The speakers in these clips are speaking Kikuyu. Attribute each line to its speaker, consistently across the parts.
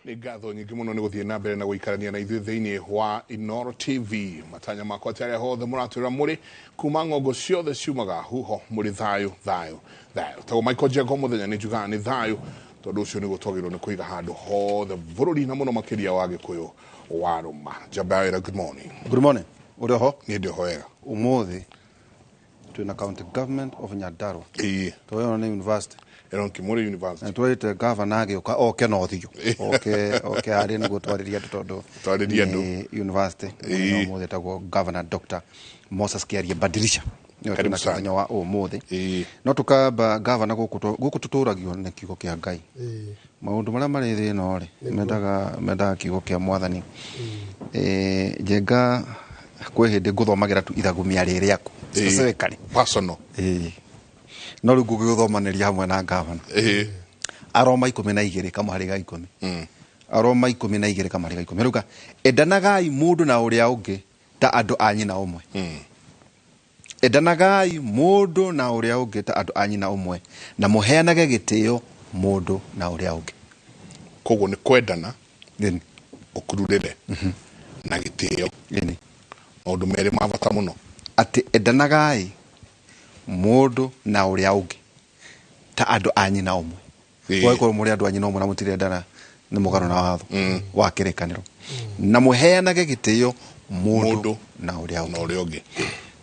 Speaker 1: Nĩ ngatho nyingĩ mũno nĩ gũthiĩ na mbere na gũikarania na ithuĩ thĩinĩ wa Inooro TV. Matanya makwa atĩ arĩa hothe mũratwĩra mũrĩ kuma ng'ongo ciothe ciumaga huho mũrĩ thayũ thayũ thayũ. Tagwo Michael Njenga mũthenya nĩ njugaga nĩ thayũ tondũ ũcio nĩguo twagĩrĩirwo nĩ kũiga handũ hothe bũrũri na mũno makĩria wa Gĩkũyũ wa rũma. Njamba ya wĩra, good morning.
Speaker 2: Good morning. Ũrĩ oho?
Speaker 1: Niĩ ndĩ oho wega.
Speaker 2: Ũmũthĩ twĩna county government of Nyandarua.
Speaker 1: Ĩĩ.
Speaker 2: Tũrona nĩ university.
Speaker 1: Ĩno Kimuri University.
Speaker 2: Na twĩrĩte governor agĩũka oke na ũthiũ. Oke oke harĩa nĩguo twarĩrie andũ tondũ
Speaker 1: Twarĩrie andũ.
Speaker 2: nĩ university.
Speaker 1: Ĩĩ.
Speaker 2: Ũmũthĩ etagwo governor Dr. Moses Kiarie Badirisha. Nĩwe
Speaker 1: Karibu
Speaker 2: twĩnake
Speaker 1: sana.
Speaker 2: mũthenya wa ũmũthĩ.
Speaker 1: Ĩĩ.
Speaker 2: No tũkamba governor gũkũ gũkũ tũtũragio nĩ kiugo kĩa Ngai. Maũndũ marĩa marĩ thĩ ĩno rĩ mendaga kiugo kĩa mwathani. Njenga kwĩ hĩndĩ ngũthomagĩra tu ithagumia rĩ rĩaku
Speaker 1: Ĩĩ.
Speaker 2: specifically.
Speaker 1: Personal.
Speaker 2: Ĩĩ. No rĩu ngũgĩgũthomanĩria hamwe na gavana.
Speaker 1: Ĩĩ.
Speaker 2: Aroma 12 kamũhari ga 10. Aroma 12 kamũhari ga 10. Rĩu endanagai mũndũ na ũrĩa ũngĩ ta andũ a nyina ũmwe. Endanagai mũndũ na ũrĩa ũngĩ ta andũ a nyina ũmwe na mũheanage gĩtĩo mũndũ na ũrĩa ũngĩ.
Speaker 1: Koguo nĩ kwendana
Speaker 2: Ĩni.
Speaker 1: ũkururĩre na gĩtĩo.
Speaker 2: Ĩni.
Speaker 1: Maũndũ merĩ ma bata mũno.
Speaker 2: Atĩ endanagai mũndũ na ũrĩa ũngĩ ta andũ a nyina ũmwe.
Speaker 1: Ĩĩ.
Speaker 2: Gwagĩkorwo mũrĩ andũ a nyina ũmwe na mũtirendana nĩ mũgarũ na watho wa kĩrĩkanĩro. Na mũheanage gĩtĩo mũndũ
Speaker 1: Mũndũ
Speaker 2: na ũrĩa
Speaker 1: na
Speaker 2: ũngĩ.
Speaker 1: ũrĩa ũngĩ.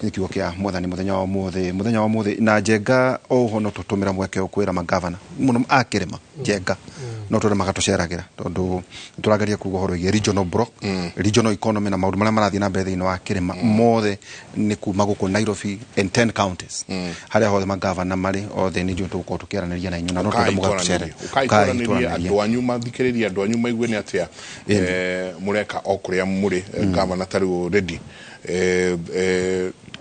Speaker 2: Nĩ kiugo kĩa mwathani mũthenya wa ũmũthĩ. Mũthenya wa ũmũthĩ na Njenga oho no tũtũmĩra mweke ũyũ kwĩra magavana mũno a kĩrĩma Njenga no twĩre magatũceragĩra tondũ tũrageria kuga ũhoro wĩgiĩ regional block, regional economy na maũndũ marĩa marathiĩ na mbere thĩinĩ wa kĩrĩma mothe nĩ kuma gũkũ Nairobi in 10 counties harĩa hothe magavana marĩ othe nĩ ithuĩ tũgũkorwo tũkĩaranĩria na inyuĩ na no twende mũgatũcerere.
Speaker 1: Ũkai twaranĩrie andũ anyu mathikĩrĩrie andũ anyu maigue nĩ atĩa mũreka o kũrĩa mũrĩ. Gavana ta rĩu already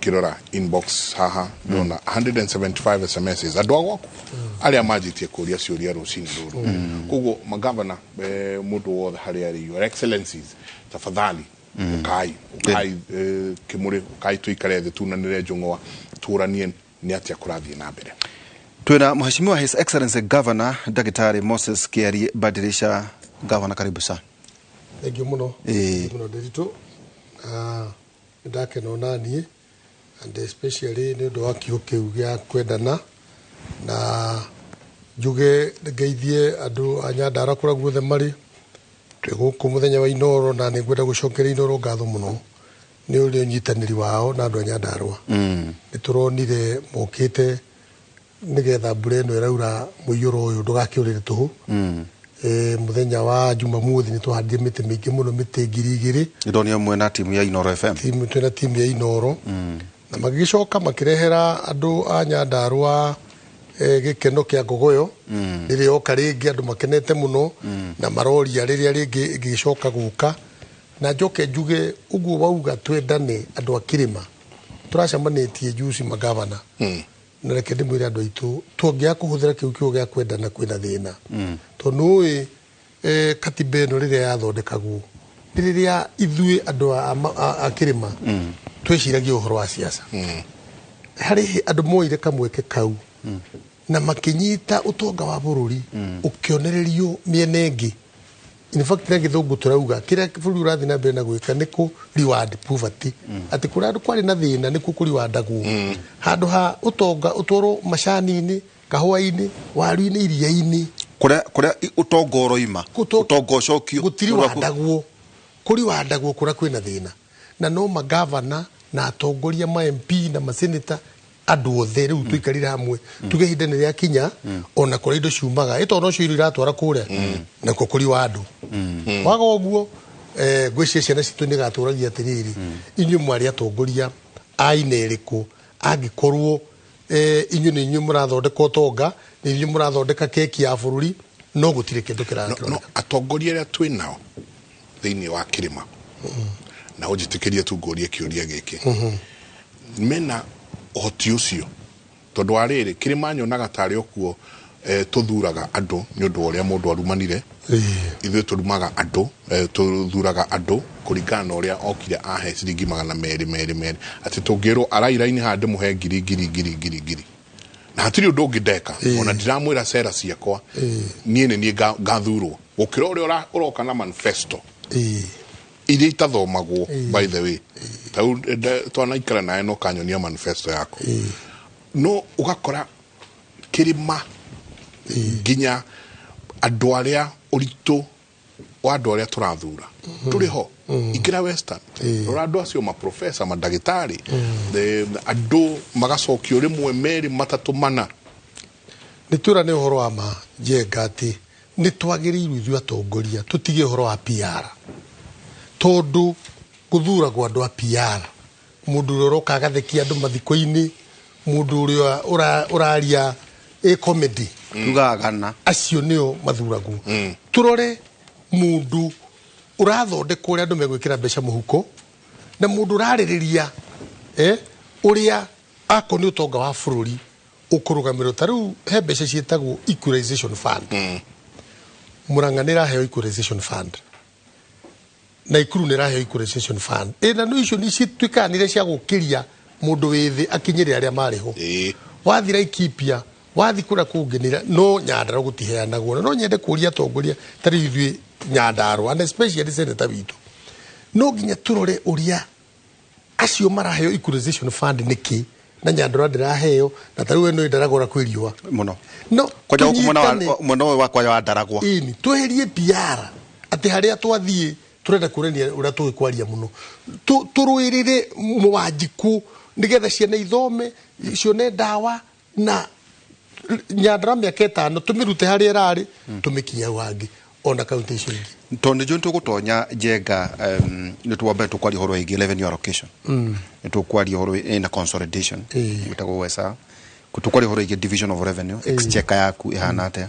Speaker 1: kĩrora inbox haha ndona 175 SMSs andũ a gwaku arĩa manjĩtie kũria ciũria rũcinĩ rũrũ. Koguo magavana mũndũ wothe harĩa arĩ, your excellencies, tafadhali ũkai ũkai kĩmũrĩ ũkai tũikare thĩ tunanĩre njũng'wa tũranie nĩ atĩa kũrathiĩ na mbere.
Speaker 2: Twina Mheshimiwa His Excellency Governor Daktari Moses Kiarie Badirisha. Governor, karibu sana.
Speaker 3: Thank you mũno.
Speaker 2: Ĩĩ.
Speaker 3: Thank you mũno Ndiritu. Nĩ ndakena ona niĩ and especially nĩ ũndũ wa kiugo kĩu gĩa kwendana na njuge ngeithie andũ a Nyandarua kũrĩa guothe marĩ. Twĩ gũkũ mũthenya wa Inooro na nĩ ngwenda gũcokeria Inooro ngatho mũno nĩ ũrĩa ũnyitanĩri wao na andũ a Nyandarua. Nĩ tũronire mokĩte nĩgetha mbura ĩno ĩraura mũiyũro ũyũ ndũgakĩũrĩre tũhũ. Mũthenya wa Jumamothi nĩ twahandire mĩtĩ mĩingĩ mũno, mĩtĩ 2000.
Speaker 2: Ndonio mwena timu ya Inooro FM.
Speaker 3: Timu, twĩna timu ya Inooro. Na magĩgĩcoka makĩrehera andũ a Nyandarua gĩkeno kĩa ngogoyo. Rĩrĩa yoka rĩngĩ andũ makenete mũno na maroria rĩrĩa rĩngĩ ĩngĩgĩcoka gũka. Na njoke njuge ũguo wauga twendane andũ a kĩrĩma. Tũracemanĩtie juzi magavana. Na reke ndĩmwĩre andũ aitũ tũngĩaga kũhũthĩra kĩu kiugo gĩa kwendana kwĩna thĩna. Tondũ nĩũĩ katiba ĩno rĩrĩa yathondekagwo nĩ rĩrĩa ithuĩ andũ a kĩrĩma twĩciragia ũhoro wa siasa. Harĩ andũ moire kamweke kau na makĩnyita ũtonga wa bũrũri ũkĩonererio mĩena ĩngĩ. In fact na gĩthũngũ tũrauga kĩrĩa bũrũri ũrathiĩ na mbere na gwĩka nĩ kũ reward poverty. Atĩ kũrĩa andũ kwarĩ na thĩna nĩkuo kũriwandagwo. Handũ ha ũtonga ũtwarwo macani-inĩ, kahũa-inĩ, waru-inĩ, iria-inĩ.
Speaker 2: Kũrĩa ũtonga ũroima, ũtonga ũcokio.
Speaker 3: Gũtiriwandagwo. Kũriwandagwo kũrĩa kwĩna thĩna. Na no magavana na atongoria ma MP na maseneta andũ othe rĩu tũikarire hamwe. Tuge ihinda nĩ rĩakinya, ona kũrĩa indo ciumaga. Ĩ tondũ nocio irio iratwara kũrĩa, nakuo kũri wa andũ. Waga ũguo, ngwĩciria ciana citũ nĩ igatũragia atĩrĩrĩ, inyuĩ mwarĩ atongoria a ina ĩrĩkũ, angĩkorwo inyuĩ nĩ inyuĩ mũrathondeka ũtonga, nĩ inyuĩ mũrathondeka keki ya bũrũri, no gũtirĩ kĩndũ kĩrakĩoneka.
Speaker 1: No, atongoria arĩa twĩ nao thĩinĩ wa kĩrĩma, na ũnjĩtĩkĩrie tu ngũrie kĩũria gĩkĩ, mena ũhoti ũcio? Tondũ wa rĩrĩ, kĩrĩma nyonaga tarĩ okuo tũthuraga andũ nĩ ũndũ wa ũrĩa mũndũ arumanire. Ithuĩ tũrumaga andũ, tũthuraga andũ kũringana na ũrĩa okire ahe ciringi magana merĩ merĩ merĩ. Atĩ tũngĩrwo arairaini haha ndĩmũhe ngiri ngiri ngiri ngiri ngiri. Na hatirĩ ũndũ ũngĩ ndeka, ona ndiramwĩra cera ciakwa, niĩ nĩ niĩ ngathurwo gũkĩra ũrĩa ũroka na manifesto iria itathomagwo. By the way, tau twanaikara nawe no kanyonia manifesto yako, no ũgakora kĩrĩma nginya andũ arĩa ũritũ wa andũ arĩa tũrathura tũrĩ ho. Ingĩra Western, rora andũ acio, maprofesa, mandagĩtarĩ, andũ magacokio rĩmwe, merĩ, matatũ, mana.
Speaker 3: Nĩ twĩra nĩ ũhoro wa ma, Njenga, atĩ nĩ twagĩrĩirwo ithuĩ atongoria tũtige ũhoro wa PR, tondũ gũthuragwo andũ a PR, mũndũ ũrĩa ũroka agathekia andũ mathiko-inĩ, mũndũ ũrĩa ũraria ĩ comedy.
Speaker 2: Tugaga
Speaker 3: Acio nĩo mathuragwo. Tũrore mũndũ ũrathondeka ũrĩa andũ megwĩkĩra mbeca mũhuko, na mũndũ ũrarĩrĩria ũrĩa akorwo nĩ ũtonga wa bũrũri ũkũrũgamĩrĩrwo. Ta rĩu he mbeca ciĩtagwo equalization fund. Murang'a nĩ ĩraheo equalization fund, Naikuru nĩ ĩraheo equalization fund. Ĩ na nĩ icio nĩ cituĩkaga nĩ iria cia gũkĩria mũndũ wĩ thĩ akinyĩre arĩa marĩ ho. Wathi Laikipia, wathi kũrĩa kũngĩ nĩ no Nyandarua gũtiheanagwo. Na no nyende kũria atongoria ta rĩu ithuĩ Nyandarua, and especially senator witũ, no nginya tũrore ũrĩa acio maraheo equalization fund nĩkĩ na Nyandarua ndĩraheo, na ta rĩu we nĩ ndaragũra kwĩ riũa.
Speaker 2: Mũno.
Speaker 3: No
Speaker 2: kwanja gũkũ mwena
Speaker 3: tũnyitane.
Speaker 2: wa mwena ũyũ wakwa wa Ndaragwa.
Speaker 3: Ĩni tweherie PR atĩ harĩa twathiĩ tũrenda kuonania ũrĩa tũĩ kwaria mũno. Tũrũĩrĩre Mũwanjikũ nĩgetha ciana ithome, cione ndawa, na Nyandarua mĩaka 5 tũmĩrute harĩa ĩrarĩ, tũmĩkinye hau hangĩ, ona kaunti icio ingĩ.
Speaker 2: Tondũ nĩ tũgũtonya, Njenga, nĩ twambe tũkwaria ũhoro wĩgiĩ revenue allocation, nĩ tũkwaria ũhoro na consolidation ĩtagwo WESA, tũkwaria ũhoro wĩgiĩ division of revenue, exchequer yaku ĩhana atĩa,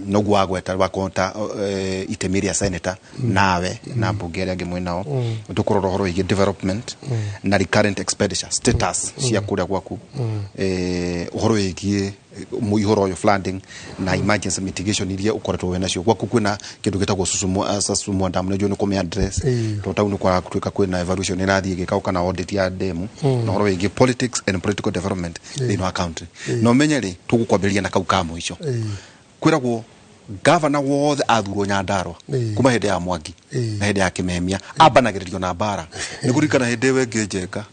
Speaker 2: noguo wagweta wakota itemi rĩa senator nawe na mbunge arĩa angĩ mwĩ nao. Tũkũrora ũhoro wĩgiĩ development na recurrent expenditure status cia kũrĩa gwaku, ũhoro wĩgiĩ mũihũro ũyũ, flooding na emergency mitigation iria ũkoretwo wĩ nacio gwaku. Kwĩna kĩndũ gĩtagwo Susumwa Dam, nĩnjũĩ nĩ kũmĩ address, tondũ tau nĩ kwaratuĩka kwĩna evaluation ĩrathiĩ ĩgĩkagwo kana audit ya demu, na ũhoro wĩgiĩ politics and political development thĩinĩ wa county. Na ũmenye rĩ, tũgũkwambĩrĩria na kau ka mũico. Kwĩragwo gavana wothe athurwo Nyandarua kuma hĩndĩ ya Mwangi na hĩndĩ ya Kimemia ambanagĩrĩrio na mbara. Nĩ kũririkana hĩndĩ ĩyo ĩngĩ, Njenga,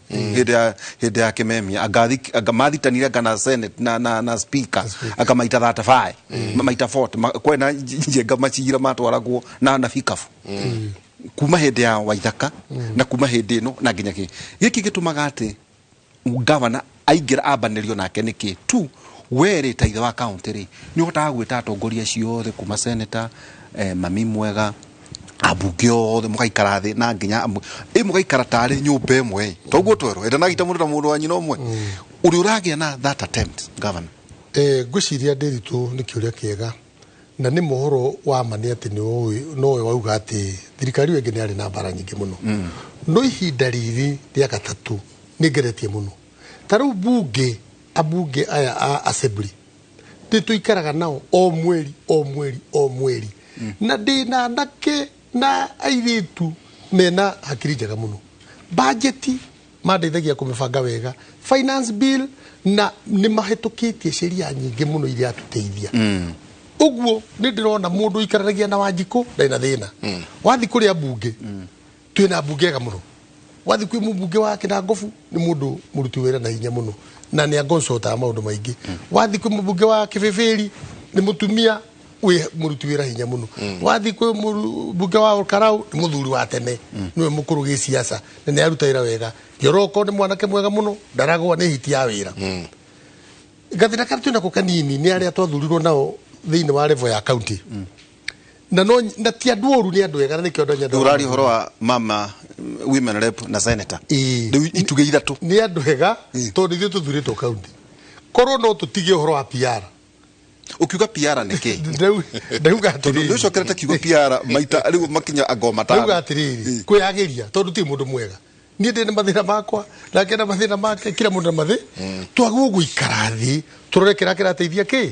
Speaker 2: hĩndĩ ya Kimemia, anga mathitanire anga na senate na speaker anga maita 35, maita 40, kwena Njenga macira matwaragwo na bikabu kuma hĩndĩ ya Waithaka na kuma hĩndĩ ĩno na nginya kĩ gĩkĩ gĩtũmaga atĩ gavana aingĩra ambanĩrio nake nĩkĩ tu. We rĩ, ta ithe wa county rĩ, nĩ ũhotaga gwĩta atongoria acio othe kuma senator, mami mwega, ambunge othe, mũgaikara thĩ na nginya ĩ mũgaikara tarĩ nyũmba ĩmwe ĩ, toguo twerwo ĩndĩ nagita mũndũ na mũndũ wa nyina ũmwe ũrĩa ũragĩa na that attempt, governor?
Speaker 3: Ngwĩciria Ndĩritũ nĩ kĩũria kĩega, na nĩ mohoro wa ma nĩ atĩ nĩũĩ nowe wauga atĩ thirikari ĩyo ĩngĩ nĩ yarĩ na mbara nyingĩ mũno, no ihinda rĩrĩ rĩa gatatũ nĩ ngeretie mũno. Ta rĩu bunge, ambunge aya a assembly nĩ tũikaraga nao o mweri, o mweri, o mweri, na ndĩna anake na airĩtu mena hakiri njega mũno. Bajeti mandeithagia kũmĩbanga wega, finance bill, na nĩ mahĩtũkĩtie sheria nyingĩ mũno iria atũteithia. Ũguo nĩ ndĩrona mũndũ ũikaranagia na Wanjikũ ndarĩ na thĩna. Wathi kũrĩa mbunge, twĩna mbunge ega mũno. Wathi kwĩ mũmbunge wa Kĩnangobu, nĩ mũndũ mũruti wĩra na hinya mũno na nĩ agoncotaga maũndũ maingĩ. Wathi kwĩ mũmbunge wa Kĩbĩbĩri, nĩ mũtumia wĩ mũruti wĩra hinya mũno. Wathi kwĩ mũmbunge wa Olkarau, nĩ mũthuri wa tene, nĩwe mũkũrũ gĩciaca na nĩ aruta wĩra wega. Njoroko nĩ mwanake mwega mũno, ndaragwa nĩ hiti ya wĩra. Gathĩna karĩa twĩnako kanini nĩ arĩa twathurirwo nao thĩinĩ wa level ya county, na no na ti andũ oru, nĩ andũ ega, na nĩkĩo andũ a Nyandarua
Speaker 2: Ũraria ũhoro wa mama women rep na senator?
Speaker 3: Ĩĩ.
Speaker 2: Rĩu itugĩ ithatũ.
Speaker 3: Nĩ andũ ega, tondũ ithuĩ tũthurĩtwo county. Korwo no tũtige ũhoro wa PR.
Speaker 2: Ũkiuga PR nĩ kĩ?
Speaker 3: Ndauga
Speaker 2: Tondũ nĩ
Speaker 3: atĩrĩrĩ,
Speaker 2: ũcokerete kiugo PR maita rĩu makinya ango 5.
Speaker 3: Ndauga atĩrĩrĩ, kwĩyagĩria, tondũ ti mũndũ mwega, niĩ ndĩ na mathĩna makwa, nake na mathĩna make, kila mũndũ na mathĩ. Twagwo gũikara thĩ tũrore kĩrĩa kĩrateithia kĩ,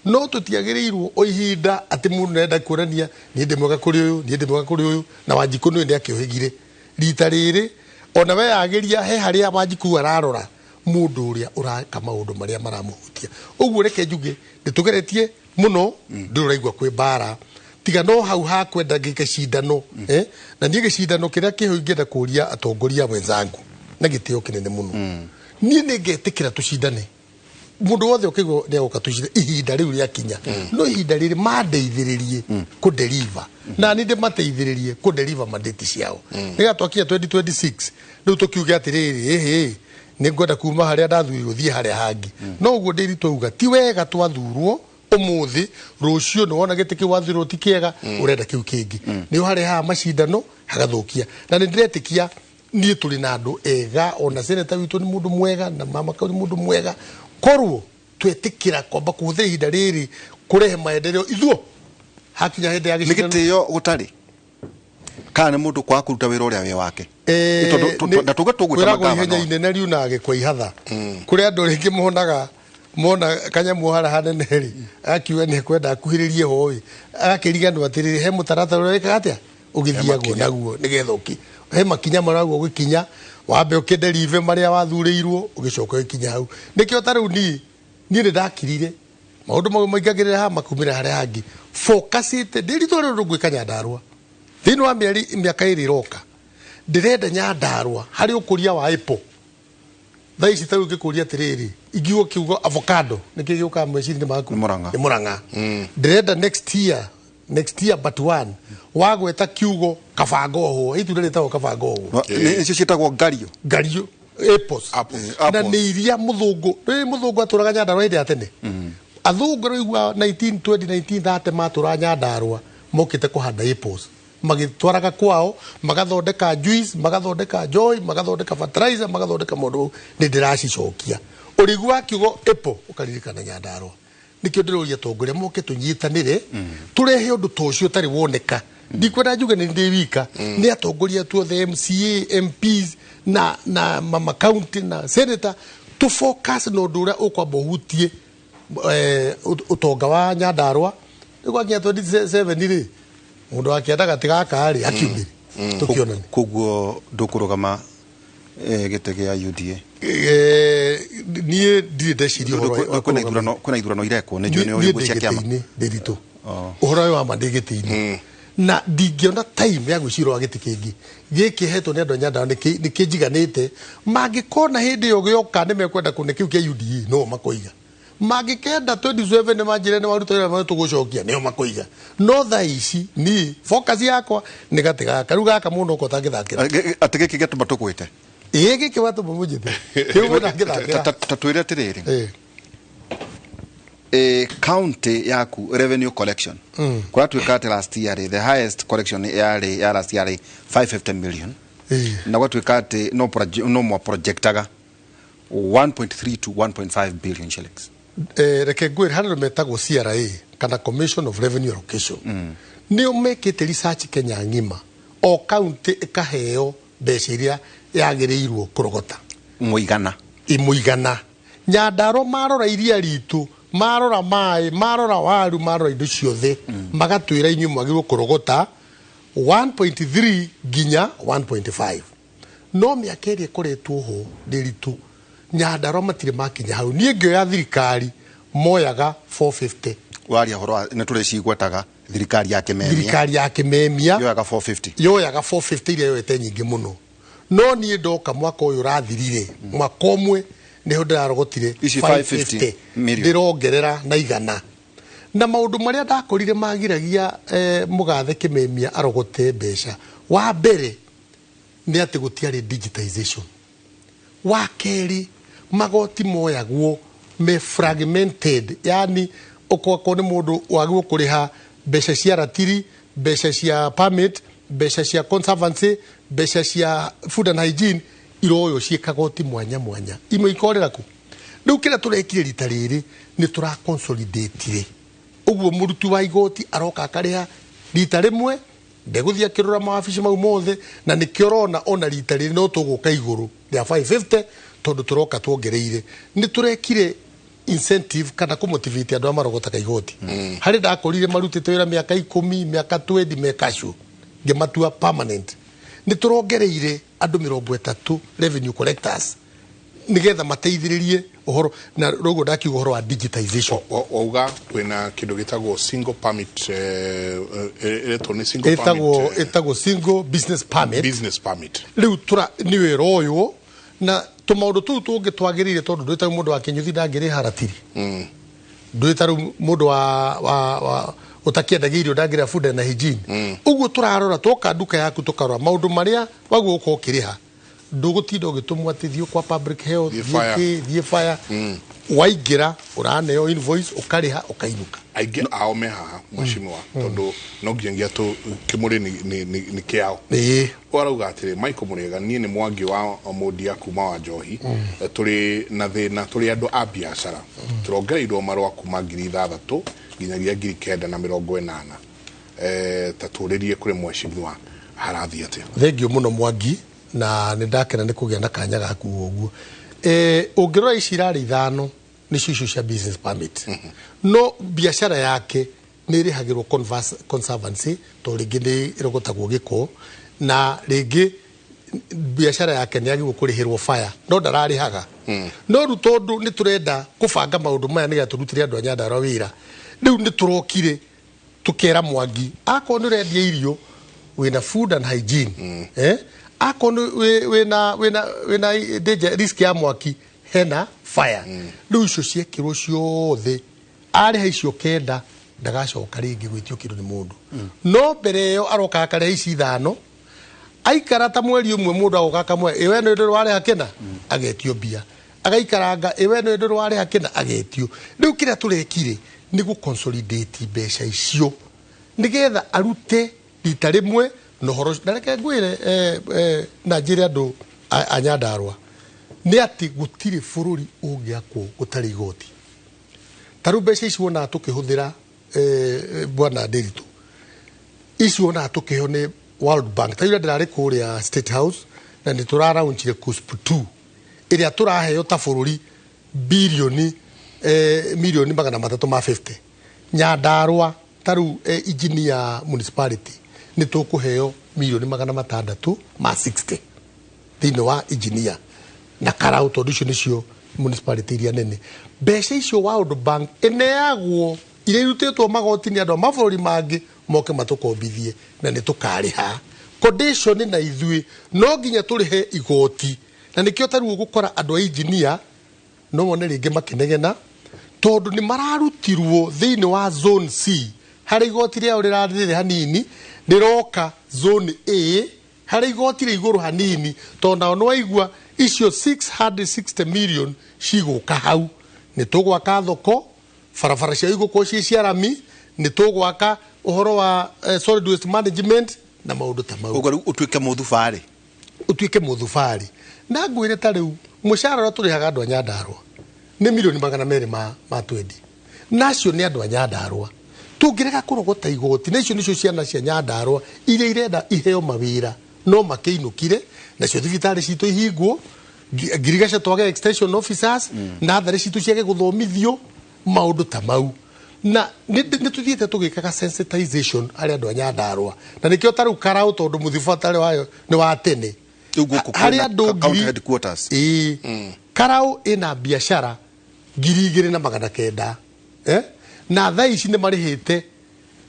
Speaker 3: no tũtiagĩrĩirwo o ihinda atĩ mũndũ nĩarenda kuonania niĩ ndĩ mwega kũrĩ ũyũ, niĩ ndĩ mwega kũrĩ ũyũ. Na Wanjikũ nĩwe nĩ akĩũhĩgire rita rĩrĩ, ona we yagĩria he harĩa Wanjikũ ararora. Mũndũ ũrĩa ũraka maũndũ marĩa maramũhutia. Ũguo reke njuge ndĩtũgeretie mũno, ndũrĩ ũraigua kwĩ mbara tiga no hau hakwenda gĩcindano, na niĩ gĩcindano kĩrĩa kĩho ingĩenda kũria atongoria wenzangu na gĩtĩo kĩnene mũno, niĩ nĩ ngetĩkĩra tũcindane. Mũndũ wothe ũkĩigua nĩ agoka tũcinde ihinda rĩu rĩakinya, no ihinda rĩrĩ mandeithĩrĩrie kũdeliver na niĩ ndĩmateithĩrĩrie kũdeliver mandate ciao, nĩgetha twakinya 2026 rĩu tũkiuge atĩrĩrĩ, ĩhĩ, nĩ ngwenda kuma harĩa ndathurirwo thiĩ harĩa hangĩ. No ũguo ndĩri twauga ti wega twathurwo ũmũthĩ, rũciũ nĩ wona gĩtĩ kĩu wathurwo ti kĩega, ũrenda kĩu kĩngĩ, nĩ harehaga macindano hagathũkia. Na nĩ ndĩretĩkia niĩ tũrĩ na andũ ega, ona seneta witũ nĩ mũndũ mwega na mama kau nĩ mũndũ mwega. Korwo twetĩkĩra kwamba kũhũthĩra ihinda rĩrĩ kũrehe maendeleo ithuo hakinya hĩndĩ ya
Speaker 2: Nĩ
Speaker 3: gĩcindano.
Speaker 2: Gĩtĩo gũtarĩ kana nĩ mũndũ kwaga kũruta wĩra ũrĩa wĩ wake? Na tuge tũgwĩta
Speaker 3: Kwĩragwo
Speaker 2: magavana.
Speaker 3: Ihenya inene riunaga gĩkwa ihatha. Kũrĩ andũ rĩngĩ monaga mona kanyamũ harĩa hanene rĩ, akiuga nĩ ekwenda akuhĩrĩrie ho ĩ, agakĩriganwo atĩrĩrĩ, he mũtaratara ũrĩa wĩkaga atĩa ũgĩthiagwo naguo nĩgetha ũki he makinya maragwo ũgĩkinya, wambe ũkĩnderive marĩa wathurĩirwo, ũgĩcoka ũgĩkinya hau. Nĩkĩo ta rĩu niĩ nĩ ndakirire maũndũ mau maingagĩrĩra haha makumĩra harĩa hangĩ, focusĩte ndĩritũ rĩrĩ ngwĩka Nyandarũa thĩinĩ wa mĩeri mĩaka 2 ĩroka. Ndĩrenda Nyandarũa harĩ ũkũria wa apple thaa ici. Ta rĩu ngĩkũria atĩrĩrĩ, ingiuga kiugo avocado nĩkĩ gĩũkaga meciria-inĩ maku?
Speaker 2: Nĩ Murang'a.
Speaker 3: Nĩ Murang'a. Ndĩrenda next year, next year but one, wagweta kiugo kabangohwo, itunda rĩtagwo kabangohwo.
Speaker 2: Nĩcio ciĩtagwo ngario.
Speaker 3: Ngario, apples.
Speaker 1: Apples.
Speaker 3: Na
Speaker 2: Apples.
Speaker 3: nĩ iria mũthũngũ, rĩrĩ mũthũngũ atũraga Nyandarũa hĩndĩ ya tene. Athũngũ rĩigua 1920, 1930 matũraga Nyandarũa mokĩte kũhanda apples, magĩtwaraga kwao magathondeka juice, magathondeka joy, magathondeka fertilizer, magathondeka maũndũ mau. Nĩ ndĩracicokia. Ũrĩigua kiugo apple ũkaririkana Nyandarũa. Nĩkĩo ndĩroria atongoria moke tũnyitanĩre tũrehe ũndũ ta ũcio ũtarĩ woneka. Ndikwenda njuge nĩ ndĩ wika, nĩ atongoria tuothe, MCA, MPs na mama county na senator, tũ focus na ũndũ ũrĩa ũkwamba ũhutie ũtonga wa Nyandarũa. Rĩu gwakinya 27 rĩ, mũndũ akĩenda gatĩ gaka rĩ akiumĩre tũkĩonane.
Speaker 2: Koguo ndũkũrũgama gĩtĩ gĩa UDA?
Speaker 3: Niĩ ndirĩ ndeciria ũhoro wa
Speaker 2: Kwĩna
Speaker 3: kũrũgama.
Speaker 2: ithurano, kwĩna ithurano irekwo, nĩ njũĩ nĩ
Speaker 3: Niĩ
Speaker 2: ũĩ
Speaker 3: ndĩ
Speaker 2: cia kĩama.
Speaker 3: gĩtĩ-inĩ ndĩritũ, ũhoro ũyũ wa ma, ndĩ gĩtĩ-inĩ na ndingĩona time ya gwĩcira wa gĩtĩ kĩngĩ. Gĩkĩ hetwo nĩ andũ a Nyandarũa nĩ kĩnjiganĩte. Mangĩkona hĩndĩ ĩyo gĩoka nĩ mekwenda kũne kĩu kĩa UDA, no makoiga. Mangĩkenda 27 nĩ manjĩre nĩ waruta wĩra marĩa tũgũcokia, nĩo makoiga. No thaa ici niĩ focus yakwa nĩ gatĩ gaka rĩu gaka mũno ũko tangĩthakĩra.
Speaker 2: Atĩ gĩkĩ gĩatũma tũgwĩte?
Speaker 3: Ĩĩ, gĩkĩ watũma mũnjĩte kĩu mũno angĩthakĩra.
Speaker 2: Ta twĩre atĩrĩrĩ, county yaku revenue collection kũratuĩka atĩ last year rĩ, the highest collection yarĩ ya last year rĩ 550 million, na gwatuĩka atĩ no mwa projectaga 1.3 to 1.5 billion shillings.
Speaker 3: Reke ngwĩre, harĩ andũ metagwo CRA kana Commission of Revenue Allocation, nĩo mekĩte research Kenya ng'ima, o county ĩkaheo mbeca iria yagĩrĩirwo kũrogota.
Speaker 2: Mũigana.
Speaker 3: Imũigana. Nyandarũa marora iria ritũ, marora maĩ, marora waru, marora indo ciothe, magatwĩra inyuĩ mwagĩrĩirwo kũrogota 1.3 nginya 1.5. No mĩaka ĩrĩa ĩkoretwo ho ndĩritũ, Nyandarũa matirĩ makinya hau. Niĩ ngĩoya thirikari moyaga 450.
Speaker 2: Waria horo wa nĩ tũrĩcigwetaga thirikari ya Kĩmemia.
Speaker 3: Thirikari ya Kĩmemia.
Speaker 2: Yoyaga 450.
Speaker 3: Yoyaga 450, iria yoete nyingĩ mũno. No niĩ ndoka mwaka ũyũ ũrathirire, mwaka ũmwe nĩho ndĩrarogotire
Speaker 2: Ici 550 million.
Speaker 3: Ndĩrongerera na igana. Na maũndũ marĩa ndakorire magiragia mũgathe Kĩmemia arogote mbeca, wa mbere nĩ atĩ gũtiarĩ digitization. Wa kerĩ, magoti moyagwo me fragmented, yani ũkorwo nĩ mũndũ wagĩrĩirwo kũrĩha mbeca cia ratiri, mbeca cia permit, mbeca cia conservancy, mbeca cia food and hygiene, iroywo ciĩ kagoti mwanya mwanya, imwe ikorĩra kũ. Rĩu kĩrĩa tũrekire rita rĩrĩ nĩ tũra consolidatire ũguo, mũruti wa igoti aroka akarĩha rita rĩmwe, ndegũthiĩ akĩrora mawabici mau mothe. Na nĩkĩo ũrona ona rita rĩrĩ no tũgũka igũrũ rĩa 550, tondũ tũroka tuongereire. Nĩ tũrekire incentive kana kũmotivate andũ arĩa marogotaga igoti. Harĩ ndakorire marutĩte wĩra mĩaka 10, mĩaka 20, me casual, ngĩmatua permanent. Nĩ tũrongereire andũ 30 revenue collectors. Nĩgetha mateithĩrĩrie ũhoro na roguo ndakiuga ũhoro wa digitization.
Speaker 1: Wauga kwĩna kĩndũ gĩtagwo single permit, ĩretwo nĩ single
Speaker 3: Ĩtagwo
Speaker 1: permit,
Speaker 3: ĩtagwo single business permit.
Speaker 1: Business permit.
Speaker 3: Rĩu tũra nĩ wĩra ũyũ na tũmaũndũ tũu tũngĩ twagĩrĩire, tondũ ndwĩ ta mũndũ wa kĩnyuthi ndangĩrĩha ratiri, ndwĩ ta rĩu mũndũ wa ũtakĩendagia irio ndangĩrĩha food and hygiene. Ũguo tũrarora twoka nduka yaku, tũkarora maũndũ marĩa wagwo gũkorwo ũkĩrĩha, ndũgũtinda ũgĩtũmwo atĩ thiĩ kwa public health,
Speaker 1: Thiĩ
Speaker 3: thiĩ
Speaker 1: fire.
Speaker 3: kĩ, thiĩ fire. Waingĩra ũraneo invoice, ũkarĩha, ũkainũka.
Speaker 1: Aingĩ ao me haha, mheshimiwa, tondũ no nginyagia tũ kĩmũrĩ nĩ kĩao. Warauga atĩrĩ, Michael Mũrĩega, niĩ nĩ Mwangi wa Mũndia kuma wa Njohi. Tũrĩ na thĩna, tũrĩ andũ a biacara, tũrongereirwo marũa kuma 6,000 nginyagia 9,080. Ta tũrĩrie kũrĩ mheshimiwa, harathiĩ atĩa?
Speaker 3: Thengio mũno Mwangi, na nĩ ndakena nĩ kũgĩa na kanya gaku ũguo. Ũngĩrora ici irarĩ ithano nĩcio icio cia business permit, no biacara yake nĩ ĩrĩhagĩrwo conservancy, tondũ rĩngĩ nĩ ĩrogotagwo gĩko, na rĩngĩ biacara yake nĩ agĩrĩirwo kũrĩhĩrwo fire no ndararĩhaga. No rĩu tondũ nĩ tũrenda kũbanga maũndũ maya nĩgetha tũrutĩre andũ a Nyandarua wĩra, rĩu nĩ tũrokire tukera Mwangi, akorwo nĩ ũrendia irio wĩna food and hygiene, akorwo nĩ wĩna danger, risk ya mwaki, hena fire. Rĩu icio ciekĩrwo ciothe, arĩha icio kenda, ndagacoka rĩngĩ gwĩtio kĩndũ nĩ mũndũ. No mbere ĩyo aroka akarĩha ici ithano, aikara ta mweri ũmwe, mũndũ agoka akamwe, ĩwe nĩ ndũrĩ warĩha kĩna, agetio mbia, agaikaranga, ĩwe nĩ ndũrĩ warĩha kĩna, agetio. Rĩu kĩrĩa tũrekire nĩ gũ consolidate mbeca icio nĩgetha arute rita rĩmwe na ũhoro ũcio. Na reke ngwĩre, na njĩre andũ a Nyandarua nĩ atĩ gũtirĩ bũrũri ũngĩakwo gũtarĩ igoti. Ta rĩu mbeca ici wonaga tũkĩhũthĩra, bwana Ndiritu, ici wonaga tũkĩheo nĩ World Bank, ta ira ndĩrarĩ kũrĩa State House na nĩ tũraraunchire CUSP 2 ĩrĩa tũraheo ta bũrũri birioni, milioni 350. Nyandarua ta rĩu, engineer municipality nĩ tũkũheo milioni 660 thĩinĩ wa engineer na Karau, tondũ icio nĩcio municipality iria nene. Mbeca icio World Bank ĩneagwo iria irutĩtwo magoti nĩ andũ a mabũrũri mangĩ moke matũkombithie, na nĩ tũkarĩha condition, na ithuĩ no nginya tũrĩhe igoti. Na nĩkĩo ta rĩu ũgũkora andũ a engineer no wone rĩngĩ makĩnegena, tondũ nĩ mararutirwo thĩinĩ wa zone C harĩa igoti rĩao rĩrarĩ hanini, rĩroka zone A harĩa igoti rĩ igũrũ hanini, tondũ nao nĩwaigua icio 660 million cigũka hau. Nĩ tũgwaka thoko, barabara cia igũkorwo ciĩ cia rami, nĩ tũgwaka ũhoro wa solid waste management na maũndũ ta mau.
Speaker 2: Ũguo rĩu ũtuĩke mũthubarĩ.
Speaker 3: Ũtuĩke mũthubarĩ. Na ngwĩre ta rĩu mũcara ũrĩa tũrĩhaga andũ a Nyandarua nĩ milioni 200 ma twendi, nacio nĩ andũ a Nyandarua. Tũngĩrega kũrogota igoti, na icio nĩcio ciana cia Nyandarua iria irenda iheo mawĩra no makĩinũkire, nacio thibitarĩ citũ ihingwo, ngirigaca twage extension officers, natharĩ citũ ciage gũthomithio maũndũ ta mau. Na nĩ tũthiĩte tũgĩkaga sensitization harĩ andũ a Nyandarua, na nĩkĩo ta rĩu Karau, tondũ mũthibatarĩ wayo nĩ wa tene.
Speaker 2: Rĩu gũkũ
Speaker 3: Harĩ
Speaker 2: kwĩna
Speaker 3: andũ
Speaker 2: county
Speaker 3: ngiri
Speaker 2: headquarters.
Speaker 3: Ĩĩ, Karau ĩna biacara 2,900, eh? Na thaa ici nĩ marĩhĩte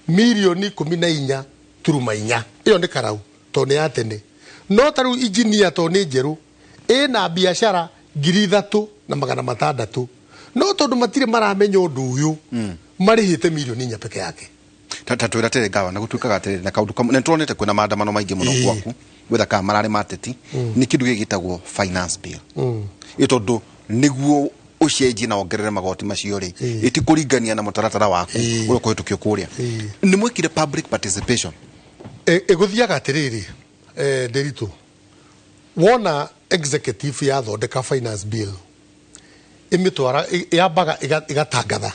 Speaker 3: milioni 14.4. Ĩyo nĩ Karau tondũ nĩ ya tene. No ta rĩu engineer, tondũ nĩ njerũ, ĩna biacara 3,600, no tondũ matirĩ maramenya ũndũ ũyũ, marĩhĩte milioni 4 peke yake.
Speaker 2: Ta twĩra atĩrĩ, ngawa na gũtuĩkaga atĩrĩrĩ na kaũndũ kamwe, na nĩtũronete kwĩna maandamano maingĩ mũno gwaku gwetha kana mararĩ mateti nĩ kĩndũ gĩkĩ gĩtagwo finance bill, ĩ tondũ nĩguo ũcenjie na wongerere magoti macio rĩ, ĩtikũringania na mũtaratara waku ũrĩa ũkũhĩtũkio kũrĩa. Nĩ mwĩkire public participation?
Speaker 3: Ĩgũthiaga atĩrĩrĩ, Nderitu, wona executive yathondeka finance bill, ĩmĩtwara, yambaga ĩgatangatha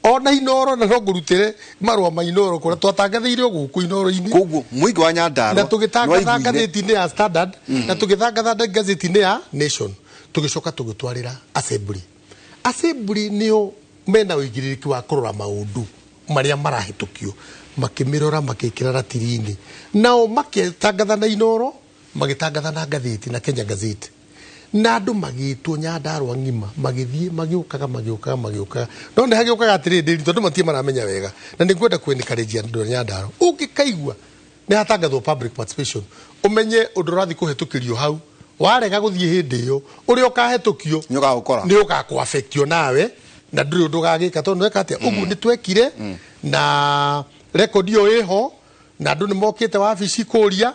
Speaker 3: ona Inoro, na no ngũrutĩre marũa ma Inoro kũrĩa twatangathĩire o gũkũ Inoro-inĩ.
Speaker 2: Koguo mũingĩ wa Nyandarua
Speaker 3: Na tũgĩtangatha
Speaker 2: nĩwaiguire.
Speaker 3: ngathĩti-inĩ ya Standard, na tũgĩtangatha ngathĩti-inĩ ya Nation, tũgĩcoka tũgĩtwarĩra assembly. Assembly nĩo mena ũigĩrĩrĩki wa kũrora maũndũ marĩa marahĩtũkio, makĩmĩrora, makĩĩkĩra ratiri-inĩ, nao makĩtangatha na Inoro, magĩtangatha na ngathĩti na Kenya Gazette. Na andũ magĩtwo Nyandarũa ng'ima magĩthiĩ magĩũkaga magĩũkaga magĩũkaga, no nĩ hagĩũkaga atĩrĩrĩ ndĩri tondũ matirĩ maramenya wega, na nĩ ngwenda kũ-encourage andũ a Nyandarũa. Ũngĩkaigua nĩ hatangathwo public participation, ũmenye ũndũ ũrathiĩ kũhetũkĩrio hau, warega gũthiĩ hĩndĩ ĩyo ũrĩa ũkahetũkio
Speaker 2: Nĩ ũgagũkora.
Speaker 3: Nĩ ũgakũ-affectio nawe na ndũrĩ ũndũ ũgagĩka tondũ nĩweka atĩa. Ũguo nĩ twekire na record ĩyo ĩho, na andũ nĩ mokĩte wabici kũria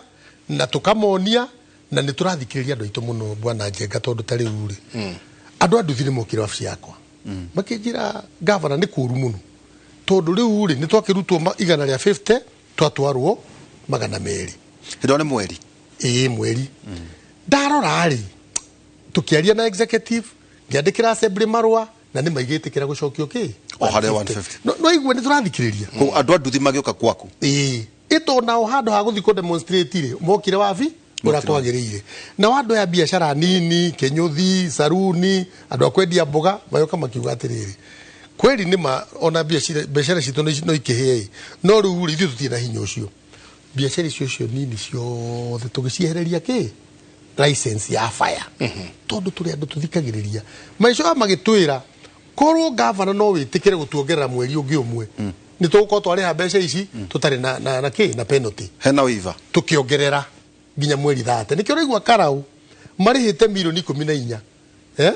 Speaker 3: na tũkamonia, na nĩ tũrathikĩrĩria andũ aitũ mũno, bwana Njenga, tondũ ta rĩu rĩ, andũ a nduthi nĩ mokire wabici yakwa makĩnjĩra, "Gavana, nĩ kũru mũno tondũ rĩu rĩ nĩ twakĩrutwo 150 twatwarwo 200."
Speaker 2: Hĩndĩ ĩyo nĩ mweri?
Speaker 3: Ĩĩ, mweri. Ndarora rĩ, tũkĩaria na executive, ngĩandĩkĩra assembly marũa na nĩ maigĩtĩkĩra gũcokio kĩ.
Speaker 2: O harĩa 150.
Speaker 3: No igue nĩ tũrathikĩrĩria.
Speaker 2: Koguo andũ a nduthi magĩũka kwaku?
Speaker 3: Ĩĩ, ĩto nao handũ ha gũthiĩ kũ demonstrate rĩ, mokire wabi ũrĩa kwagĩrĩire. Nao andũ aya biacara nini, kĩnyũthi, saruni, andũ a kwendia mboga magĩũka makiuga atĩrĩrĩ, kweri nĩma ona biacara citũ no ikĩhĩe ĩ, no rĩu rĩ, ithuĩ tũtirĩ na hinya ũcio. Biacara icio cio nini ciothe tũgĩciehereria kĩ license ya fire, tondũ tũrĩ andũ tũthikagĩrĩria. Maicoka magĩtwĩra korwo gavana no wĩtĩkĩre gũtuongerera mweri ũngĩ ũmwe, nĩ tũgũkorwo twarĩha mbeca ici tũtarĩ na kĩ na penalty.
Speaker 2: Hena waiver.
Speaker 3: Tukiongerera nginya mweri 30. Nikio ũraigua karau marĩhĩte mirioni 14, eh?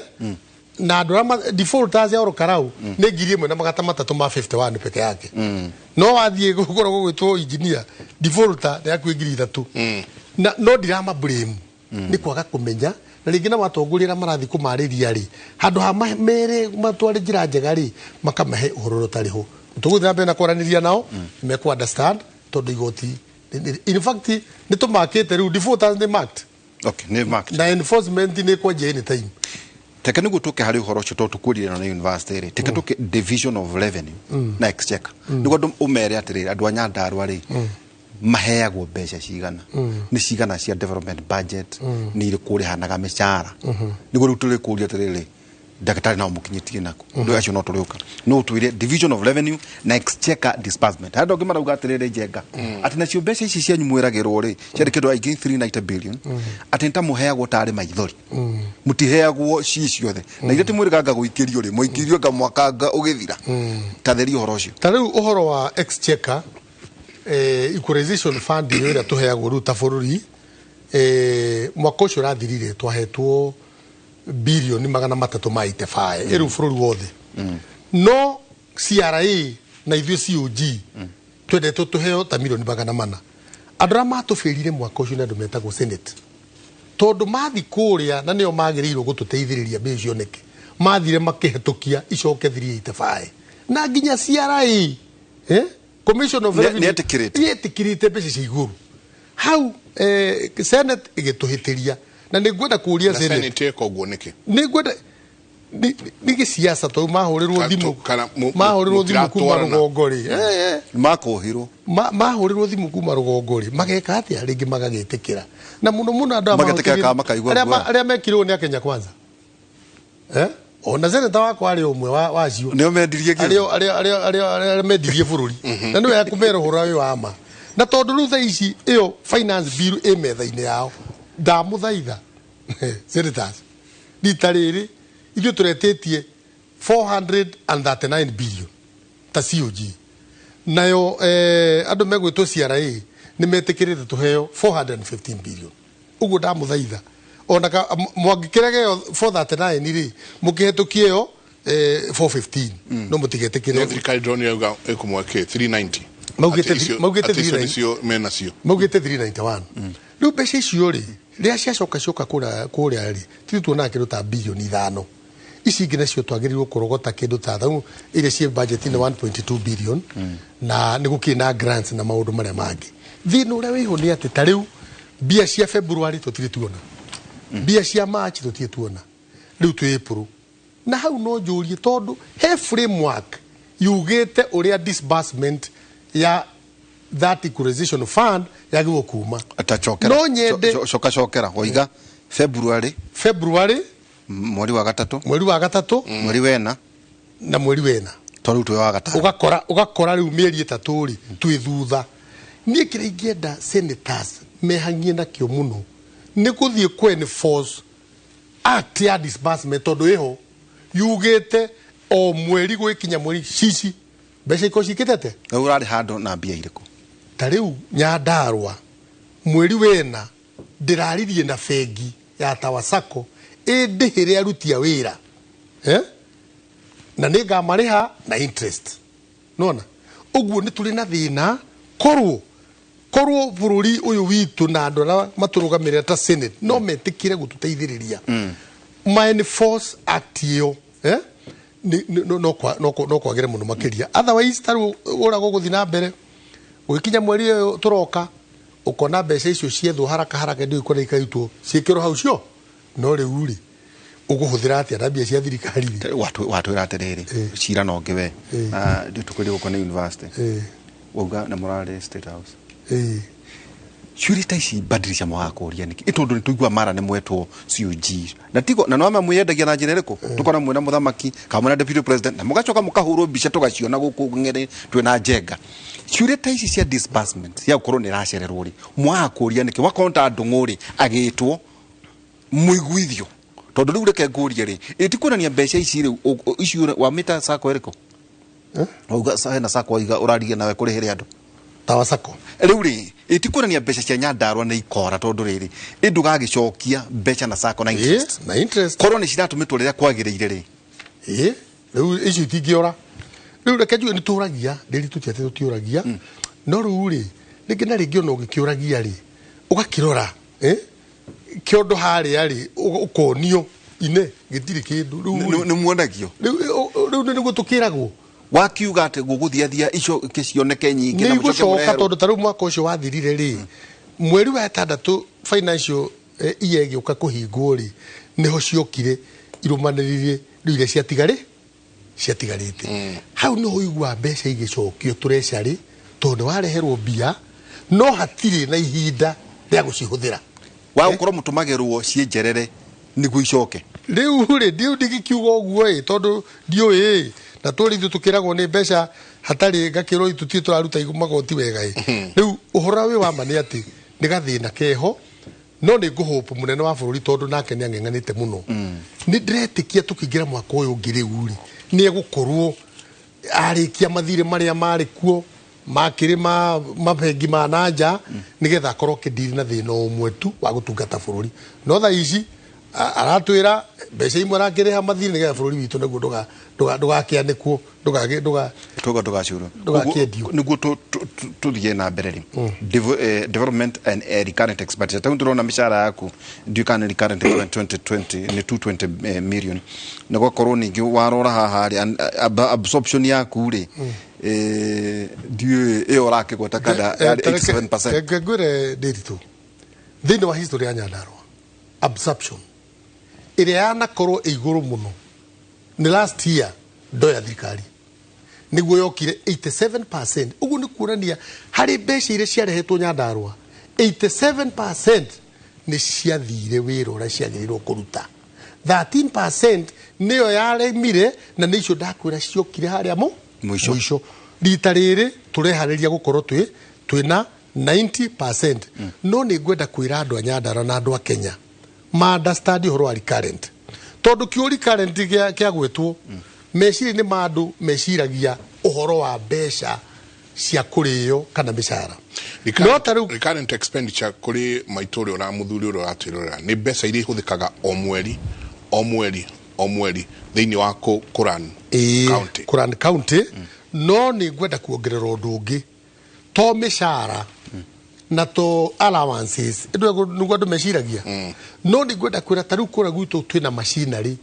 Speaker 3: Na andũ arĩa defaulters ya oro karau nĩ 1351 peke yake. No wathiĩ gũkorwo gũgwĩtwo engineer, defaulter nĩ hakuhĩ 3000. Na no ndirama blame, nĩ kwaga kũmenya, na rĩngĩ na matongoria arĩa marathiĩ kũmarĩria rĩ, handũ ha mere matware njĩra njega rĩ, makamahe ũhoro ũrĩa ũtarĩ ho. Tũgũthiĩ na mbere na kwaranĩria nao, nĩ mekũ understand tondũ igoti in fact nĩ tũmakĩte rĩu, defaulters nĩ marked.
Speaker 2: Okay, nĩ marked.
Speaker 3: Na enforcement nĩ kwanjia anytime.
Speaker 2: Teke nĩguo tũke harĩ ũhoro ũcio, tondũ tũkwĩrire na university rĩ, teke tũke division of revenue na exchequer, nĩguo andũ ũmere atĩrĩrĩ, andũ a Nyandarũa rĩ, maheagwo mbeca cigana, nĩ cigana cia development budget, nĩ irĩkũ ũrĩhanaga mĩcara, nĩguo rĩu tũrĩ kũria atĩrĩrĩ, ndagĩtarĩ nao mũkinyĩtie naku ndũ acio no tũrĩũka no ũtwĩre division of revenue na exchequer disbursement. Harĩ andũ angĩ marauga atĩrĩrĩ, Njenga, atĩ nacio mbeca ici cianyu mwĩragĩrwo rĩ, ciarĩ kĩndũ aingĩ 390 billion, atĩ nĩ ta mũheagwo tarĩ maithori, mũtiheagwo ci ciothe, na iria timwĩrĩganga gũikĩrio rĩ, mũikĩrio nga mwakanga ũgĩthira. Tatheria ũhoro ũcio.
Speaker 3: Ta rĩu ũhoro wa exchequer, equalization fund ĩyo ĩrĩa tũheagwo rĩu ta bũrũri, mwaka ũcio ũrathirire twahetwo birioni 385 ĩrĩu bũrũri wothe. No CRA na ithuĩ COG twendetwo tũheo ta mirioni 400. Andũ arĩa matũbĩrire mwaka ũcio nĩ andũ metagwo Senate, tondũ mathi kũrĩa na nĩo magĩrĩirwo gũtũteithĩrĩria mbia cioneke, mathire makĩhetũkia icoke 385 na nginya CRA, Commission of Revenue
Speaker 2: Nĩetĩkĩrĩte.
Speaker 3: Nĩetĩkĩrĩte mbeca cia igũrũ hau. Senate ĩgĩtũhĩtĩria na nĩ ngwenda kũria
Speaker 1: Na
Speaker 3: Senate.
Speaker 1: Senate ĩka ũguo nĩkĩ?
Speaker 3: Nĩ ngwenda nĩ gĩciaca tondũ mahũrĩrwo thimũ
Speaker 1: Kana
Speaker 3: mahũrĩrwo thimũ kuma
Speaker 1: mũtiratwarana.
Speaker 3: rũgongo rĩ,
Speaker 2: Makũhirwo.
Speaker 3: Mahũrĩrwo thimũ kuma rũgongo rĩ, mageka atĩa? Rĩngĩ magagĩtĩkĩra na mũno mũno andũ aya
Speaker 2: Magetĩkĩra kana makaigua
Speaker 3: arĩa
Speaker 2: guoya.
Speaker 3: Arĩa mekirwo nĩ a Kenya Kwanza, eh? Ona seneta wakwa arĩ ũmwe wa wacio.
Speaker 2: Nĩo mendirie kĩndũ.
Speaker 3: Arĩa mendirie bũrũri, na nĩ wega kũmera ũhoro ũyũ wa ma, na tondũ rĩu thaa ici ĩyo finance bill ĩ metha-inĩ yao, ndamũthaitha senators, rita rĩrĩ ithuĩ tũretĩtie 439 billion ta COG, nayo andũ megwĩtwo CRA nĩ metĩkĩrĩte tũheo 415 billion. Ũguo ndamũthaitha, ona mwangĩkĩrega ĩyo 439 rĩ, mũkĩhetũkie ĩyo 415, no mũtigetĩkĩre.
Speaker 1: No thirikari ndĩronire yauga ĩkũmwe kĩ 390.
Speaker 3: Maugĩte
Speaker 1: Atĩ icio
Speaker 3: 390.
Speaker 1: nĩcio menacio.
Speaker 3: Maugĩte 391. Rĩu mbeca icio rĩ, rĩrĩa ciacoka cioka kũrĩa rĩ, tithuĩ tuonaga kĩndũ ta bilioni 5. Ici ingĩ nacio twagĩrĩirwo kũrogota kĩndũ ta thau iria ciĩ budget-inĩ 1.2 billion, na nĩ gũkĩrĩ na grants na maũndũ marĩa mangĩ. Thĩna ũrĩa wĩho nĩ atĩ ta rĩu mbia cia February tũtirĩ tuona, mbia cia March tũtirĩ tuona, rĩu twĩ April. Na hau no njũrie, tondũ he framework yugĩte ũrĩa disbursement ya that equalization fund yagĩrĩirwo kuma.
Speaker 2: Atacokera.
Speaker 3: No nyende
Speaker 2: Coka cokera waiga February.
Speaker 3: February.
Speaker 2: Mweri wa gatatũ.
Speaker 3: Mweri wa gatatũ.
Speaker 2: Mweri wena.
Speaker 3: Na mweri wena.
Speaker 2: To rĩu twĩ wa gatano.
Speaker 3: Ũgakora rĩu mĩeri 3 rĩ, twĩ thutha. Niĩ kĩrĩa ingĩenda senators mehang'ie nakĩo mũno nĩ gũthiĩ kũ enforce. Act ya disbursement tondu iho yugite o mweri gwikinya mweri cici mbeca ikorwo cikite atia.
Speaker 2: Rĩu ũrarĩ handũ na mbia irĩkũ?
Speaker 3: Ta rĩu Nyandarua mweri wena ndĩraririe na bengi ya Tawasako ĩndĩhĩre aruti a wĩra, na nĩngamarĩha na interest. Nona ũguo nĩ tũrĩ na thĩna korwo bũrũri ũyũ witũ na andũ arĩa matũrũgamĩrĩra ta Senate no metĩkĩre gũtũteithĩrĩria ma enforce act ĩyo, no kwagĩre mũno makĩria. Otherwise ta rĩu ũrĩa gũgũthiĩ na mbere gũgĩkinya mweri ũyũ tũroka ũkona mbeca icio ciethwo haraka haraka ndiũĩ kũrĩa ikarutwo ciĩkĩrwo hau cio, no rĩu rĩ ũkũhũthĩra atĩa na mbia cia thirikari?
Speaker 2: Watwĩra atĩrĩrĩ cira na ũngĩ we na tũkĩrĩ gũkũ nĩ university wauga na mũrarĩ State House. Ciũria ta ici badilisha mwaga kũria nĩkĩ? Ĩ tondũ nĩtũigua mara nĩ mwetwo CUG na tigo na no mwĩendagia na njĩra ĩrĩkũ? Tũkona mwĩna mũthamaki kana mwĩna deputy president na mũgacoka mũkahũrwo mbica tũgaciona gũkũ ng'ere twĩna Njenga. Ciũria ta ici cia disbursement cia gũkorwo nĩ iracererwo rĩ mwaga kũria nĩkĩ? Wakorwo ta Ndung'u rĩ agĩtwo mũiguithio tondũ rĩu reke ngũrie rĩ ĩ ti kuonania mbeca ici rĩu ici wamĩta sacco ĩrĩkũ? Wauga hena sacco waiga ũrarigia nawe kũrĩhĩre andũ
Speaker 3: Tawasako.
Speaker 2: Rĩu rĩ ĩ ti kuonania mbeca cia Nyandarua nĩ ikora tondũ rĩrĩ ĩ ndũgagĩcokia mbeca na sacco na interest.
Speaker 3: Na interest.
Speaker 2: Korwo nĩ ciratũmĩtwo rĩrĩa kwagĩrĩire rĩ.
Speaker 3: Rĩu icio itingĩora. Rĩu reke njuge nĩ tũragia, rĩrĩ tũtiatĩ tũtiũragia. No rĩu rĩ rĩngĩ na rĩngĩ ona ũgĩkĩũragia rĩ ũgakĩrora kĩondo harĩa rĩ ũkonio ine gĩtirĩ kĩndũ. Rĩu
Speaker 2: nĩ muonagio.
Speaker 3: Rĩu nĩguo tũkĩragwo.
Speaker 2: Wakiuga atĩ gũgũthiathia icio kĩcioneke nyingĩ na mũcoke
Speaker 3: mũreherwo. Tondũ ta rĩu mwaka ũcio wathirire rĩ mweri wa ĩtandatũ financial year ĩgĩũka kũhingwo rĩ nĩho ciokire irũmanĩrĩire rĩu iria ciatigarĩte. Hau nĩho ũiguaga mbeca igĩcokio treasury tondũ nĩ wareherwo mbia no hatirĩ na ihinda rĩa gũcihũthĩra.
Speaker 2: Wa gũkorwo mũtũmagĩrwo ciĩ njerere nĩguo icoke.
Speaker 3: Rĩu rĩ ndiũ ndingĩkiuga ũguo ĩ tondũ ndiũĩ na tũrĩ ithuĩ tũkĩragwo nĩ mbeca hatarĩ ngakĩrwo tũtirĩ tũraruta magoti wega ĩ. Rĩu ũhoro wĩ wa ma nĩ atĩ nĩ gathĩna keho no nĩ ngũhũpũ mũnene wa bũrũri tondũ nake nĩ ang'eng'anĩte mũno. Nĩ ndĩretĩkia tũkĩingĩra mwaka ũyũ ũngĩ rĩu rĩ nĩ egũkorwo arĩkia mathirĩ marĩa marĩ kuo makĩrĩ ma mabengi ma nanja nĩgetha akorwo akĩndiri na thĩna ũmwe tu wa gũtungata bũrũri. No thaa ici aratwĩra mbeca imwe arakĩrĩha mathirĩ nĩgetha bũrũri witũ naguo ndũgakĩanĩkwo
Speaker 2: ndũgacurwo
Speaker 3: ndũgakĩendio.
Speaker 2: Nĩguo tũthiĩ na mbere rĩ development and recurrent expenditure ta ndĩrona mĩcara yaku ndiũĩ kana nĩ recurrent expenditure 2020 nĩ 220 million na gwakorwo ningĩ warora haha rĩ absorption yaku rĩ ndiũĩ ĩyo ũrakĩgweta kana yarĩ 87%.
Speaker 3: Reke ngwĩre Ndiritu thĩinĩ wa history ya Nyandarua absorption ĩrĩa yanakorwo ĩ igũrũ mũno nĩ last year ndo ya thirikari nĩguo yokire 87%. Ũguo nĩ kuonania harĩ mbeca iria ciarehetwo Nyandarua 87% nĩ ciathire wĩra ũrĩa ciagĩrĩirwo kũruta. 13% nĩyo yaremire na nĩ icio ndakwĩra ciokire harĩa mũico. Rita rĩrĩ tũreharĩria gũkorwo twĩna 90%. No nĩ ngwenda kwĩra andũ a Nyandarua na andũ a Kenya ma understand ũhoro wa recurrent tondũ kĩo recurrent kĩa gwĩtwo meciria-inĩ ma andũ meciragia ũhoro wa mbeca cia kũrĩo kana mĩcara. No ta rĩu
Speaker 1: recurrent expenditure kũrĩ maitũ ũrĩa ũramũthuri ũrĩa ũratwĩrorera nĩ mbeca iria ihũthĩkaga o mweri o mweri o mweri thĩinĩ wa kũran county.
Speaker 3: Kũran county. No nĩ ngwenda kuongerera ũndũ ũngĩ to mĩcara na to allowances nĩguo andũ meciragia. No nĩ ngwenda kwĩra ta rĩu kũrĩa gwitũ twĩna machinery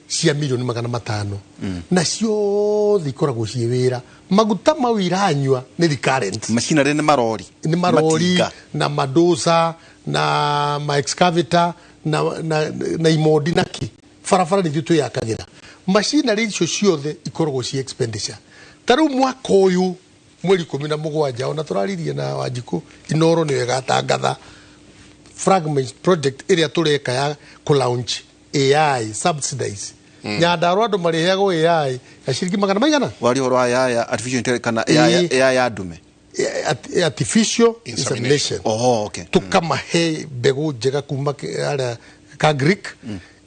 Speaker 3: cia milioni 500 na ciothe ikoragwo ciĩ wĩra. Maguta mau iranyua nĩ recurrent.
Speaker 2: Machinery nĩ marori.
Speaker 3: Nĩ marori na madosa na ma excavator na imondi na kĩ barabara nĩ ithuĩ twĩyakagĩra. Machinery icio ciothe ikoragwo ciĩ expenditure. Ta rĩu mwaka ũyũ mweri 17 ona tũraririe na Wanjikũ Inoro nĩyo ĩgatangatha fragment project ĩrĩa tũreka ya kũ-launch AI subsidies. Nyandarua andũ marĩheagwo AI ya ciringi magana maigana.
Speaker 2: Wari ũhoro wa AI artificial intelligence kana AI ya ndume.
Speaker 3: Artificial insemination.
Speaker 2: Oh, okay.
Speaker 3: Tukamahe mbegũ njega kuma harĩa ka Greek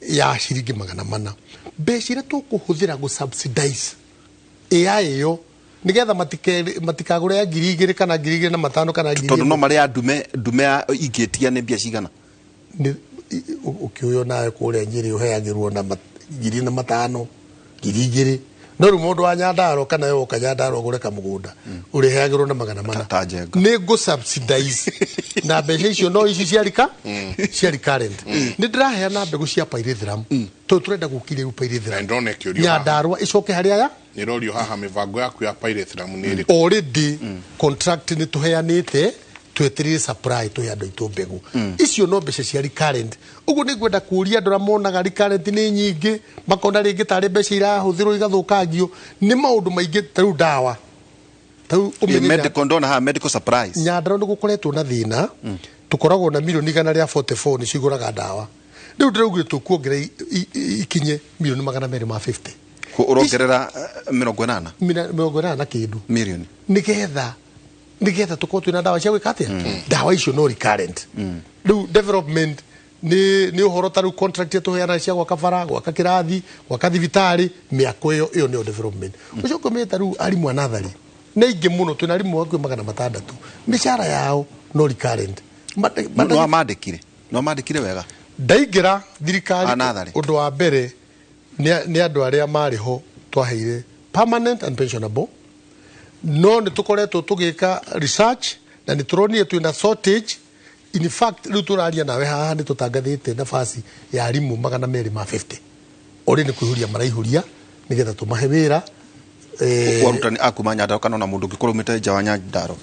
Speaker 3: Ya ciringi 400. Mbeca iria tũkũhũthĩra gũ subsidize AI ĩyo nĩgetha matikagũre ya 2000 kana 2500 kana 1000.
Speaker 2: Tondũ no marĩa ndume ingĩtia nĩ mbia cigana?
Speaker 3: Ũkĩũywo nawe kũrĩa Nyĩrĩ ũheagĩrwo na 1500, 2000. No rĩu mũndũ wa Nyandarua kana yoka Nyandarua ũgũre kamũgũnda ũrĩheagĩrwo na 400.
Speaker 2: Ta Njenga.
Speaker 3: Nĩ ngũ subsidize na mbeca icio no ici cia recurrent. Nĩ ndĩraheana mbegũ cia pyrethrum tondũ tũrenda gũkiria rĩu pyrethrum.
Speaker 1: Na ndĩrona ĩkĩũrio haha.
Speaker 3: Nyandarua ĩcoke harĩa aya.
Speaker 1: Nĩrorio haha mĩbango yaku ya pyrethrum nĩ ĩrĩkũ?
Speaker 3: Already contract nĩ tũheanĩte, twetereire supply tũhe andũ aitũ mbegũ icio no mbeca cia recurrent. Ũguo nĩ ngwenda kũria andũ arĩa monaga recurrent nĩ nyingĩ makona rĩngĩ tarĩ mbeca irahũthĩrwo igathũkangio nĩ maũndũ maingĩ ta rĩu ndawa. Ta rĩu ũmenye
Speaker 2: Medical ndona haha medical supplies.
Speaker 3: Nyandarua nĩ gũkoretwo na thĩna, tũkoragwo na milioni 144 nĩcio igũraga ndawa. Rĩu ndĩraugire tũkuongerera ikinye milioni 250.
Speaker 2: Ũrongerera 80?
Speaker 3: 80 na kĩndũ.
Speaker 2: Milioni.
Speaker 3: Nĩgetha tũkorwo twĩna ndawa cia gwĩka atĩa? Ndawa icio no recurrent. Rĩu development nĩ ũhoro ta rĩu contract ĩrĩa tũheanaga cia gwaka bara, gwaka kĩrathi, gwaka thibitarĩ, mĩako ĩyo nĩyo development. Ũcoke ũmenye ta rĩu arimũ a natharĩ nĩ aingĩ mũno, twĩna arimũ hakuhĩ 600. Mĩcara yao no recurrent.
Speaker 2: No amandĩkire? No amandĩkire wega?
Speaker 3: Ndaingĩra thirikari
Speaker 2: A natharĩ.
Speaker 3: ũndũ wa mbere nĩ andũ arĩa marĩ ho twaheire permanent and pensionable. No nĩ tũkoretwo tũgĩka research na nĩ tũronire twĩna shortage. In fact rĩu tũraria nawe haha nĩ tũtangathĩte nafasi ya arimũ 250. Orĩ nĩ kũihũria maraihũria nĩgetha tũmahe wĩra.
Speaker 2: Arutani a kuma Nyandarua kana ona mũndũ ũngĩkorwo umĩte nja wa Nyandarua?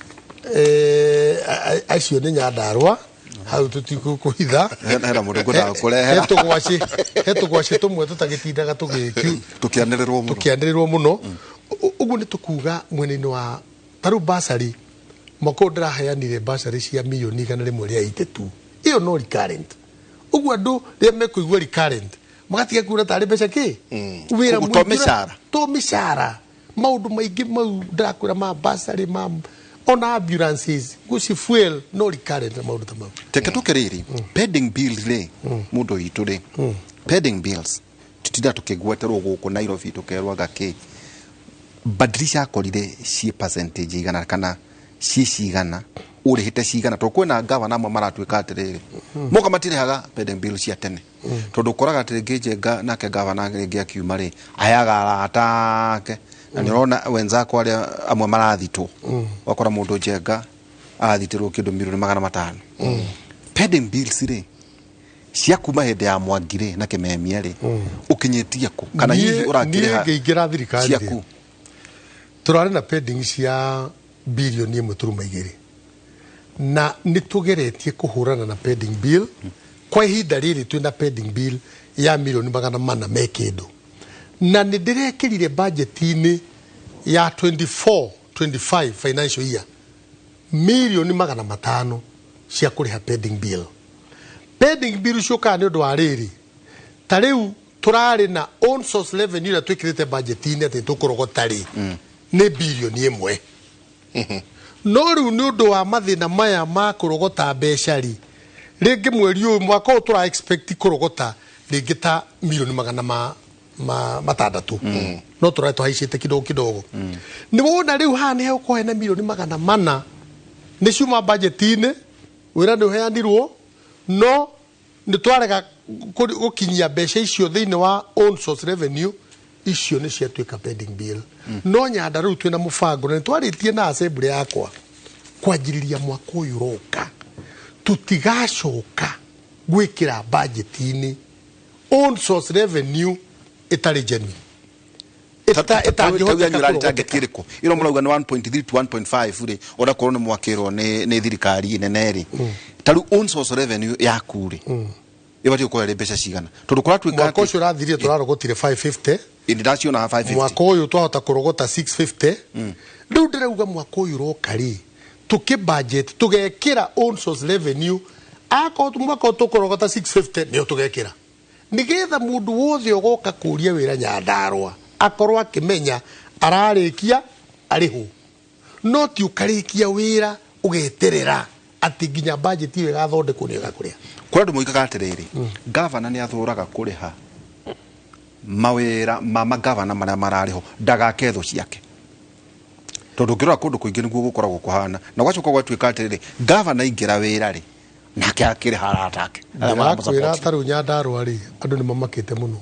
Speaker 3: Acio nĩ Nyandarua hau tũtikũhitha.
Speaker 2: Hena mũndũ ngwendaga kũrehera.
Speaker 3: He tũgwacĩ tũmwe tũtagĩtindaga
Speaker 2: Tũkĩanĩrĩrwo mũno.
Speaker 3: Tũkĩanĩrĩrwo mũno. Ũguo nĩ tũkuga mwena-inĩ wa ta rĩu basarĩ, mwaka ũyũ ndĩraheanire basarĩ cia milioni 182. Ĩyo no recurrent. Ũguo andũ rĩrĩa mekũigua recurrent magatiga kuona tarĩ mbeca kĩ? Wĩra
Speaker 2: Koguo to
Speaker 3: mũingĩ
Speaker 2: mĩcara?
Speaker 3: To mĩcara. Maũndũ maingĩ mau ndĩrakwĩra ma basarĩ, ma ona ambulances, gũci fuel no recurrent na maũndũ ta mau.
Speaker 2: Teke tũke rĩrĩ, pending bills rĩ, mũndũ witũ rĩ, pending bills tũtinda tũkĩgweterwo gũkũ Nairobi tũkerwo anga kĩ. Badilisha akorire ciĩ percentage igana kana ciĩ cigana, ũrĩhĩte cigana, tondũ kwĩna gavana amwe maratuĩka atĩrĩrĩ, moka matirĩhaga pending bills cia tene. Tondũ ũkoraga atĩ rĩngĩ Njenga nake gavana rĩngĩ akiuma rĩ, aheaga arata ake. Na nĩ ũrona wenzako arĩa amwe marathitwo. Ũgakora mũndũ Njenga arathitĩrwo kĩndũ milioni 500. Pending bills rĩ, cia kuma hĩndĩ ya Mwangi rĩ na Kĩmemia rĩ, ũkinyĩtie kũ? Kana hihi ũrakĩrĩha
Speaker 3: Niĩ ngĩingĩra thirikari rĩ,
Speaker 2: ciaku?
Speaker 3: tũrarĩ na pending cia bilioni ĩmwe turuma igĩrĩ. Na nĩ tũgeretie kũhũrana na pending bill. Kwa ihinda rĩrĩ twĩna pending bill ya milioni 400 me kĩndũ. Na nĩ ndĩrekĩrire budget-inĩ ya 24-25 financial year milioni 500 cia kũrĩha pending bill. Pending bill ciũkaga nĩ ũndũ wa rĩrĩ, ta rĩu tũrarĩ na own source revenue ĩrĩa twĩkĩrĩte budget-inĩ atĩ tũkũrogota rĩ, nĩ bilioni 1. No rĩu nĩ ũndũ wa mathĩna maya ma kũrogota mbeca rĩ, rĩngĩ mweri ũyũ mwaka ũyũ tũra expect kũrogota rĩngĩ ta milioni magana matandatũ. No tũrarĩ tũhaicĩte kidogo kidogo. Nĩ wona rĩu haha nĩ hegũkorwo hena milioni 400 nĩ ciuma budget-inĩ, wĩra nĩ ũheanirwo, no nĩ twarega gũkinyia mbeca icio thĩinĩ wa own source revenue, icio nĩ ciatuĩka pending bill. No Nyandarua rĩu twĩna mũbango na nĩ twarĩtie na assembly yakwa kwanjĩrĩria mwaka ũyũ ũroka tũtigacoka gwĩkĩra budget-inĩ own source revenue ĩtarĩ genuine. Ĩtangĩhoteka
Speaker 2: Tau target
Speaker 3: kũrogoteka.
Speaker 2: ĩrĩkũ? Ĩno mũrauga nĩ 1.3 to 1.5 rĩ, ona korwo nĩ mwakĩrwo nĩ thirikari nene rĩ. Ta rĩu own source revenue yaku rĩ, ĩbatiĩ gũkorwo ĩrĩ mbeca cigana? Tondũ kũratuĩka
Speaker 3: Mwaka
Speaker 2: atĩ
Speaker 3: ũcio ũrathirire tũrarogotire 550.
Speaker 2: Ĩndĩ ndaciona 550.
Speaker 3: Mwaka ũyũ twahota kũrogota 650. Rĩu ndĩrauga mwaka ũyũ ũroka rĩ, tũkĩ budget tũgekĩra own source revenue, akorwo mwaka ũyũ tũkũrogota 650 nĩyo tũgekĩra. Nĩgetha mũndũ wothe ũgoka kũria wĩra Nyandarua akorwo akĩmenya ararĩkia arĩhwo. No ti ũkarĩkia wĩra ũgeterera Atĩ nginya budget ĩyo ĩgathondekwo nĩyo ĩgakũrĩha.
Speaker 2: Kũrĩ andũ moigaga atĩrĩrĩ, gavana nĩ athũraga kũrĩha mawĩra ma magavana marĩa mararĩho, ndagake thũ ciake, tondũ ũngĩrora kũndũ kũingĩ nĩguo gũkoragwo kũhana, na gwacoka gwatuĩka atĩrĩrĩ, gavana aingĩra wĩra rĩ, nake akĩrĩha arata ake arĩa
Speaker 3: Ndĩrakwĩra,
Speaker 2: maramũsupport.
Speaker 3: ta rĩu Nyandarũa rĩ, andũ nĩ mamakĩte mũno,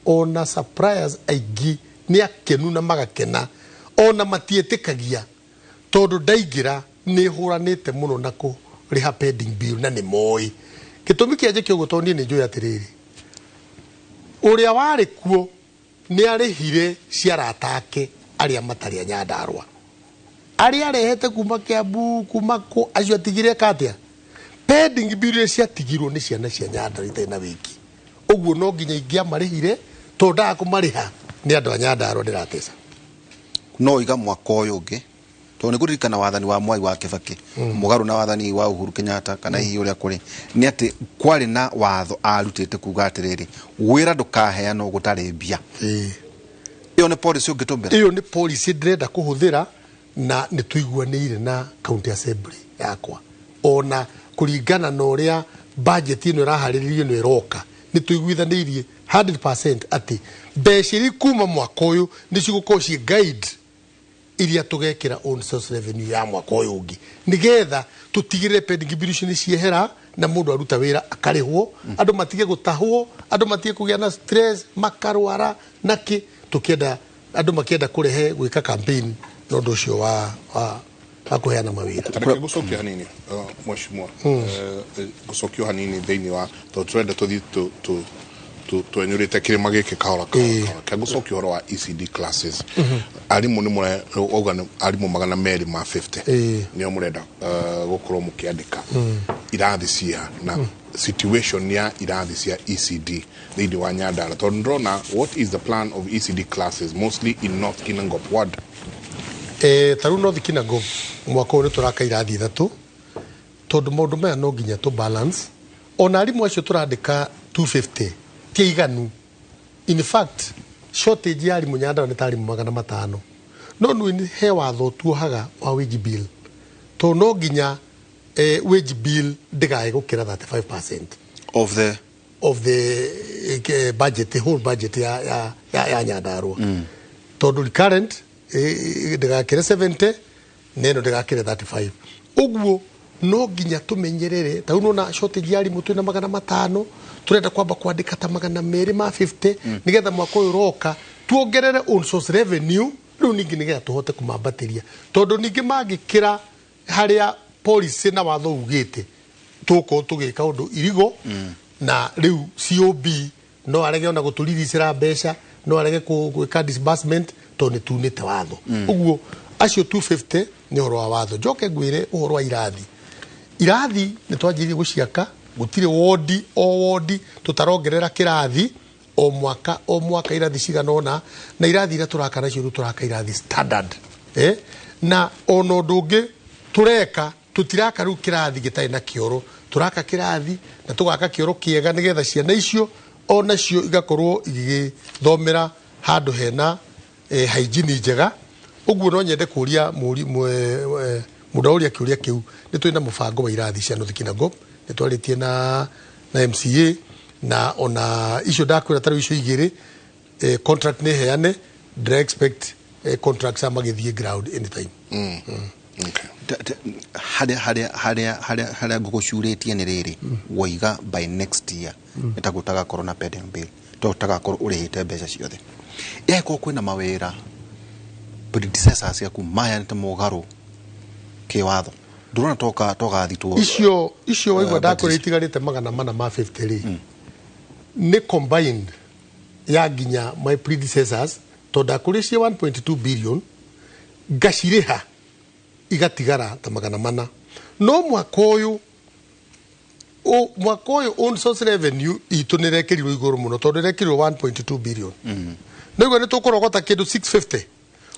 Speaker 3: ona suppliers aingĩ nĩ akenu na magakena, ona matiĩtĩkagia, tondũ ndaingĩra nĩ hũranĩte mũno na kũrĩha pending bill, na nĩ moĩ gĩtũmi kĩa njĩke ũguo, tondũ niĩ nĩ njũĩ atĩrĩrĩ, ũrĩa warĩ kuo nĩ arĩhire ciarata ake arĩa matarĩ a Nyandarũa, arĩa arehete kuma Kiambu, kuma kũ, acio atigire katia pending bill iria ciatigirwo nĩ ciana cia Nyandarũa itarĩ na wĩki. Ũguo no nginya ingĩamarĩhire, tondũ ndaga kũmarĩha nĩ andũ a Nyandarũa ndĩratesa.
Speaker 2: No iga mwaka ũyũ ũngĩ, tondũ nĩ ngũririkana wathani wa Mwai wa Kĩbakĩ, mũgarũ na wathani wa Uhuru Kenyatta, kana hihi ũrĩa kũrĩ nĩ atĩ kwarĩ na watho arutĩte kuga atĩrĩrĩ, wĩra ndũkaheanwo gũtarĩ mbia. Ĩyo nĩ policy ũngĩtũmĩra?
Speaker 3: Ĩyo nĩ policy ndĩrenda kũhũthĩra, na nĩ tũiguanĩire na county assembly yakwa, ona kũringana na ũrĩa budget ĩno ĩraharĩrĩrio ĩno ĩroka, nĩ tũiguithanĩirie 100% atĩ mbeca iria kuma mwaka ũyũ nĩ cigũkorwo ciĩ guide iria tũgekĩra own source revenue ya mwaka ũyũ ũngĩ, nĩgetha tũtigĩrĩre pending bill icio nĩ ciehera, na mũndũ aruta wĩra akarĩhwo, andũ matige gũtahwo, andũ matige kũgĩa na stress makarwara nakĩ, tũkĩenda andũ makĩenda kũrehe gwĩka campaign na ũndũ ũcio wa kũheana mawĩra.
Speaker 1: Tareke gũcokia hanini, mheshimiwa, gũcokia hanini thĩinĩ wa, tondũ tũrenda tũthiĩ twenyũrĩte kĩrĩma gĩkĩ kahora kahora. Kahora kĩa gũcokia ũhoro wa ECD classes, arimũ nĩ mũre auga nĩ arimũ 250 nĩo mũrenda gũkorwo mũkĩandĩka. Irathi cia na situation ya irathi cia ECD thĩinĩ wa Nyandarua, tondũ ndĩrona, what is the plan of ECD classes, mostly in North Kinangop ward?
Speaker 3: Ta rĩu North Kinangop mwaka ũyũ nĩ tũraka irathi ithatũ, tondũ maũndũ maya no nginya tũ balance. Ona arimũ acio tũrandĩka 250 ti aiganu. In fact, shortage ya arimũ Nyandarua nĩ ta arimũ 500, no nĩ he watho tuohaga wa wage bill, tondũ no nginya wage bill ndĩgae gũkĩra 35%
Speaker 2: of the
Speaker 3: of the budget, the whole budget ya Nyandarua, tondũ recurrent ndĩgakĩre 70 na ĩno ndĩgakĩre 35. Ũguo no nginya tũmenyerere. Ta rĩu nona shortage ya arimũ twĩna 500, tũrenda kwamba kwandĩka ta 250, nĩgetha mwaka ũyũ ũroka tuongerere own source revenue rĩu ningĩ, nĩgetha tũhote kũmambatĩria, tondũ ningĩ mangĩkĩra harĩa policy na watho ugĩte, tũgũkorwo tũgĩka ũndũ irigo, na rĩu COB no arege ona gũtũriricĩra mbeca, no arege gwĩka disbursement, tondũ nĩ tunĩte watho. Ũguo acio 250 nĩ ũhoro wa watho. Njoke ngwĩre ũhoro wa irathi. Irathi nĩ twanjĩrĩirie gũciaka, gũtirĩ wodi o wodi tũtarongerera kĩrathi o mwaka o mwaka, irathi cigana ũna, na irathi iria tũraka nacio rĩu tũraka irathi standard, eh? Na ona ũndũ ũngĩ tũreka, tũtiraka rĩu kĩrathi gĩtarĩ na kĩoro, tũraka kĩrathi na tũgaka kĩoro kĩega, nĩgetha ciana icio onacio igakorwo igĩthomera handũ hena hygiene njega. Ũguo no nyende kũria mũndũ aũria kĩũria kĩu, nĩ twĩ na mũbango wa irathi cia North Kinangop, nĩ twarĩtie na MCA, na ona icio ndakwĩra, ta rĩu icio igĩrĩ, contract nĩ heane, ndĩra expect contracts magĩthiĩ ground anytime.
Speaker 1: Okay.
Speaker 2: Harĩa ngũgũcurĩtie nĩ rĩrĩ, woiga by next year nĩ ta gũtagakorwo na pending bill, to ũtagakorwo ũrĩhĩte mbeca ciothe. Ĩgĩkorwo kwĩna mawĩra predecessors aku maheanĩte mũgarũ kĩwatho, ndũrona toka togathitwo?
Speaker 3: Icio waigua ndakwĩra
Speaker 2: budget.
Speaker 3: Itigarĩte 450 rĩ, nĩ combined ya nginya my predecessors, tondũ ndakũrĩcie 1.2 billion ngacirĩha, igatigara ta 400. No mwaka ũyũ mwaka ũyũ own source revenue itũ nĩ ĩrekĩrirwo igũrũ mũno, tondũ ĩrekĩrirwo 1.2 billion. Nĩguo nĩ tũkũrogota kĩndũ 650.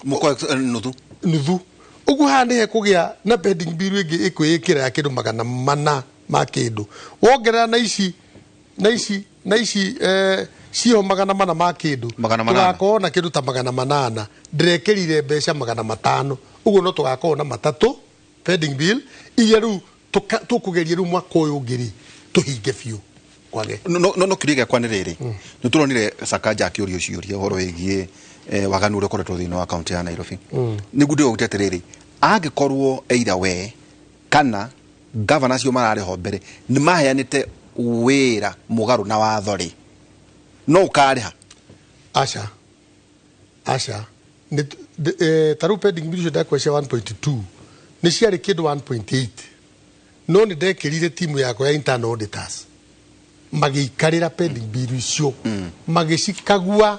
Speaker 2: Mũkwa nuthu.
Speaker 3: Nuthu. Ũguo haha nĩ hekũgĩa na pending bill ĩngĩ ĩkwĩĩkĩra ya kĩndũ 400 ma kĩndũ, wongerera na ici ciho 400 ma kĩndũ.
Speaker 2: 800.
Speaker 3: Tũgakorwo na kĩndũ ta 800. Ndĩrekĩrire mbeca 500, ũguo no tũgakorwo na matatũ pending bill iria rĩu Tũkũgeria rĩu mwaka ũyũ ũngĩ rĩ tũhinge biũ kwage.
Speaker 2: No kĩũria gĩakwa nĩ rĩrĩ, nĩ tũronire Sakaja akĩũrio ciũria ũhoro wĩgiĩ waganu ũrĩa ũkoretwo thĩinĩ wa kaunti ya Nairobi. Nĩguo ndĩrogũte atĩrĩrĩ, angĩkorwo either we kana gavana acio mararĩ ho mbere nĩ maheanĩte wĩra mũgarũ na watho rĩ, no ũkarĩha?
Speaker 3: Aca, aca. Ta rĩu pending bill icio ndakwa cia 1.2 nĩ ciarĩ kĩndũ 1.8, no nĩ ndekĩrire timu yakwa ya internal auditors magĩikarĩra pending bill icio, magĩcikagua,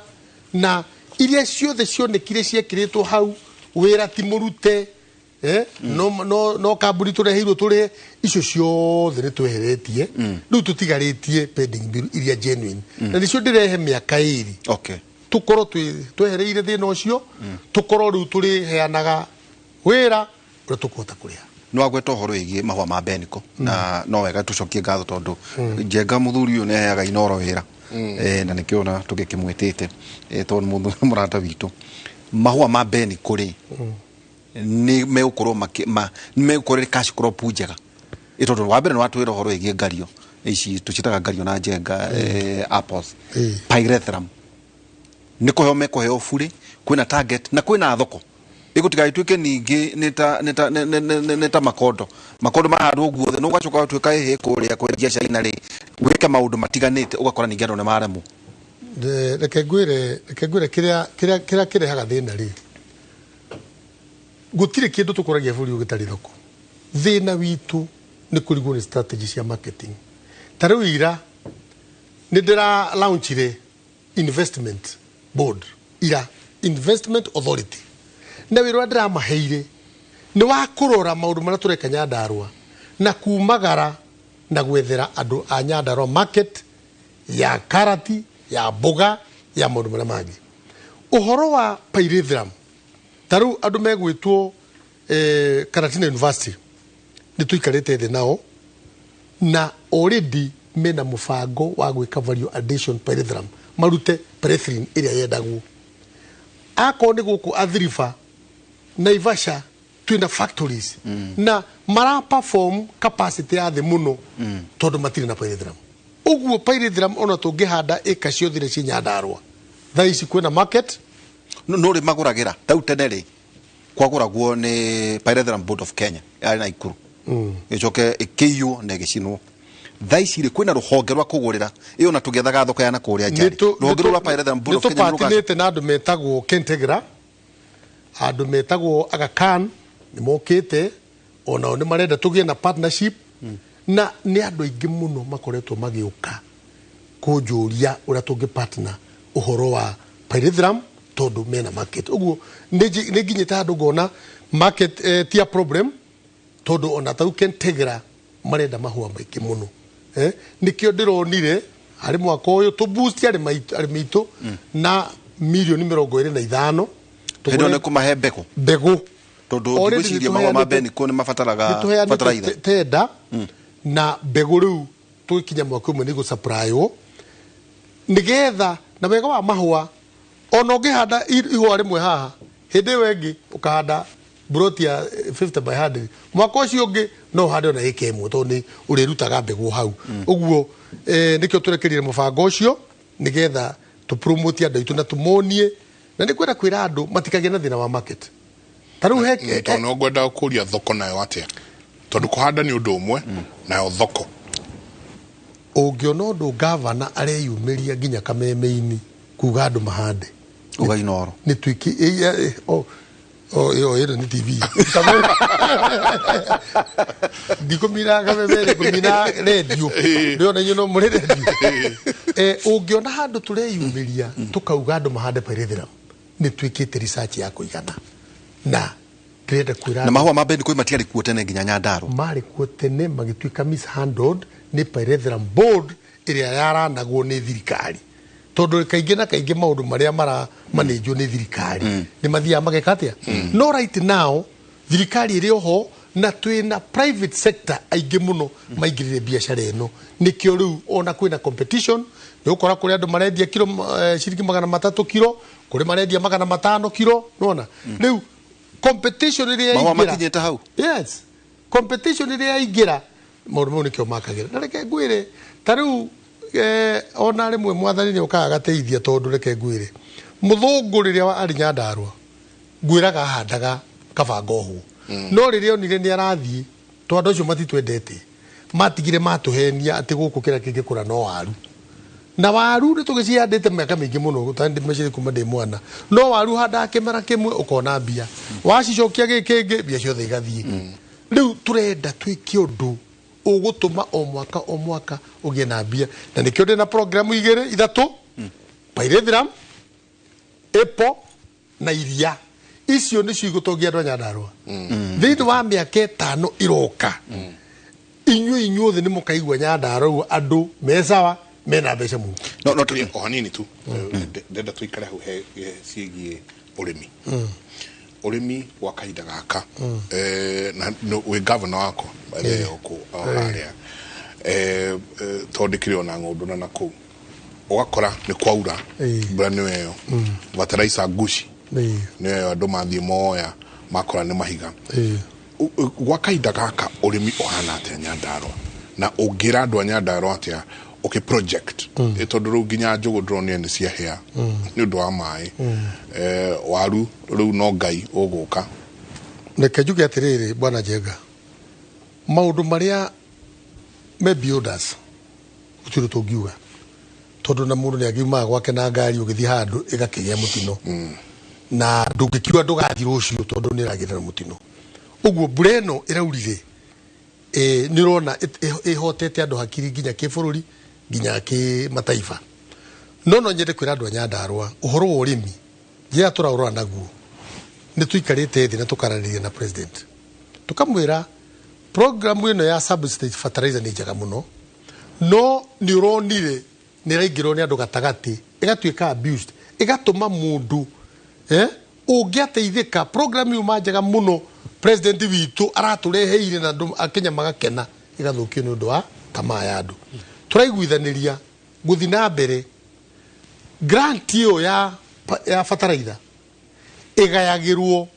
Speaker 3: na iria ciothe cionekire ciekĩrĩtwo hau wĩra ti mũrute, no kambuni tũreheirwo tũrĩhe, icio ciothe nĩ tweheretie. Rĩu tũtigarĩtie pending bill iria genuine, na nĩcio ndĩrehe mĩaka 2. Tũkorwo twehereire thĩna ũcio, tũkorwo rĩu tũrĩheanaga wĩra ũrĩa tũkũhota kũrĩha.
Speaker 2: Nĩ wagweta ũhoro wĩgiĩ mahũa ma Beniko, na no wega tũcokie ngatho tondũ Njenga mũthuri ũyũ nĩ aheaga Inoro wĩra, na nĩkĩo ona tũgĩkĩmwĩtĩte, tondũ nĩ mũrata witũ. Mahũa ma Beniko rĩ, nĩ megũkorwo nĩ megũkorwo ĩrĩ cash crop njega, tondũ wa mbere nĩ watwĩra ũhoro wĩgiĩ ngario ici tũciĩtaga ngario na Njenga, apples, pyrethrum nĩ kũheo mekũheo burĩ, kwĩna target na kwĩna thoko ĩgũtigagĩtuĩke ningĩ nĩ ta makondo mahandwo guothe, no ũgacoka ũgatuĩka ĩhĩ kũrĩa kwendia China rĩ, gwĩka maũndũ matiganĩte, ũgakora ningĩ andũ nĩ maremwo.
Speaker 3: Reke ngwĩre kĩrĩa kĩrehaga thĩna rĩ, gũtirĩ kĩndũ tũkũragia bũrũri ũyũ gĩtarĩ thoko. Thĩna witũ nĩ kũrigwo nĩ strategy cia marketing. Ta rĩu ira nĩ ndĩra launchire investment board ira, Investment Authority, na wĩra ũrĩa ndĩramaheire nĩ wa kũrora maũndũ marĩa tũreka Nyandarũa na kumagara na gwethera andũ a Nyandarũa market ya karati, ya mboga, ya maũndũ marĩa mangĩ. Ũhoro wa pyrethrum, ta rĩu andũ megwĩtwo Karatina University, nĩ tũikarĩte thĩ nao na already mena mũbango wa gwĩka value addition pyrethrum, marute pyrethrin ĩrĩa yendagwo. Akorwo nĩ gũkũ Athi River, Naivasha, twĩna factories na mara perform capacity ya thĩ mũno tondũ matirĩ na pyrethrum. Ũguo pyrethrum ona tũngĩhanda ĩka ciothe iria ciĩ Nyandarũa thaa ici kwĩna market.
Speaker 2: No rĩ magũragĩra tau tene rĩ, kwagũragwo nĩ Pyrethrum Board of Kenya yarĩ Naikuru, ĩcoke ĩkĩiywo na ĩgĩcinwo. Thaa ici rĩ, kwĩna rũhonge rwa kũgũrĩra ĩyo na tũgĩethaga thoko ya na kũrĩa nja rĩ, rũhonge rũu rwa Pyrethrum Board of Kenya nĩ rũgaca-
Speaker 3: Nĩ tũpatinĩte na andũ metagwo Kentegra, andũ metagwo Aga Khan nĩ mokĩte, onao nĩ marenda tũgĩe na partnership, na nĩ andũ aingĩ mũno makoretwo magĩũka kũnjũria ũrĩa tũngĩ partner ũhoro wa pyrethrum tondũ mena market. Ũguo nĩ nginyĩte handũ ngona market ti a problem, tondũ ona tau Kentegra marenda mahũa maingĩ mũno, nĩkĩo ndĩronire harĩ mwaka ũyũ tũ boost arĩmi aitũ na mirioni 25.
Speaker 2: Hĩndĩ ĩyo nĩ kũmahe mbegũ?
Speaker 3: Mbegũ.
Speaker 2: Tondũ
Speaker 3: Already
Speaker 2: ngwĩciria mahũa ma
Speaker 3: nĩtũheanĩte-
Speaker 2: Beniko nĩ mabataraga
Speaker 3: nĩtũheanĩte
Speaker 2: bataraitha.
Speaker 3: Tenda na mbegũ, rĩu tũgĩkinya mwaka ũmwe nĩ gũsupplywo nĩgetha. Na wega wa mahũa, ona ũngĩhanda ihũa rĩmwe haha, hĩndĩ ĩyo ĩngĩ ũkahanda broti ya 50 by 100, mwaka ũcio ũngĩ no ũhande ona ĩka 1 tondũ nĩ ũrĩrutaga mbegũ hau. Ũguo nĩkĩo tũrekerire mũbango ũcio nĩgetha tũ promote andũ aitũ na tũmonie, na nĩ kwenda kwĩra andũ matikagĩe na thĩna wa market. Ta rĩu he
Speaker 1: Tondũ no ngwenda kũria thoko nayo atĩa, tondũ kũhanda nĩ ũndũ ũmwe, nayo thoko?
Speaker 3: Ũngĩona ũndũ gavana areyumĩria nginya kameme-inĩ kuga andũ mahande,
Speaker 2: Uga Inoro.
Speaker 3: Nĩ tuiki o ĩyo ĩno nĩ TV. Ndikũmira kameme, ngũmira redio, ndĩrona inyuĩ no mũrĩ redio. Ũngĩona handũ tũreyumĩria tũkauga andũ mahande pyrethrum, nĩ twĩkĩte research ya kũigana na ndĩrenda kwĩra
Speaker 2: Na
Speaker 3: andũ
Speaker 2: mahũa ma Beniko matiarĩ kuo tene nginya Nyandarua?
Speaker 3: Marĩ kuo tene, magĩtuĩka mishandled nĩ Pyrethrum Board ĩrĩa yaranagwo nĩ thirikari, tondũ kaingĩ na kaingĩ maũndũ marĩa mara manĩnjwo nĩ thirikari nĩ mathiaga mageka atĩa. No right now thirikari ĩrĩ oho na twĩna private sector aingĩ mũno maingĩrĩre biacara ĩno, nĩkĩo rĩu ona kwĩna competition. Nĩ ũkora kũrĩ andũ marendia kiro ciringi 300 kiro, kũrĩ marendia 500 kiro. Nona rĩu competition ĩrĩa
Speaker 2: Mahũa
Speaker 3: yaingĩra.
Speaker 2: makinyĩte hau?
Speaker 3: Yes. Competition rĩrĩa yaingĩra, maũndũ mau nĩkĩo makagĩra. Na reke ngwĩre, ta rĩu ona rĩmwe mwathani nĩ okaga agateithia, tondũ reke ngwĩre, mũthũngũ rĩrĩa arĩ Nyandarũa, ngwĩraga ahandaga kaba ngohwo, no rĩrĩa onire nĩ arathiĩ, to andũ acio matitwendete, matigire matũhenia atĩ gũkũ kĩrĩa kĩngĩkũra no waru. Na waru nĩ tũgĩcihandĩte mĩaka mĩingĩ mũno, meciri kuma ndĩ mwana, no waru handaga kĩmera kĩmwe ũkona mbia, wacicokia gĩ kĩngĩ mbia ciothe igathiĩ. Rĩu tũrenda twĩke ũndũ ũgũtũma o mwaka o mwaka ũgĩe na mbia, na nĩkĩo ndĩ na programu igĩrĩ ithatũ, pyrethrum, apple na iria. Icio nĩcio igũtongia andũ a Nyandarũa thĩinĩ wa mĩaka 5 ĩroka. Inyuĩ inyuothe nĩ mũkaigua Nyandarũa andũ me sawa, mena mbeca mũno.
Speaker 1: No tũrie o hanini tu. Ndenda tũikare hau he ciĩgiĩ ũrĩmi, ũrĩmi gwa kahinda gaka. Na wĩ gavana wakwa by the way gũkũ o harĩa, tondũ ndĩkĩrĩ ona ng'ũndũ na nakũu ũgakora nĩ kwaura, mbura nĩyo ĩyo, bataraitha nguci nĩyo ĩyo, andũ mathiĩ moya makora nĩ mahiga. Gwa kahinda gaka ũrĩmi ũhana atĩa Nyandarũa, na ũngĩra andũ a Nyandarũa atĩa ũkĩ project? Tondũ rĩu nginya njũgũ ndĩronire nĩ ciahĩa nĩ ũndũ wa maĩ. Waru rĩu no Ngai ũgũka.
Speaker 3: Reke njuge atĩrĩrĩ, bwana Njenga, maũndũ marĩa me builders gũtirĩ tũngiuga, tondũ na mũndũ nĩ angiumaga gwake na ngari ũgĩthiĩ handũ ĩgakĩgĩa mũtino, na ndũngĩkiuga ndũgathiĩ rũciũ tondũ nĩ ĩragĩra na mũtino. Ũguo mbura ĩno ĩraurire, nĩ ũrona ĩhotete andũ hakiri nginya kĩbũrũri nginya kĩmataifa. No nyende kwĩra andũ a Nyandarũa ũhoro wa ũrĩmi, njĩra tũraũrora naguo, nĩ tũikarĩte thĩ na tũkaranĩria na president, tũkamwĩra program ĩno ya subsidized fertilizer nĩ njega mũno, no nĩ ũronire nĩ ĩraingĩrwo nĩ andũ gatagatĩ, ĩgatuĩka abused, ĩgatũma mũndũ ũngĩateithĩka. Program yuma njega mũno president witũ aratũreheire na andũ a Kenya magakena, ĩgathũkio nĩ ũndũ wa tamaa ya andũ. Tũraiguithanĩria gũthiĩ na mbere grant ĩyo ya fertilizer ĩgayagĩrwo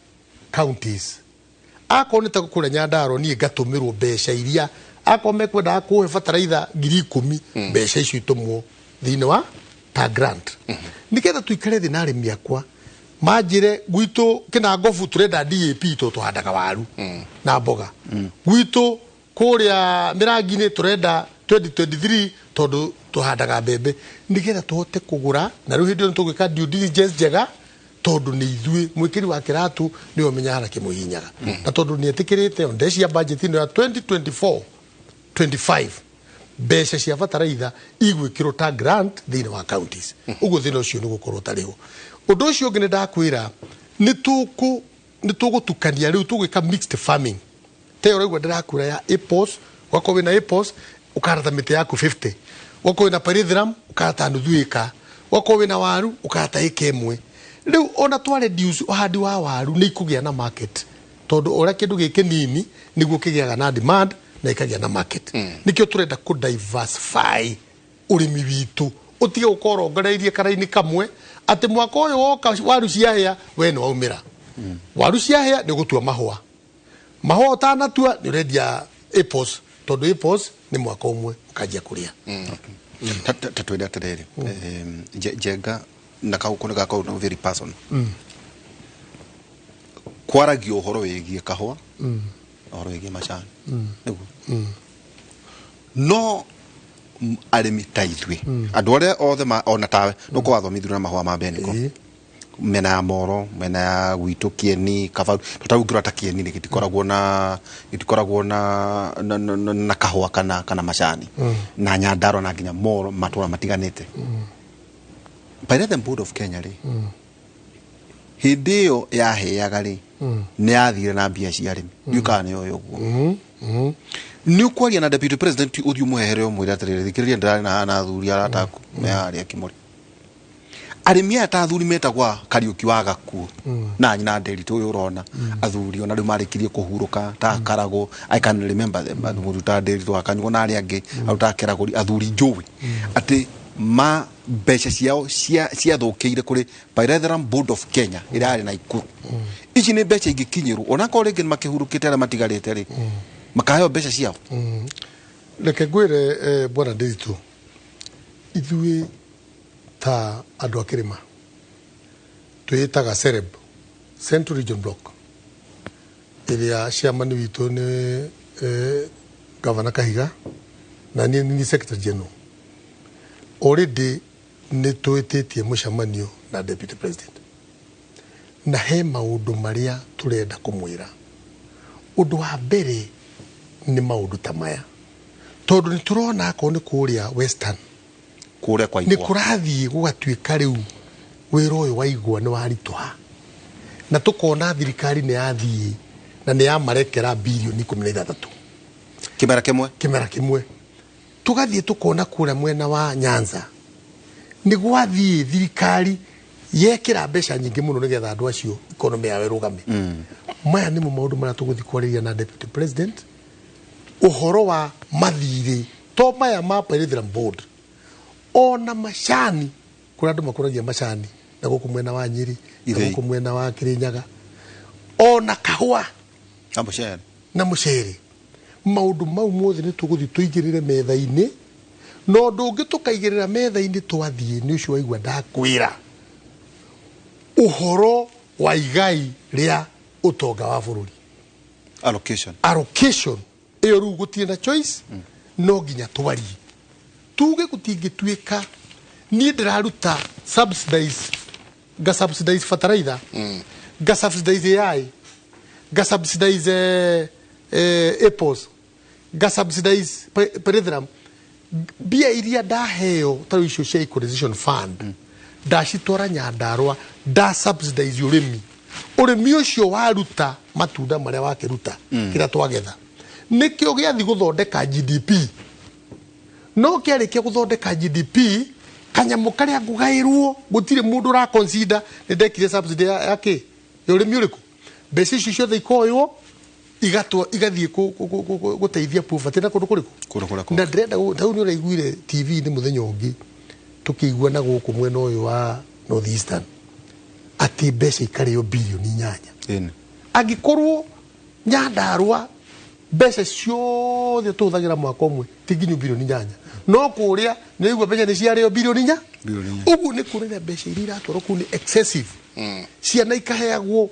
Speaker 3: counties. Akorwo nĩ ta kũrĩa Nyandarua, niĩ ngatũmĩrwo mbeca iria akorwo mekwendaga kũhe bataraitha 10,000, mbeca icio itũmwo thĩinĩ wa ta grant, nĩgetha tũikare thĩ na arĩmi akwa manjĩre gwitũ Kĩnangobu tũrenda DAP tondũ tũhandaga waru na mboga, gwitũ kũrĩa Mĩrangi-inĩ tũrenda 2023 tondũ tũhandaga mbembe, nĩgetha tũhote kũgũra. Na rĩu hĩndĩ ĩyo nĩtũgwĩka due diligence njega, tondũ nĩ ithuĩ mwĩkĩri wa kĩratũ nĩwe ũmenyaga harĩa kĩmũhihinyaga. Na tondũ nĩ etĩkĩrĩte ndecia budget ĩno ya 2024 25, mbeca cia bataraitha igwĩkĩrwo ta grant thĩinĩ wa counties. Ũguo thĩna ũcio nĩ gũkorwo ũtarĩ ho. Ũndũ ũcio ũngĩ nĩ ndakwĩra, nĩ tũgũtukania rĩu, tũgwĩka mixed farming te ũraigua ndĩrakwĩra ya apples. Ũgakorwo wĩna apples ũkarata mĩtĩ yaku 50, ũgakorwo wĩna pyrethrum ũkarata nuthu ĩka, ũgakorwo wĩna waru ũkarata ĩka 1. Rĩu ona twa reduce ũhandi wa waru, nĩ ikũgĩa na market, tondũ ũrĩa kĩndũ gĩ kĩnini nĩguo kĩgĩaga na demand na ĩkagĩa na market. Nĩkĩo tũrenda kũ diversify ũrĩmi witũ, ũtige gũkorwo ũrongoreirie karaini kamwe, atĩ mwaka ũyũ woka waru ciahĩa, we nĩ waumĩra waru ciahĩa, nĩ ũgũtua mahũa. Mahũa ũtanatua nĩ ũrendia apples, tondũ apples nĩ mwaka ũmwe ũkanjia kũrĩa.
Speaker 2: Ta twĩre atĩrĩrĩ, Njenga, na kau nĩ gakorwo no very personal, kwaragio ũhoro wĩgiĩ kahũa, ũhoro wĩgiĩ macani, nĩguo no arĩmi ta ithuĩ, andũ arĩa othe ona tawe nũkũ wathomithirio na mahũa ma Beniko, mĩena ya Moro, mĩena ya gwitũ Kieni, Kabaru, tondũ ngĩrora ta Kieni rĩ, gĩtikoragwo na kahũa kana macani, na Nyandarua na nginya Moro, matũra matiganĩte. Pyrethrum Board of Kenya rĩ, hĩndĩ ĩyo yaheaga rĩ, nĩ yathire na mbia cia arĩmi. Ndiũĩ kana nĩ ũĩ ũguo. Nĩ ũkwaria na deputy president, ũthiĩ ũmũhehere, ũmwĩre atĩrĩrĩ, thikĩrĩria, ndĩrarĩ na haha athuri arata aku me harĩa Kĩmũrĩ, arĩmi aya ta athuri metagwa Kariũki wa Gakuo na nyina Nderitu ũyũ, ũrona athuri ona rĩu marĩkirie kũhurũka ta Karagũ. I can remember them, mũndũ ta Nderitu wa Kanyugo na arĩa angĩ au ta Keragũri, athuri njũĩ atĩ ma mbeca ciao ciathũkĩire kũrĩ Pyrethrum Board of Kenya ĩrĩa yarĩ Naikuru. Ici nĩ mbeca ingĩkinyĩrwo onakorwo rĩngĩ nĩ makĩhurũkĩte arĩa matigarĩte rĩ. Makaheo mbeca ciao.
Speaker 3: Reke ngwĩre, bwana Ndiritu, ithuĩ ta andũ a kĩrĩma twĩĩtaga CEREB, Central Region Block, ĩrĩa chairman witũ nĩ Gavana Kahiga na niĩ nĩ secretary general. Already nĩ twĩtĩtie mũcemanio na deputy president, na he maũndũ marĩa tũrenda kũmwĩra. Ũndũ wa mbere nĩ maũndũ ta maya, tondũ nĩ tũrona akorwo nĩ kũrĩa Western
Speaker 2: kũrĩa kwa
Speaker 3: nĩ
Speaker 2: igwa
Speaker 3: kũrathiĩ gũgatuĩka rĩu wĩra ũyũ wa igwa nĩ waritũha, na tũkona thirikari nĩ yathiĩ na nĩ yamarekera bilioni 16
Speaker 2: kĩmera kĩmwe.
Speaker 3: Kĩmera kĩmwe. Tũgathiĩ tũkona kũrĩa mwena wa Nyanza nĩ gwathiĩ thirikari yekĩra mbeca nyingĩ mũno nĩgetha andũ acio economy yao ĩrũgame. Maya nĩmo maũndũ marĩa tũgũthiĩ kwarĩria na deputy president, ũhoro wa mathirĩ to maya ma Pyrethrum Board, ona macani, kũrĩa andũ makũragia macani na gũkũ mwena wa Nyĩrĩ na
Speaker 2: Ithĩi.
Speaker 3: gũkũ mwena wa Kĩrĩnyaga, ona kahũa
Speaker 2: na mũcere
Speaker 3: na mũcere. Maũndũ mau mothe nĩ tũgũthiĩ tũigĩrĩre metha-inĩ, na ũndũ ũngĩ tũkaigĩrĩra metha-inĩ twathiĩ nĩ ũcio waigua ndakwĩra, ũhoro wa igai rĩa ũtonga wa bũrũri.
Speaker 2: Allocation.
Speaker 3: Allocation ĩyo rĩu gũtirĩ na choice, no nginya twarie tuge gũtingĩtuĩka niĩ ndĩraruta subsidize, nga subsidize fertilizer, nga subsidize AI, nga subsidize apples, nga subsidize pyrethrum. Mbia iria ndaheo ta rĩu icio cia equalization fund ndacitwara Nyandarũa, nda subsidize ũrĩmi. Ũrĩmi ũcio waruta matunda marĩa wakĩruta kĩrĩa twagetha nĩkĩo gĩathi gũthondeka GDP. No kĩarĩkia gũthondeka GDP, kanyamũ karĩa ngũgaĩrwo gũtirĩ mũndũ ũra consider nĩ ndekire subsidy ya kĩ ya ũrĩmi ũrĩkũ. Mbeca icio ciothe ikoywo igatwa igathiĩ gũteithia poverty na kũndũ kũrĩkũ?
Speaker 2: Kũndũ kũrĩa kũngĩ.
Speaker 3: Na ndĩrenda hau nĩ ũraiguire TV-inĩ mũthenya ũngĩ tũkĩigua na gũkũ mwena ũyũ wa North Eastern atĩ mbeca ikarĩo bilioni 8.
Speaker 2: Ĩni.
Speaker 3: Angĩkorwo Nyandarũa mbeca ciothe tũhũthagĩra mwaka ũmwe ti nginyu bilioni 8, no kũrĩa nĩ ũigua mbeca nĩ ciarĩo bilioni 4.
Speaker 2: Bilioni 4.
Speaker 3: Ũguo nĩ kuonania mbeca iria iratwarwo kũu nĩ excessive. Ciana ikaheagwo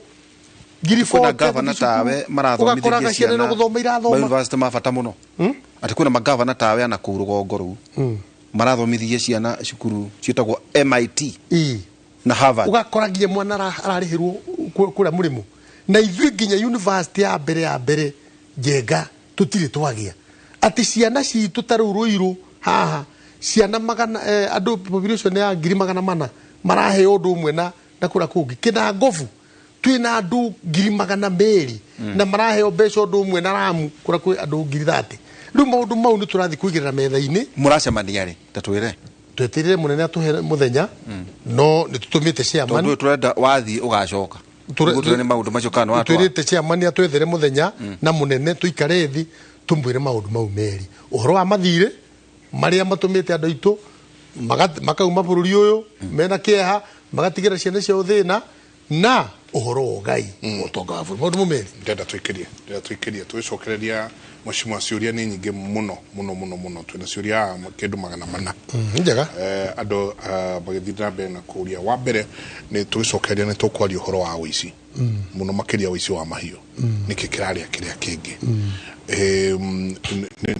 Speaker 3: ngiri
Speaker 2: Kwĩna
Speaker 3: 40
Speaker 2: gavana
Speaker 3: cukuru,
Speaker 2: tawe marathomithĩria
Speaker 3: ũgakoraga ciana no gũthoma irathoma.
Speaker 2: University ma bata mũno, atĩ kwĩna magavana tawe ana kũu rũgongo rũu marathomithirie ciana cukuru ciĩtagwo MIT na Harvard.
Speaker 3: Ũgakora nginya mwana ararĩhĩrwo kũrĩa mũrĩmo, na ithuĩ nginya university ya mbere Njenga tũtirĩ twagĩa, atĩ ciana citũ ta rĩu Rũirũ haha ciana magana andũ population ya 400,000 maraheo ũndũ ũmwe na kũrĩa kũngĩ Kĩnangobu twĩna andũ 200,000 na maraheo mbeca ũndũ ũmwe na Ramu kũrĩa kwĩ andũ 30,000. Rĩu maũndũ mau nĩ tũrathiĩ kũigĩrĩra metha-inĩ.
Speaker 2: Mũracemania rĩ, ta twĩre?
Speaker 3: Tweterire mũnene atũhe mũthenya, no nĩ tũtũmĩte chairman.
Speaker 2: Tondũ tũrenda wathiĩ ũgacoka. Nĩguo tũrore nĩ maũndũ macio kana nĩ watwara.
Speaker 3: Twĩrĩte chairman atwethere mũthenya na mũnene tũikare thĩ tũmwĩre maũndũ mau merĩ, ũhoro wa mathirĩ marĩa matũmĩte andũ aitũ makauma bũrũri ũyũ mena kĩeha, magatigĩra ciana ciao thĩna, na ũhoro wa ũgai wa ũtonga wa bũrũri, maũndũ mau merĩ.
Speaker 1: Ndĩrenda tũikĩrie tũgĩcokereria mheshimiwa, ciũria nĩ nyingĩ mũno mũno mũno mũno, twĩna ciũria kĩndũ 400.
Speaker 3: Njega.
Speaker 1: Andũ magĩthiĩ na mbere na kũũria. Wa mbere nĩ tũgĩcokereria nĩ tũkwaria ũhoro wa ũici mũno makĩria, ũici wa mahiũ, nĩkĩ kĩrarĩa kĩrĩa kĩngĩ.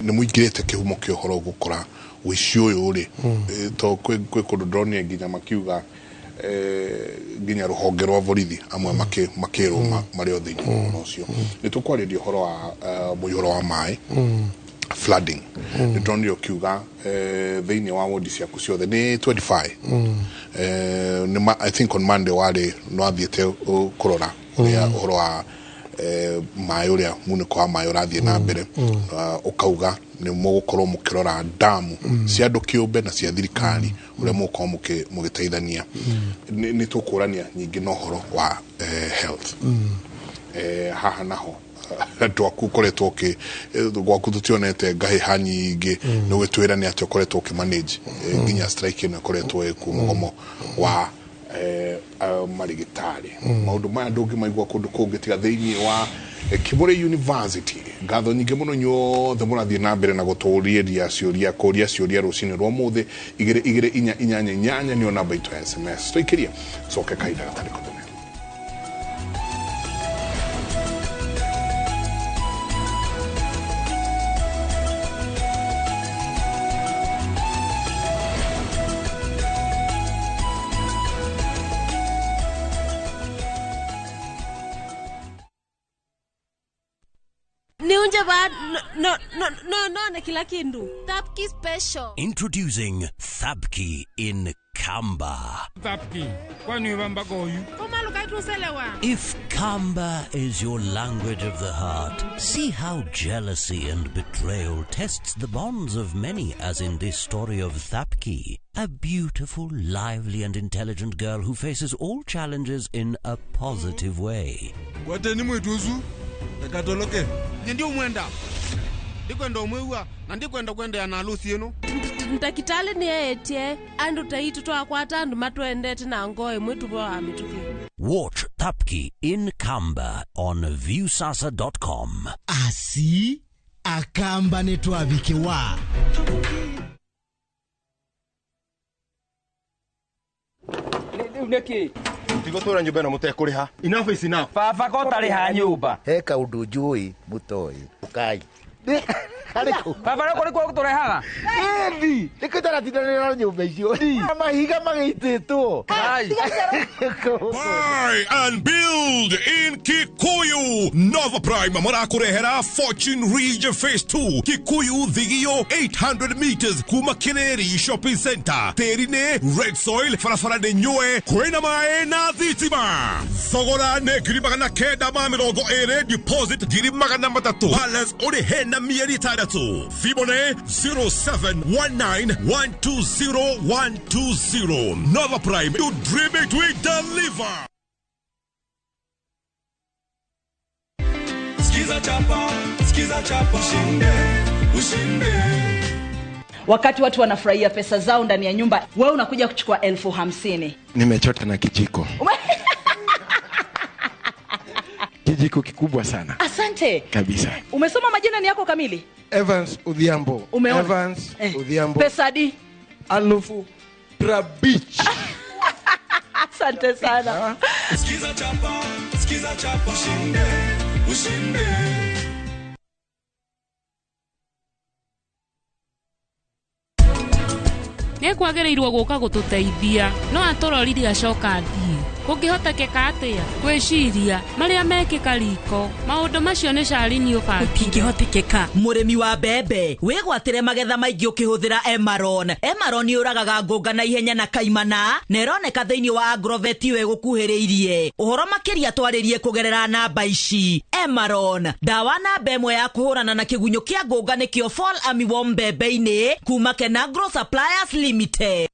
Speaker 1: Nĩ mũingĩrĩte kĩhumo kĩa ũhoro gũkora ũici ũyũ rĩ, to kwĩ kũndũ ndĩronire nginya makiuga nginya rũhonge rwa borithi amwe makĩrwo marĩ o thĩinĩ wa ũhoro ũcio. Nĩ tũkwarĩria ũhoro wa mũihũro wa maĩ, flooding. Nĩ ndonire ũkiuga thĩinĩ wa wodi ciaku ciothe nĩ 25, I think on Monday warĩ nĩ wathiĩte kũrora ũrĩa ũhoro wa maĩ, ũrĩa munĩko wa maĩ ũrathiĩ na mbere, ũkauga nĩ mũgũkorwo mũkĩrora ndamu cia andũ kĩũmbe na cia thirikari, ũrĩa mũgũkorwo mũgĩteithania. Nĩ tũkũrania nyingĩ na ũhoro wa health. Haha naho andũ aku ũkoretwo ũkĩ gwaku tũtionete ngahĩha nyingĩ, nĩ ũgĩtwĩra nĩ atĩa ũkoretwo ũkĩmanage nginya strike ĩno ĩkoretwo ĩkuo, mũgomo wa marigitari. Maũndũ maya ndũngĩmaigua kũndũ kũngĩ tiga thĩinĩ wa Kimuri University. Ngatho nyingĩ mũno inyuothe mũrathiĩ na mbere na gũtũũrĩria ciũria, kũria ciũria rũcinĩ rwa ũmũthĩ. 2 2 4 8 8 nĩyo namba itũ ya SMS. Tũikĩrie coke kahinda gatarĩ kũnene.
Speaker 4: Niunje ba no no no no na kila kindu.
Speaker 5: Thapki special.
Speaker 6: Introducing Thapki in Kamba.
Speaker 7: Thapki, kwani wamba goyu?
Speaker 6: If Kamba is your language of the heart, see how jealousy and betrayal tests the bonds of many, as in this story of Thapki, a beautiful, lively and intelligent girl who faces all challenges in a positive way.
Speaker 8: Gwateni mwituzu, nakatoloke.
Speaker 9: Ndio mwenda. Ndikwenda umwewa na ndikwenda kwenda na harusi yenu.
Speaker 4: Ntakitale ni etie andu taitu twakwata andu matwendete na ngoe mwitu bwa mituki.
Speaker 6: Watch Thapki in Kamba on viewsasa.com.
Speaker 10: Asi akamba netwabikewa.
Speaker 11: Neki
Speaker 12: Tigotora nyumba na mutekuriha. Enough is enough.
Speaker 11: Baba ko tariha nyumba.
Speaker 13: He kaundu njui mutoi. Ukai.
Speaker 11: Baba rako nikuo guturehaga.
Speaker 13: Ethi, nikutaratindanira nyumba icio. Mahiga magititwo.
Speaker 14: Buy and build in Kikuyu. Nova Prime marakurehera Fortune Ridge Phase 2 Kikuyu Thigio 800 meters kuma Kireri Shopping Center. Terine red soil farafara ne nyue kwena mae na thitima. Thogora ne 920 deposit 300 balance uri hena mieri 6 Fibone 0719120120. Nova Prime, you dream it, we deliver.
Speaker 8: Skiza chapa, skiza chapa, ushinde, ushinde.
Speaker 15: Wakati watu wanafurahia pesa zao ndani ya nyumba, wewe unakuja kuchukua 50,000.
Speaker 16: Nimechota na kijiko. Kijiko kikubwa sana.
Speaker 15: Asante.
Speaker 16: Kabisa.
Speaker 15: Umesoma majina ni yako kamili?
Speaker 16: Evans Udhiambo.
Speaker 15: Umeona?
Speaker 16: Evans Udhiambo.
Speaker 15: Pesa di?
Speaker 16: Alufu Trabich.
Speaker 15: Asante sana.
Speaker 8: Skiza chapa, skiza chapa, ushinde, ushinde.
Speaker 17: Nĩkwagĩrĩirwo gũka gũtũteithia no atũrorire acoka athiĩ kũngĩhotekeka atĩa gwĩciria marĩa mekĩka riko maũndũ macio nĩ Charlene ũbangire.
Speaker 18: Gũtingĩhotekeka. Mũrĩmi wa mbembe wĩgwatĩre magetha maingĩ ũkĩhũthĩra Emaron. Emaron yũragaga ngũnga na ihenya na kaimana na ĩroneka thĩinĩ wa Agrovet ĩyo ĩgũkuhĩrĩirie. Ũhoro makĩria twarĩrie kũgerera namba ici. Emaron, ndawa namba ĩmwe ya kũhũrana na kĩgunyũ kĩa ngũnga nĩkĩo Fall Armyworm mbembe-inĩ kuma Kenagro Suppliers Limited.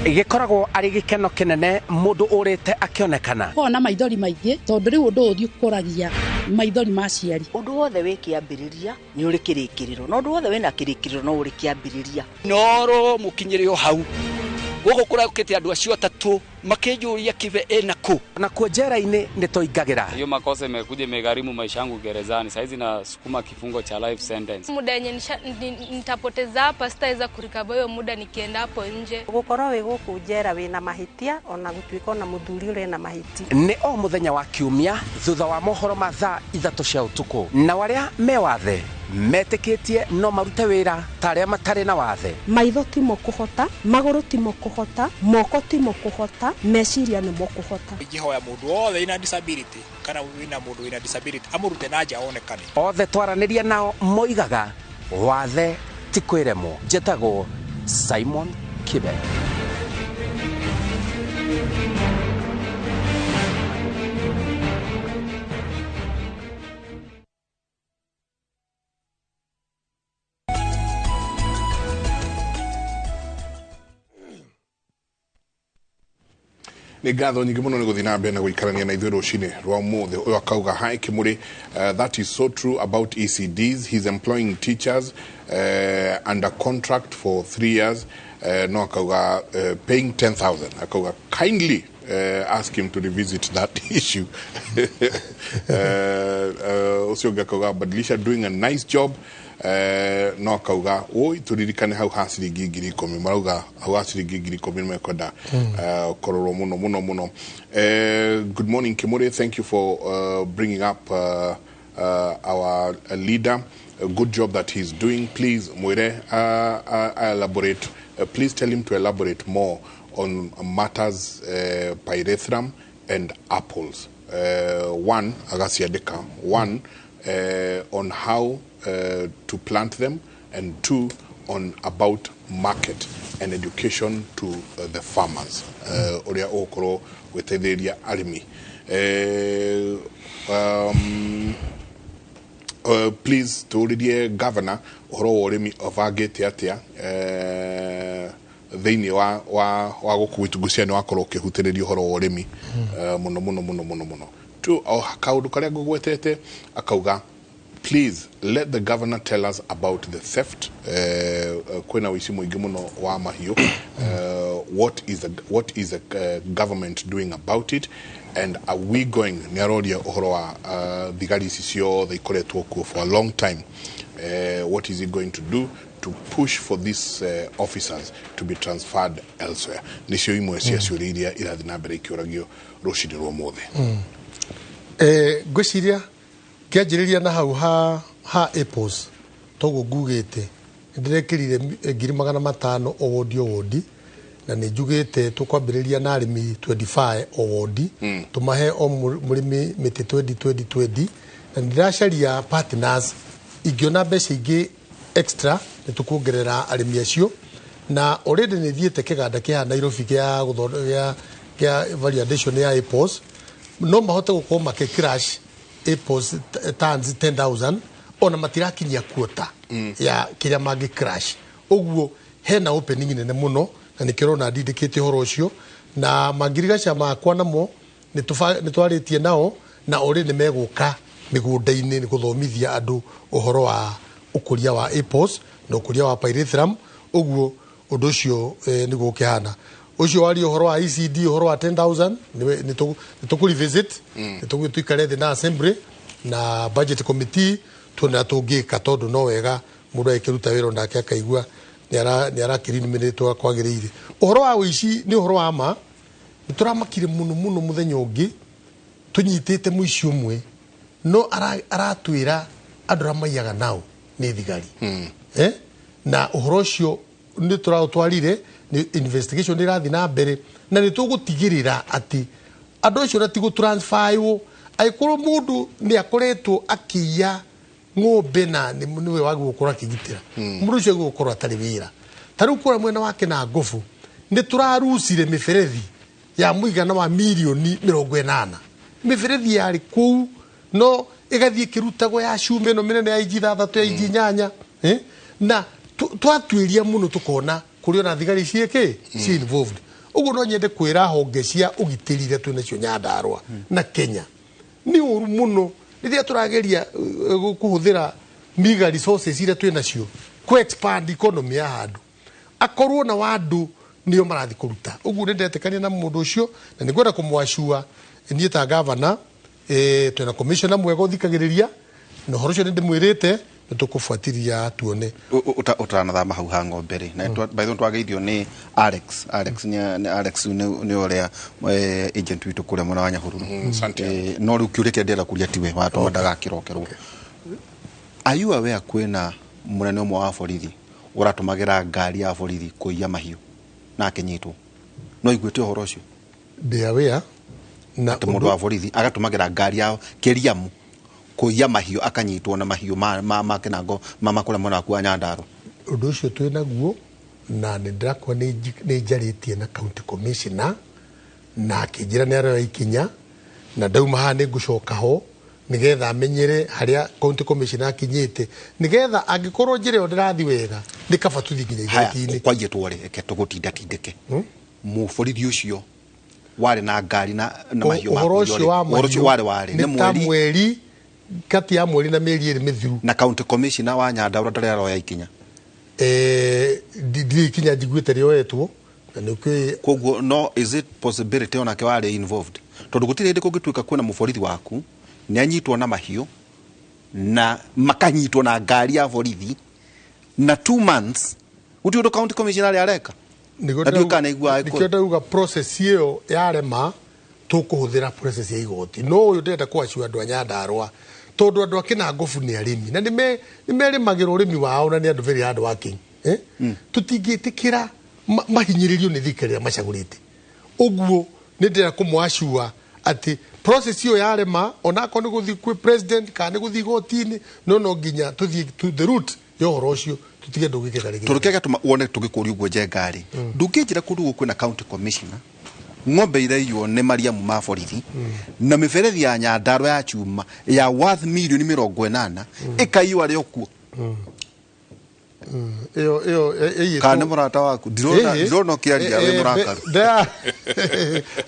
Speaker 19: Gĩkoragwo arĩ gĩkeno kĩnene mũndũ ũrĩte akĩonekana.
Speaker 20: Kona maithori maingĩ tondũ rĩu ũndũ ũyũ ũkũragia maithori ma aciari.
Speaker 21: Ũndũ wothe wĩ kĩambĩrĩria nĩ ũrĩ kĩrĩkĩrĩro, na ũndũ wothe wĩna kĩrĩkĩrĩro no ũrĩ kĩambĩrĩria.
Speaker 22: Noro mũkinyĩre o hau gũkũ kũraũkĩte andũ acio atatũ makĩnjũria Kibe ĩna kũ
Speaker 19: na kuo njera-inĩ nĩ tũingagĩra.
Speaker 23: Hiyo makosa imekuja imegharimu maisha yangu gerezani. Saizi nasukuma kifungo cha life sentence.
Speaker 5: Muda yenye nitapoteza hapa sitaweza kurikaba hiyo muda nikienda hapo nje.
Speaker 24: Gukorwo wi guku njera wina mahitia ona gutuika ona muthuri uri na mahitia.
Speaker 19: Nĩ o mũthenya wa kiumia thutha wa mohoro ma thaa 3 cia ũtukũ, na arĩa me wathe metĩkĩtie no marute wĩra ta arĩa matarĩ na wathe.
Speaker 25: Maitho timo kũhota, magũrũ timo kũhota, moko timo kũhota, meciria nĩ mokũhota.
Speaker 26: Ingĩhoya mũndũ wothe wĩna disability kana wĩna mũndũ wĩna disability amũrute na nja onekane.
Speaker 19: Othe twaranĩria nao moigaga wathe ti kwĩremwo. Njĩtagwo Simon Kibe.
Speaker 1: Nĩ ngatho nyingĩ mũno nĩ gũthiĩ na mbere na gũikarania na ithuĩ rũcinĩ rwa ũmũthĩ. Ũyũ akauga hi Kimuri, that is so true about ECDs. He's employing teachers under contract for 3 years. No akauga paying 10,000. Akauga kindly Ask him to revisit that issue. Ũcio ũngĩ akauga Badilisha doing a nice job. No akauga oi turirikane hau ha ciringi 10,000, marauga hau ha ciringi 10,000 nĩ mekwenda kũrorwo mũno mũno mũno. Good morning Kimuri, thank you for bringing up our leader. A good job that he's doing. Please Mwire, elaborate. Please tell him to elaborate more on matters pyrethrum and apples. One, agasiadeka. One, on how to plant them, and two, on about market and education to the farmers. Uria ũgũkorwo gwĩteithĩrĩria arĩmi. Please tũũrĩrie governor ũhoro wa ũrĩmi ũbangĩte atĩa thĩinĩ wa gũkũ gwitũ. Ngwĩciria nĩ wakorwo ũkĩhutĩrĩria ũhoro wa ũrĩmi mũno mũno mũno mũno mũno tu. O kaũndũ karĩa ngũgwetete, akauga please let the governor tell us about the theft. Kwĩna ũici mũingĩ mũno wa mahiũ. What is the government doing about it, and are we going, nĩ aroria ũhoro wa thigari ici ciothe ikoretwo kuo for a long time, what is he going to do to push for these officers to be transferred elsewhere? Nĩcio imwe cia ciũria iria irathiĩ na mbere ikĩũragio rũcinĩ rwa ũmũthĩ.
Speaker 2: Ngwĩciria ngĩanjĩrĩria na hau ha apples, toguo ngugĩte nĩndĩrekĩrire 500,000 o wodi o wodi, na nĩ njugĩte tũkwambĩrĩria na arĩmi 25 o wodi, tũmahe o mũrĩmi mĩtĩ 20 20 20, na nĩ ndĩracaria partners. Ingĩona mbeca ingĩ extra nĩ tũkuongerera arĩmi acio. Na already nĩ thiĩte kĩganda kĩa Nairobi gĩa gĩa value addition ya apples, no mahote gũkorwo makĩ crush apples tons 10,000, ona matirakinyia quota ya kĩrĩa mangĩ crush. Ũguo hena opening nene mũno, na nĩkĩo ũrona ndindĩkĩte ũhoro ũcio. Na mangirigaca makwa namo nĩ twarĩtie nao, na already nĩ megũka mĩgũnda-inĩ nĩ gũthomithia andũ ũhoro wa ũkũria wa apples na ũkũria wa pyrethrum. Ũguo ũndũ ũcio nĩguo ũkĩhana. Ũcio waria ũhoro wa ECD, ũhoro wa 10,000, nĩ tũkũ revisit, nĩ tũgũthiĩ tũikare thĩ na assembly na budget committee tuone ũrĩa tũngĩka, tondũ no wega mũndũ agĩkĩruta wĩra onake akaigua nĩ arakĩriniminĩtwo kwagĩrĩire. Ũhoro wa ũici nĩ ũhoro wa ma, nĩ tũramakire mũno mũno. Mũthenya ũngĩ tũnyitĩte mũici ũmwe, no aratwĩra andũ arĩa maiyaga nao nĩ thigari. Na ũhoro ũcio nĩ tũraũtwarire, nĩ investigation ĩrathiĩ na mbere, na nĩ tũgũtigĩrĩra atĩ andũ acio na ti gũtransferwo. Angĩkorwo mũndũ nĩ akoretwo akĩiya ng'ombe na nĩwe wagĩrĩirwo gũkorwo akĩgitĩra mũndũ ũcio, agĩrĩirwo gũkorwo atarĩ wĩra. Ta rĩu kũrĩa mwena wake na ngobu nĩ tũrarucire mĩberethi ya mũigana wa mirioni 80, mĩberethi yarĩ kũu no ĩgathiĩ ĩkĩrutagwo ya cuma ĩno mĩnene ya inji 6, ya inji 8, na twatuĩria mũno tũkona kũrĩ ona thigari ciĩkĩ ci involved. Ũguo no nyende kwĩra honge cia ũgitĩri iria twĩ nacio Nyandarũa na Kenya, nĩ ũru mũno rĩrĩa tũrageria kũhũthĩra meager resources iria twĩ nacio kũ expand economy ya handũ, akorwo na wandũ nĩo marathiĩ kũruta. Ũguo nĩ ndetĩkania na mũndũ ũcio, na nĩ ngwenda kũmwacua niĩ ta gavana, twĩna commissioner mwega ũthikagĩrĩria, na ũhoro ũcio nĩ ndĩmwĩrĩte nĩ tũkũbuatĩria tuone.
Speaker 3: Ũtanathama hau ha ng'ombe rĩ, na by the way twageithio nĩ Alex. Alex nĩ Alex nĩ ũrĩa agent witũ kũrĩa mwena wa Nyahururu. No rĩu kĩũria kĩrĩa ndĩrenda kũria tiwe watũma ndagakĩrokerwo. Are you aware kwĩna mũnene ũmwe wa borithi ũratũmagĩra ngari ya borithi kũiya mahiũ na akĩnyitwo? No iguĩte ũhoro ũcio?
Speaker 2: Ndĩ aware na
Speaker 3: atĩ mũndũ wa borithi agatũmagĩra ngari ya kĩriamu kũiya mahiũ, akanyitwo na mahiũ ma kĩnango ma kũrĩa mwena waku wa Nyandarua.
Speaker 2: Ũndũ ũcio twĩ naguo, na nĩ ndĩrakwa nĩ njarĩtie na county commissioner na akĩnjĩra nĩ aroya ikinya, na ndauma haha nĩ ngũcoka ho nĩgetha amenyere harĩa county commissioner akinyĩte, nĩgetha angĩkorwo njĩra ĩyo ndĩrathiĩ wega nĩ kaba tũthiĩ nginya
Speaker 3: Haya,
Speaker 2: igoti-inĩ.
Speaker 3: Kwaiyĩtwo rĩ, reke tũgũtindatindĩke, mũborithi ũcio warĩ na ngari na mahiũ ma
Speaker 2: Ũhoro
Speaker 3: kũiywo
Speaker 2: ũcio
Speaker 3: rĩ,
Speaker 2: wa
Speaker 3: ũhoro ũcio
Speaker 2: mahiũ
Speaker 3: warĩ warĩ
Speaker 2: nĩ ta mweri kati ya mweri na mĩeri 2 mĩthiru.
Speaker 3: Na county commissioner wa Nyandarua ndarĩ aroya ikinya?
Speaker 2: Ndirĩ ikinya njiguĩte rĩoetwo, Na nĩ ũkĩũĩ
Speaker 3: Koguo no is it possibility onake warĩ involved, tondũ gũtirĩ hĩndĩ kũngĩtuĩka kwĩna mũborithi waku nĩ anyitwo na mahiũ na makanyitwo na ngari ya borithi na 2 months gũtirĩ ũndũ county commissioner arĩa areka?
Speaker 2: Nĩguo.
Speaker 3: Na ndiũĩ kana aiguaga.
Speaker 2: Nĩkĩo ndauga process ĩyo yarema, tũkũhũthĩra process ya igoti. No ũyũ ndĩrenda kũacio andũ a Nyandarũa, tondũ andũ a Kĩnangobu nĩ arĩmi na nĩ merĩmagĩra ũrĩmi wao na nĩ andũ very hard working, eh? Tũtingĩtĩkĩra mahinyĩrĩrio nĩ thirikari ĩrĩa macagũrĩte. Ũguo nĩ ndĩrenda kũmwacua atĩ process ĩyo yarema, onakorwo nĩ gũthiĩ kwĩ president kana nĩ gũthiĩ igoti-inĩ, no nginya tũthiĩ to the root ya ũhoro ũcio, tũtige ndũgĩkĩka rĩngĩ.
Speaker 3: Tondũ kĩrĩa gĩatũma wone tũgĩkũria ũguo, Njenga-rĩ, ndũngĩnjĩra kũndũ gũkũ kwĩna county commissioner, ng'ombe iraiywo nĩ mariamu ma borithi na mĩberethi ya Nyandarua ya chuma ya worth mirioni 80 ĩkaiywo arĩ o kuo.
Speaker 2: Ĩyo ĩiyĩtwo.
Speaker 3: Kana nĩ mũrata waku? Ndirona.
Speaker 2: Ĩhĩ.
Speaker 3: Ndirona ũkĩaria wĩ mũrakaru.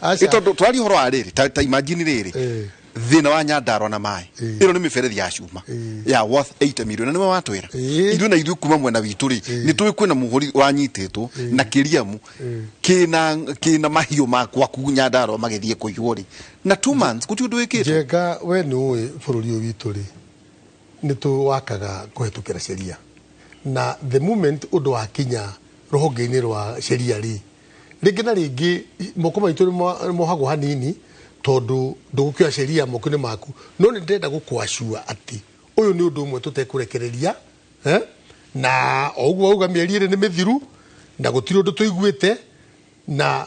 Speaker 2: Aca.
Speaker 3: Ĩ tondũ twaria ũhoro wa rĩrĩ, ta imagine rĩrĩ thĩna wa Nyandarua na maĩ, ĩno nĩ mĩberethi ya cuma ya worth 80 million na nĩwe watwĩra. Ithuĩ na ithuĩ kuma mwena witũ rĩ, nĩ tũĩ kwĩna mũhũri wanyitĩtwo na kĩriamu kĩna mahiũ ma gwaku Nyandarua magĩthiĩ kũiywo rĩ, na 2 months gũtirĩ ũndũ wĩkĩtwo.
Speaker 2: Njenga, we nĩ ũĩ bũrũri ũyũ witũ rĩ, nĩ tũwakaga kũhetũkĩra sheria, na the moment ũndũ wakinya rũhonge-inĩ rwa sheria rĩ, rĩngĩ na rĩngĩ moko maitũ nĩ mohagwo hanini, tondũ ndũgũkĩoya sheria moko-inĩ maku. No nĩ ndĩrenda gũkwacua atĩ ũyũ nĩ ũndũ ũmwe tũtekũrekereria, eh? Na o ũguo wauga, mĩeri 2 nĩ mĩthiru na gũtirĩ ũndũ tũiguĩte, na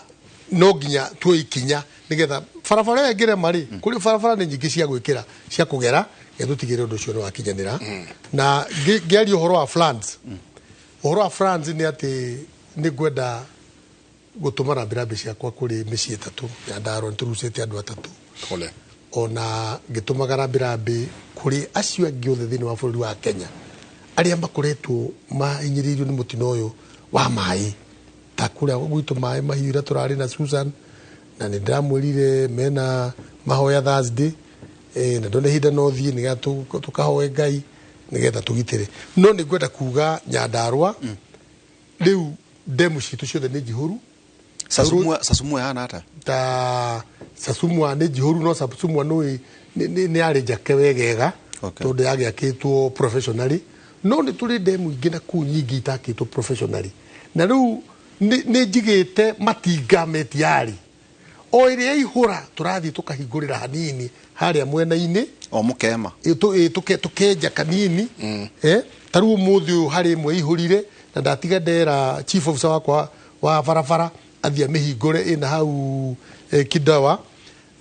Speaker 2: no nginya tuoe ikinya nigetha barabara ĩyo ĩngĩrema rĩ, kũrĩ barabara nĩ nyingĩ cia gwĩkĩra cia kũgera ya tũtigĩrĩre ũndũ ũcio nĩ wakinyanĩra. Na ngĩaria ũhoro wa floods, ũhoro wa floods nĩ atĩ nĩ ngwenda gũtũma rambirambi ciakwa kũrĩ mĩciĩ 3 Nyandarua. Nĩ tũrucĩte andũ atatũ.
Speaker 1: Pole.
Speaker 2: Ona ngĩtũmaga rambirambi kũrĩ acio angĩ othe thĩinĩ wa bũrũri wa Kenya arĩa makoretwo mahinyĩrĩirio nĩ mũtino ũyũ wa maĩ, ta kũrĩa gwitũ maĩ mahiũ iria tũrarĩ na Susan, na nĩ ndĩramwĩrire mena mahoya Thursday, na ndona ihinda no thiĩ nĩgetha tũkahoe Ngai nĩgetha tũgitĩre. No nĩ ngwenda kuga Nyandarua rĩu ndemu citũ ciothe nĩ njihũru.
Speaker 3: Sasumua hana ata?
Speaker 2: Ta Sasumua nĩ njihũru, no Sasumua nĩ nĩ yarĩ njake wegega tondũ yagĩakĩtwo professionally. No nĩ tũrĩ ndemu ingĩ na kũu nyingĩ itakĩtwo professionally, na rĩu nĩ njigĩte matinga metiarĩ o ĩrĩa yaihũra, tũrathiĩ tũkahingũrĩra hanini harĩa mwena-inĩ.
Speaker 3: O mũkema.
Speaker 2: Ĩ, tũkenja kanini, eh, ta rĩu ũmũthĩ ũyũ harĩ ĩmwe ihũrire, na ndatiga ndera chief officer wakwa wa barabara athiĩ amĩhingũre ĩna hau, Kidawa,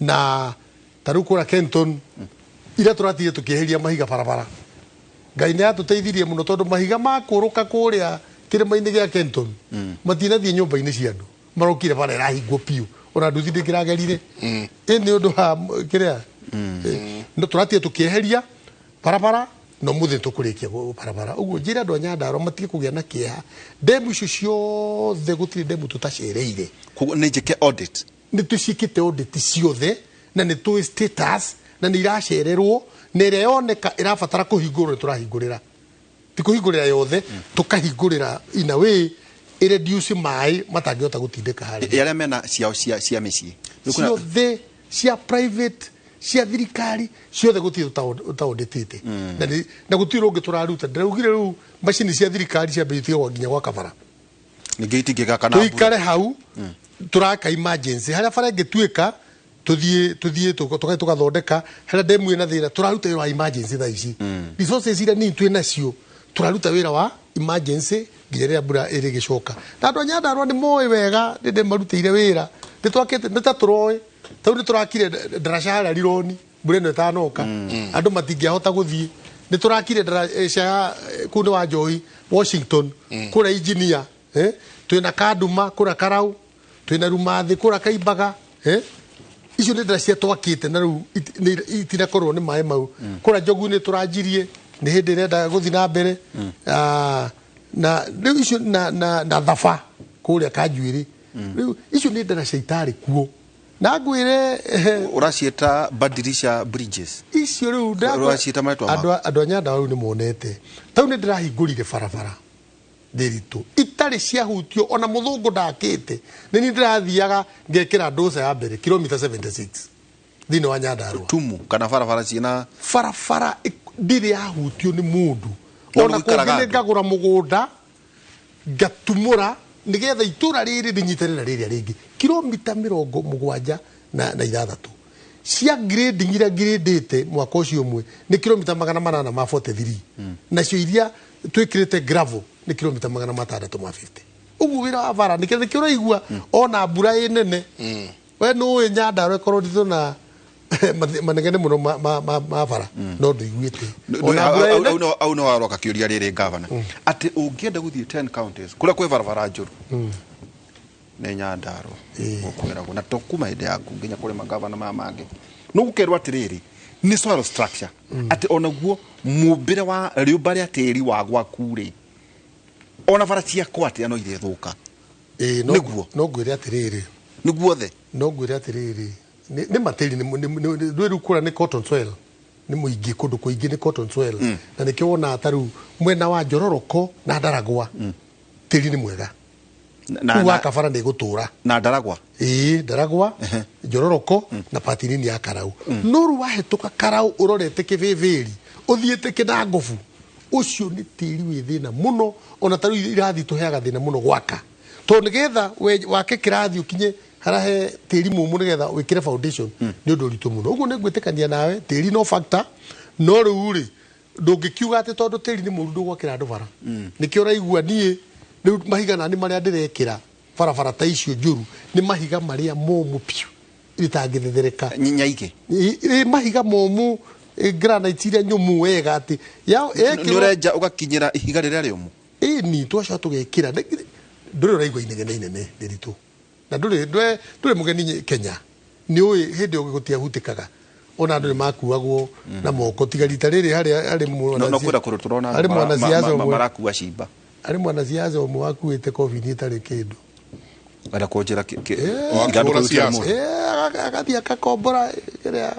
Speaker 2: na ta rĩu kũrĩa Kenton iria tũratigire tũkĩeheria mahiga barabara. Ngai nĩ atũteithirie mũno tondũ mahiga makũrũka kũrĩa kĩrĩma-inĩ gĩa Kenton matinathiĩ nyũmba-inĩ cia andũ, marokire bara ĩrahingwo biũ, ona nduthi ndĩkĩragerire. Ĩ nĩ ũndũ wa kĩrĩa. No tũratige tũkĩeheria barabara, no mũthĩ tũkũrĩkia barabara. Ũguo njĩre andũ a Nyandarua matige kũgĩa na kĩeha. Ndemu icio ciothe, gũtirĩ ndemu tũtacereire.
Speaker 3: Koguo nĩ njĩke audit?
Speaker 2: Nĩ tũciĩkĩte audit ciothe na nĩ tũĩ status na nĩ iracererwo, na ĩrĩa yoneka ĩrabatara kũhingũrwo nĩ tũrahingũrĩra. Ti kũhingũrĩra yothe, tũkahingũrĩra in a way ĩreduce maĩ matangĩhota gũtindĩka harĩa.
Speaker 3: Arĩa mena ciao cia mĩciĩ?
Speaker 2: Ciothe cia private, cia thirikari, ciothe gũtirĩ ũtaũndĩtĩte. Na gũtirĩ ũngĩ tũraruta. Ndĩraugire rĩu macini cia thirikari ciambĩrĩtie nginya gwaka bara.
Speaker 3: Ningĩ itingĩgaka na mbura.
Speaker 2: Tũikare hau tũraka emergency harĩa bara ĩngĩtuĩka, tũthiĩ tũgathiĩ tũgathondeka harĩa ndemu ĩna thĩna. Tũraruta wĩra wa emergency thaa ici. Resources iria nini twĩ nacio, tũraruta wĩra wa emergency nginya rĩrĩa mbura ĩrĩgĩcoka. Na andũ a Nyandarua nĩ moĩ wega nĩ ndĩmarutĩire wĩra, nĩ twakĩte, nĩ ta tũroĩ tau nĩ tũrakire ndaraca harĩa Rironi mbura ĩno ĩtanoka, andũ matingĩahota gũthiĩ. Nĩ tũrakire ndaraca ya kũu nĩ wa Njohi Washington kũrĩa engineer, twĩna Kanduma kũrĩa Karau, twĩna Rumathĩ kũrĩa Kaimbaga, Icio nĩ ndaraca twakĩte na rĩu itinakorwo nĩ maĩ mau. Kũrĩa Njogu-inĩ tũranjirie, nĩ hĩndĩ ĩrenda gũthiĩ na mbere. Na rĩu icio na Thaba kũrĩa Kanjuĩrĩ, rĩu icio nĩ ndaraca itarĩ kuo na ngwĩre
Speaker 3: Ũraciĩta Badirisha bridges?
Speaker 2: Icio rĩu
Speaker 3: Ũraciĩta marĩtwa maku?
Speaker 2: Andũ a Nyandarua rĩu nĩ monete tau nĩ ndĩrahingũrire barabara. Ndĩritũ itarĩ ciahutio ona mũthũngũ ndakĩte. Nĩ niĩ ndĩrathiaga ngekĩra ndoca ya mbere kilomita 76 thĩinĩ wa Nyandarua.
Speaker 3: Tumu kana barabara ciĩna
Speaker 2: barabara ndĩrĩ yahutio nĩ mũndũ.
Speaker 3: No
Speaker 2: Ona
Speaker 3: gũikaraga
Speaker 2: kũngĩ nĩ
Speaker 3: andũ.
Speaker 2: ngagũra mũgũnda ngatumũra nĩgetha itũra rĩrĩ rĩnyitane na rĩrĩa rĩngĩ, kilomita 76 cia grading iria ngirĩndĩte mwaka ũcio ũmwe nĩ kilomita 843, nacio iria twĩkĩrĩte gravel nĩ kilomita 650. Ũguo wĩra wa bara nĩkĩo nĩkĩo ũraigua ona mbura ĩ nene. We nĩũĩ Nyandarua ĩkorwo nditũ na manegene mũno ma bara, no ndũiguĩte ona mbura ĩ nene.
Speaker 3: Au nĩ waroka kĩũria rĩrĩ, gavana, atĩ ũngĩenda gũthiĩ 10 counties kũrĩa kwĩ barabara njũru nĩ Nyandarua gũkwĩragwo, na to kuma hĩndĩ yaku nginya kũrĩ magavana maya mangĩ no gũkerwo atĩrĩrĩ, nĩ soil structure, atĩ onaguo mũmbĩre wa rĩũmba rĩa tĩri wa gwaku rĩ, ona bara ciakwa atĩa no irĩthũka.
Speaker 2: Ĩĩ, no.
Speaker 3: Nĩguo.
Speaker 2: No ngwĩre atĩrĩrĩ,
Speaker 3: nĩguothe.
Speaker 2: No ngwĩre atĩrĩrĩ, nĩ matĩri nĩ rĩu kũrĩa nĩ cotton soil nĩ mũingĩ, kũndũ kũingĩ nĩ cotton soil, na nĩkĩo wonaga ta rĩu mwena wa Njororoko na Ndaragwa tĩri nĩ mwega.
Speaker 3: Na
Speaker 2: Rĩu wakabara nĩ ĩgũtũra.
Speaker 3: Na Ndaragwa.
Speaker 2: Ĩĩ, Ndaragwa, Njororoko na pati nini ya Karau. No rĩu wahĩtũka Karau ũrorete Kĩbĩbĩri ũthiĩte Kĩnangobu, ũcio nĩ tĩri wĩ thĩna mũno. Ona ta rĩu irathi tũheaga thĩna mũno gwaka, tondũ nĩgetha wake kĩrathi ũkinye harĩa he tĩri mũmũ nĩgetha wĩkĩre foundation nĩ ũndũ ũritũ mũno. Ũguo nĩ ngwĩtĩkania nawe, tĩri no factor, no rĩu rĩ ndũngĩkiuga atĩ tondũ tĩri nĩ mũru ndũgwakĩra andũ bara. Nĩkĩo ũraigua niĩ rĩu mahiga nani marĩa ndĩrekĩra barabara ta icio njũru nĩ mahiga marĩa momũ piũ rĩtangĩthethereka.
Speaker 3: Nyaige.
Speaker 2: Ĩ mahiga momũ, granite iria nyũmũ wega atĩ
Speaker 3: Nĩ ũrenja ũgakinyĩra ihiga rĩrĩa rĩũmũ.
Speaker 2: Ĩni twacoka tũgekĩra. Ndũrĩ ũraigua inegene inene rĩritũ, na ndũrĩ mũgeni Kenya, nĩ ũĩ hĩndĩ ĩyo gũtiahutĩkaga, ona andũ nĩ makuagwo na moko, tiga rita rĩrĩ harĩa harĩ
Speaker 3: No kwĩra kũndũ tũrona
Speaker 2: harĩ
Speaker 3: andũ
Speaker 2: mwanasiasa ũmwe
Speaker 3: marakua cimba.
Speaker 2: Harĩ mwanasiasa ũmwe wakuĩte kobini ĩtarĩ kĩndũ.
Speaker 3: Enda kũnjĩra ithandũkũ rĩu rĩa mũndũ.
Speaker 2: Agathiĩ akakombora kĩrĩa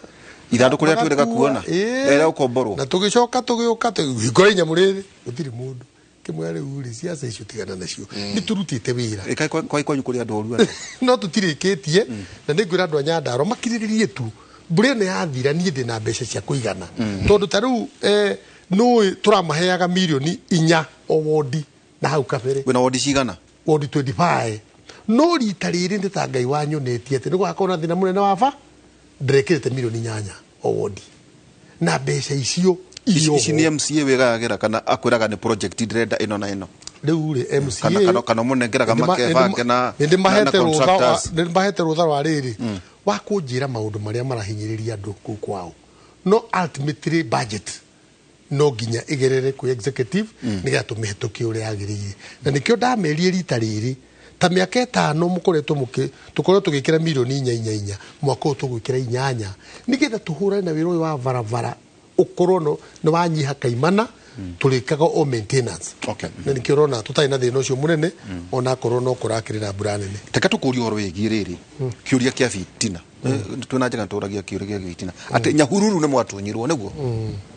Speaker 3: ithandũkũ rĩa twĩrĩga kuona
Speaker 2: Ĩĩ.
Speaker 3: ĩrĩa ũkomborwo.
Speaker 2: Na tũgĩcoka tũgĩũka tũhingũra inyamũ rĩrĩ gũtirĩ mũndũ kĩmwe. Rĩu rĩ ciaca icio tigana nacio, nĩ tũrutĩte wĩra.
Speaker 3: Ĩkai kwa kwanyu kũrĩ andũ oru atĩa?
Speaker 2: No tũtirĩkĩtie, na nĩ ngwĩra andũ a Nyandarua makirĩrĩrie tu, mbura ĩno yathira niĩ ndĩna mbeca cia kũigana, tondũ ta rĩu nũĩ tũramaheaga mirioni 4 o wondi na hau kabere.
Speaker 3: Wĩna wondi cigana?
Speaker 2: Wondi 25, no rita rĩrĩ nĩ ta Ngai wanyonetie atĩ nĩ gũgakorwo na thĩna mũnene wa ba ndĩrekĩrĩte mirioni 8 o wondi, na mbeca icio
Speaker 3: Ici
Speaker 2: irĩ
Speaker 3: ici
Speaker 2: oho.
Speaker 3: nĩ MCA wĩgayagĩra kana akwĩraga nĩ project ndĩrenda ĩno na ĩno?
Speaker 2: Rĩu rĩ MCA
Speaker 3: Kana mũnengeraga makebange na
Speaker 2: nĩ ndĩmahete
Speaker 3: na
Speaker 2: rũtha
Speaker 3: contractors.
Speaker 2: nĩ ndĩmahete rũtha rwa rĩrĩ wa kũnjĩra maũndũ marĩa marahinyĩrĩria andũ kũu kwao, no ultimately budget no nginya ĩgerere kwĩ executive nĩgetha tũmĩhetũkie ũrĩa yagĩrĩire. Na nĩkĩo ndamerire rita rĩrĩ, ta mĩaka 5 mũkoretwo mũkĩ tũkoretwo tũgĩkĩra mirioni 4 4 4, mwaka ũyũ tũgwĩkĩra 8 nĩgetha tũhũrane na wĩra ũyũ wa barabara ũkorwo no nĩ wanyiha kaimana, tũrĩkaga o maintenance. Na nĩkĩo ũrona tũtarĩ na thĩna ũcio mũnene, ona akorwo no kũrakĩrĩ na mbura nene.
Speaker 3: Reke tũkũrie ũhoro wĩgiĩ rĩrĩ kĩũria kĩa bitina. Twĩna njega tũragia kĩũria kĩa bitina atĩ Nyahururu nĩ mwatunyirwo, nĩguo?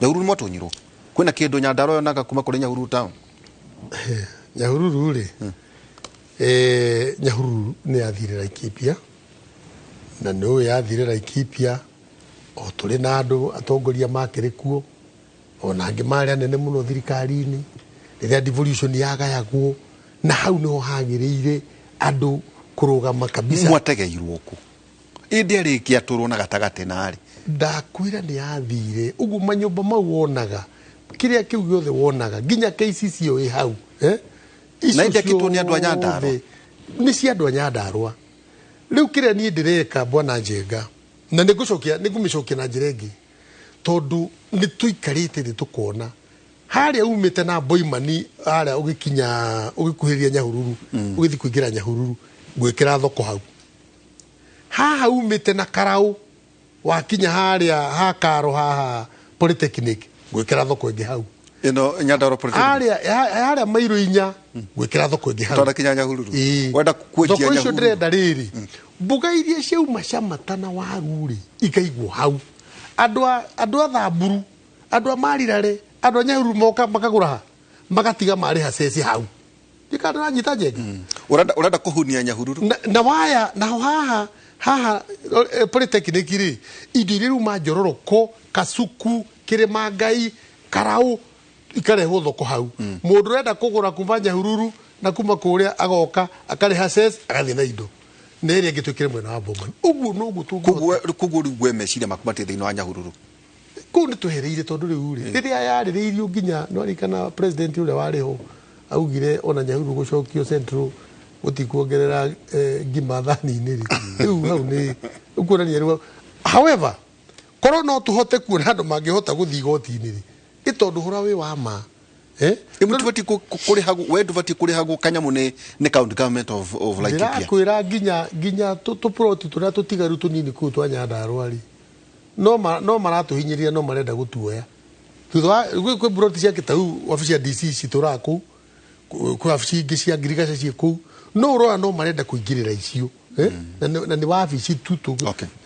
Speaker 3: Nyahururu nĩ mwatunyirwo, kwĩna kĩndũ Nyandarua yonaga kuma kũrĩ Nyahururu town?
Speaker 2: Nyahururu rĩ, Nyahururu nĩ yathire Laikipia, na nĩ ũĩ yathire Laikipia o tũrĩ na andũ atongoria makĩrĩ kuo, ona angĩ marĩ anene mũno thirikari-inĩ rĩrĩa devolution yagayagwo, na hau nĩho hagĩrĩire andũ kũrũgama kabisa.
Speaker 3: Mwategeirwo kũ ĩndĩ arĩkia tũrwo na gatagatĩ narĩ?
Speaker 2: Ndakwĩra nĩ yathire ũguo, manyũmba mau wonaga, kĩrĩa kĩu gĩothe wonaga, nginya KCC ĩyo ĩ hau, eh? Icio
Speaker 3: Na ĩndĩ akĩtwo nĩ andũ a Nyandarua?
Speaker 2: ciothe nĩ cia andũ a Nyandarua. Rĩu kĩrĩa niĩ ndĩreka, bwana Njenga, na nĩngũcokia nĩngũmĩcokia na njĩra ĩngĩ, tondũ nĩ tũikarĩte thĩ tũkona harĩa umĩte na Boimani, harĩa ũgĩkinya ũgĩkuhĩrĩria Nyahururu, ũgĩthiĩ kũingĩra Nyahururu, ngwĩkĩra thoko hau. Haha umĩte na Karau wakinya harĩa ha Karo haha Polytechnic, ngwĩkĩra thoko ĩngĩ hau.
Speaker 3: Ĩno Nyandarua Polytechnic?
Speaker 2: Harĩa mairo 4 ngwĩkĩra thoko ĩngĩ hau.
Speaker 3: Twanakinya Nyahururu.
Speaker 2: Ĩĩ.
Speaker 3: Wenda kwendia
Speaker 2: Thoko icio
Speaker 3: Nyahururu.
Speaker 2: ndĩrenda rĩrĩ, mboga iria ciauma Camata na waru rĩ ikaigwo hau, andũ a Thamburu, andũ a Marirare, andũ a Nyahururu moka makagũra ha, magatiga marĩha ceci hau. Ndikana ndĩranyita njenga.
Speaker 3: Urenda kũhunia Nyahururu.
Speaker 2: Na waya naho haha haha polytechnic rĩ, indo iria ruma Njororoko, Kasuku, Kĩrĩma Ngai, Karau ikarehwo thoko hau. Mũndũ ũrenda kũgũra kuma Nyahururu na kuma kũrĩa agoka akarĩha cess agathiĩ na indo na ĩrĩa ĩngĩ twĩkĩre mwena wa Bowman. Ũguo noguo tũngĩhota.
Speaker 3: Koguo rĩu we meciria maku matirĩ thĩinĩ wa Nyahururu.
Speaker 2: Kũu nĩ twehereire tondũ rĩu rĩ, rĩrĩa yarĩrĩirio nginya nĩwaririkana president ũrĩa warĩ ho augire ona Nyahururu gũcokio Central gũtikuongerera ngima thani-inĩ rĩ. Rĩu hau nĩ ũkuonania rĩu. However, korwo no tũhote kuona andũ mangĩhota gũthiĩ igoti-inĩ rĩ, ĩ tondũ ũhoro wĩ wa ma.
Speaker 3: Ndũbatiĩ kũrĩhagwo, we ndũbatiĩ kũrĩhagwo kanyamũ nĩ county government of Laikipia.
Speaker 2: Ndĩrakwĩra nginya tũploti tũrĩa tũtigaru tũnini kũu twa Nyandarũa rĩ, no maratũhinyĩrĩria, no marenda gũtuoya. Thutha wa gwĩ ploti cia Kĩtau, wabici ya DC citũraga kũu, kwĩ wabici ingĩ cia ngirigaca ciĩ kũu, no ũrona no marenda kũingĩrĩra icio. Na nĩ wabici tu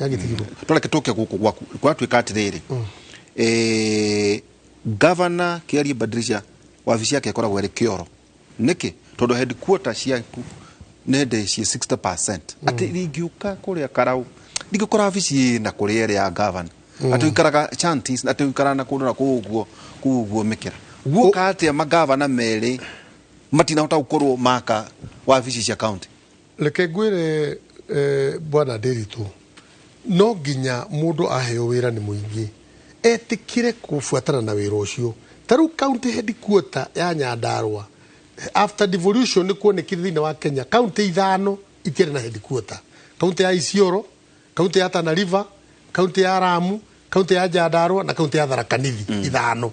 Speaker 2: yagĩtigirwo.
Speaker 3: Tũreke tũke gũkũ gwaku gwatuĩka atĩrĩrĩ, Governor Kiarie Badirisha wabici yake ĩkoragwo ĩrĩ kĩoro. Nĩkĩ? Tondũ headquarter ciaku nĩ hĩndĩ ciĩ 60%. Atĩ ringĩũka kũrĩa Karau ndingĩkora wabici ĩna kũrĩa ĩrĩ ya governor. Atĩ ũikaraga chanties, atĩ ũikaraga na kũndũ na kũu ũguo, kũu ũguo mĩkĩra. Guoka atĩa magavana merĩ matinahota gũkorwo maka wabici cia county?
Speaker 2: Reke ngwĩre bwana Ndiritu, no nginya mũndũ aheo wĩra nĩ mũingĩ etĩkĩre kũbuatana na wĩra ũcio. Ta rĩu county headquarter ya Nyandarũa after devolution nĩ kuonekire thĩinĩ wa Kenya county 5 itiarĩ na headquarter. County ya Isiolo, county ya Tana River, county ya Lamu, county ya Nyandarũa na county ya Tharaka Nithi 5.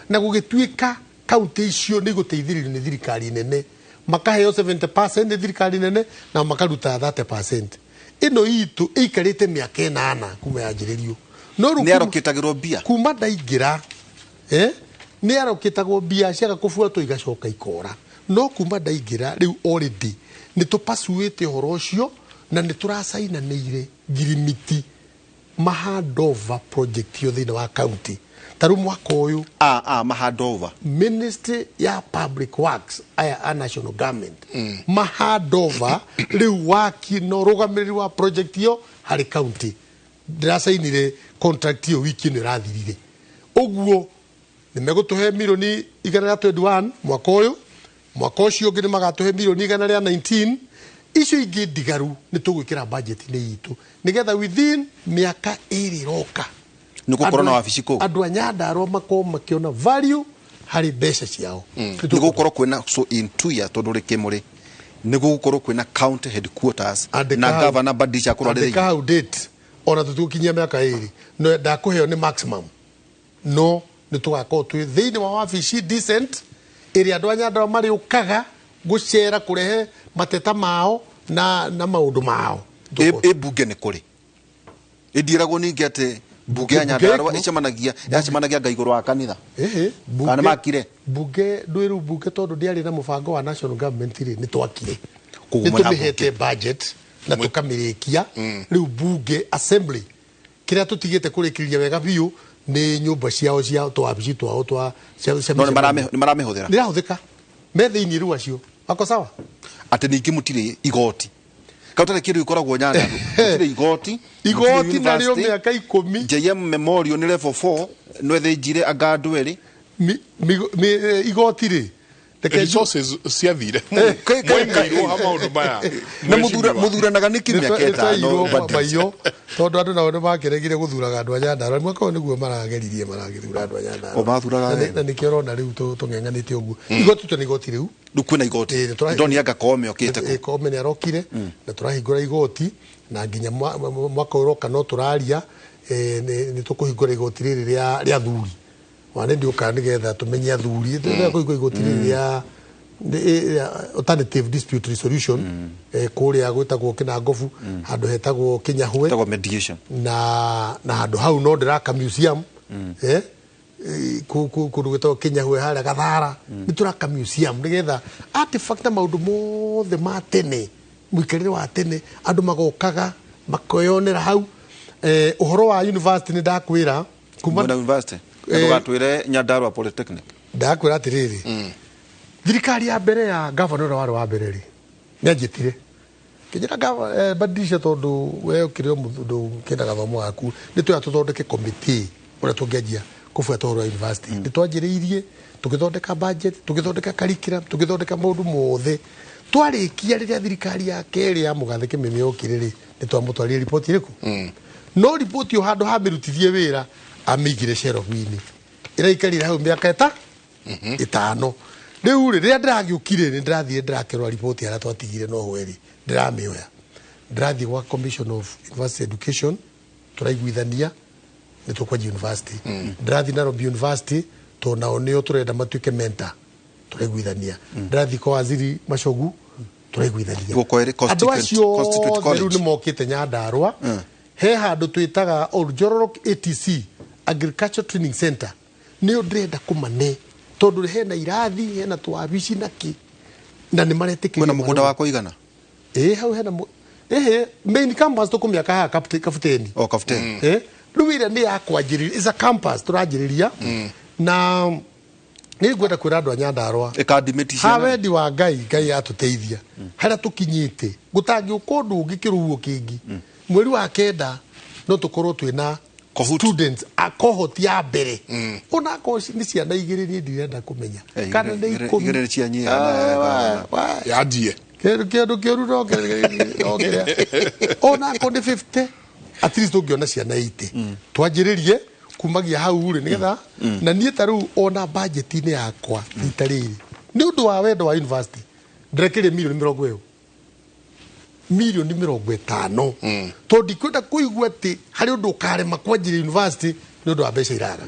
Speaker 2: Na gũgĩtuĩka county icio nĩ igũteithĩrĩrio nĩ thirikari nene, makaheo 70% nĩ thirikari nene na makaruta 30%. Ĩno itũ ĩikarĩte mĩaka 8 kuma yanjĩrĩrio. No rĩu
Speaker 3: Nĩ arokĩtagĩrwo mbia
Speaker 2: kuma ndaingĩra, nĩ arokĩtagwo mbia ciaga kũbuatwo igacoka ikora. No kuma ndaingĩra rĩu already nĩ tũpasuĩte ũhoro ũcio na nĩ tũracainanĩire ngirimiti mahandover project iyo thĩinĩ wa county. Ta rĩu mwaka ũyũ
Speaker 3: mahandover
Speaker 2: Ministry ya Public Works aya a national government mahandover rĩu waki na ũrũgamĩrĩri wa project iyo harĩ county. Ndĩracainire contract iyo wiki ĩno ĩrathirire. Ũguo nĩ megũtũhe milioni 121 mwaka ũyũ, mwaka ũcio ũngĩ nĩ magatũhe milioni 119. Icio ingĩ ndigaru nĩ tũgwĩkĩra budget-inĩ itũ nĩgetha within mĩaka 2 ĩroka
Speaker 3: nĩ gũkorwo na wabici kũu,
Speaker 2: andũ a Nyandarũa makorwo makĩona value harĩ mbeca ciao.
Speaker 3: Nĩ gũkorwo kwĩna, so in 2 years tondũ rĩ kĩmũrĩ nĩ gũgũkorwo kwĩna county headquarters na governor Badirisha akorwo arĩ
Speaker 2: Andĩka
Speaker 3: thĩinĩ.
Speaker 2: hau date ona tũtigũkinyia mĩaka 2 no ndakũheo nĩ maximum, no nĩ tũgakorwo twĩ thĩinĩ wa wabici decent ĩrĩa andũ a Nyandarũa marĩũkaga gũcera kũrehe mateta mao na maũndũ mao.
Speaker 3: Ĩ mbunge nĩ kũrĩ ĩndiragwo ningĩ atĩ mbunge ya Nyandarũa yacemanagia nga igũrũ wa kanitha. Kana makire
Speaker 2: mbunge ndwĩrũ mbunge tondũ ndĩarĩ na mũbango wa national government rĩ, nĩ twakire.
Speaker 3: Koguo
Speaker 2: Nĩ
Speaker 3: mwena
Speaker 2: tũmĩhete budget na tũkamĩrĩkia. Rĩu mbunge assembly kĩrĩa tũtigĩte kũrĩkĩrĩria wega biũ nĩ nyũmba ciao cia twabici twao twa cia
Speaker 3: No nĩ maramĩhũthĩra.
Speaker 2: Nĩ irahũthĩka. Me thĩinĩ rĩu acio wako sawa.
Speaker 3: Atĩ ningĩ mũtirĩ igoti. Kautarĩ kĩndũ gĩkoragwo Nyandarũa. Mũtirĩ igoti.
Speaker 2: Igoti narĩo mĩaka 10.
Speaker 3: JM Memorial nĩ level 4 no ĩthĩnjire anga andũ erĩ.
Speaker 2: Igoti rĩ,
Speaker 1: resources ciathire. Mwaingĩirwo ha maũndũ maya.
Speaker 3: Na mũthuranaga nĩkĩ mĩaka 5?
Speaker 2: Maiyo tondũ andũ nao nĩ makĩregire gũthuraga andũ a Nyandarũa. Mwaka ũyũ nĩguo marageririe maragĩthura andũ a Nyandarũa.
Speaker 3: O mathuraga
Speaker 2: Na nĩkĩo ũrona rĩu tũng'eng'anĩte ũguo. Igoti tũ nĩ igoti rĩu.
Speaker 3: Rĩu kwĩna igoti. Ndoni anga Koome okĩte kũ?
Speaker 2: Koome nĩ arokire na tũrahingũra igoti na nginya mwaka ũyũ ũroka no tũraria nĩ tũkũhingũra igoti rĩrĩ rĩa athuri. Wane ndiũkaga nĩgetha tũmenye athuri. Tũrenda kũhingũra igoti rĩrĩ rĩa alternative dispute resolution kũrĩa gwĩtagwo Kĩnangobu, handũ hetagwo Kĩnyahwe.
Speaker 3: Hetagwo mediation.
Speaker 2: Na handũ hau no ndĩraka museum. Kũndũ gwĩtagwo Kĩnyahwe harĩa Gathara. Nĩ tũraka museum nĩgetha artifact na maũndũ mothe ma tene, mũikarĩre wa tene, andũ magokaga makoyonera hau. Ũhoro wa university nĩ ndakwĩra
Speaker 3: kuma university ndũgatwĩre Nyandarũa Polytechnic.
Speaker 2: Ndakwĩra atĩrĩrĩ, Thirikari ya mbere ya gavana ũrĩa warĩ wa mbere rĩ, nĩanjĩtire kĩnjĩra badilisha tondũ we ũkĩrĩ o mũndũ ũkĩenda gathomo gaku, nĩ twĩra tũthondeke committee ũrĩa tũngĩanjia kũbuata ũhoro wa university. Nĩ twanjĩrĩirie tũgĩthondeka budget, tũgĩthondeka curriculum, tũgĩthondeka maũndũ mothe. Twarĩkia rĩrĩa thirikari ya kerĩ ya Mũgathe Kĩmĩmĩ yokire rĩ, nĩ twamũtwarire riboti ĩrĩkũ? No riboti ĩyo handũ ha mĩrutithie wĩra amĩigire shelf-inĩ, ĩraikarire hau mĩaka 5. Rĩu rĩ, rĩrĩa ndĩragĩũkire nĩ ndĩrathiire ndĩrakĩrora riboti harĩa twatigire no hwerĩ ndĩramĩoya, ndĩrathiĩ gwa Commission of University Education, tũraiguithania nĩ tũkwanjia university. Ndĩrathiĩ Nairobi University tondũ nao nĩo tũrenda matuĩke mentor, tũraiguithania. Ndĩrathiĩ kwa Waziri Machogu, tũraiguithania. Andũ acio othe rĩu nĩ mokĩte Nyandarua. He handũ twĩtaga Oljororok ATC, Agriculture Training Center, nĩyo ndĩrenda kũmane tondũ hena irathi, hena twabici na kĩ, na nĩ maretĩkĩria.
Speaker 3: Kwĩna mũgũnda wa kũigana?
Speaker 2: Ĩĩ, hau hena main campus tũkũmĩaka haha Kabuteni.
Speaker 3: O Kabuteni.
Speaker 2: Rĩu ĩrĩa nĩ ya kwanjĩrĩria, is a campus tũranjĩrĩria, na nĩ ngwenda kwĩra andũ a Nyandarua ha wendi wa Ngai, Ngai atũteithia harĩa tũkinyĩte gũtangĩũka ũndũ ũngĩ kĩrũo kĩngĩ. Mweri wa 9 no tũkorwo twĩna students a cohort ya mbere, onakorwo nĩ ciana 2 niĩ ndirenda kũmenya kana nĩ 10
Speaker 3: igĩrĩ cia nyiha
Speaker 1: yanjie
Speaker 2: kĩndũ kĩũru no kĩrĩa, onakorwo nĩ 50 at least ũngĩona ciana 80 twanjĩrĩrie kumagia hau rĩ, nĩgetha na niĩ ta rĩu ona budget-inĩ yakwa rita rĩrĩ nĩ ũndũ wa wendo wa university ndĩrekĩrie milioni 20, milioni 50, tondũ ndikwenda kũigua atĩ harĩ ũndũ ũkarema kwanjĩrĩria university nĩ ũndũ wa mbeca iraga.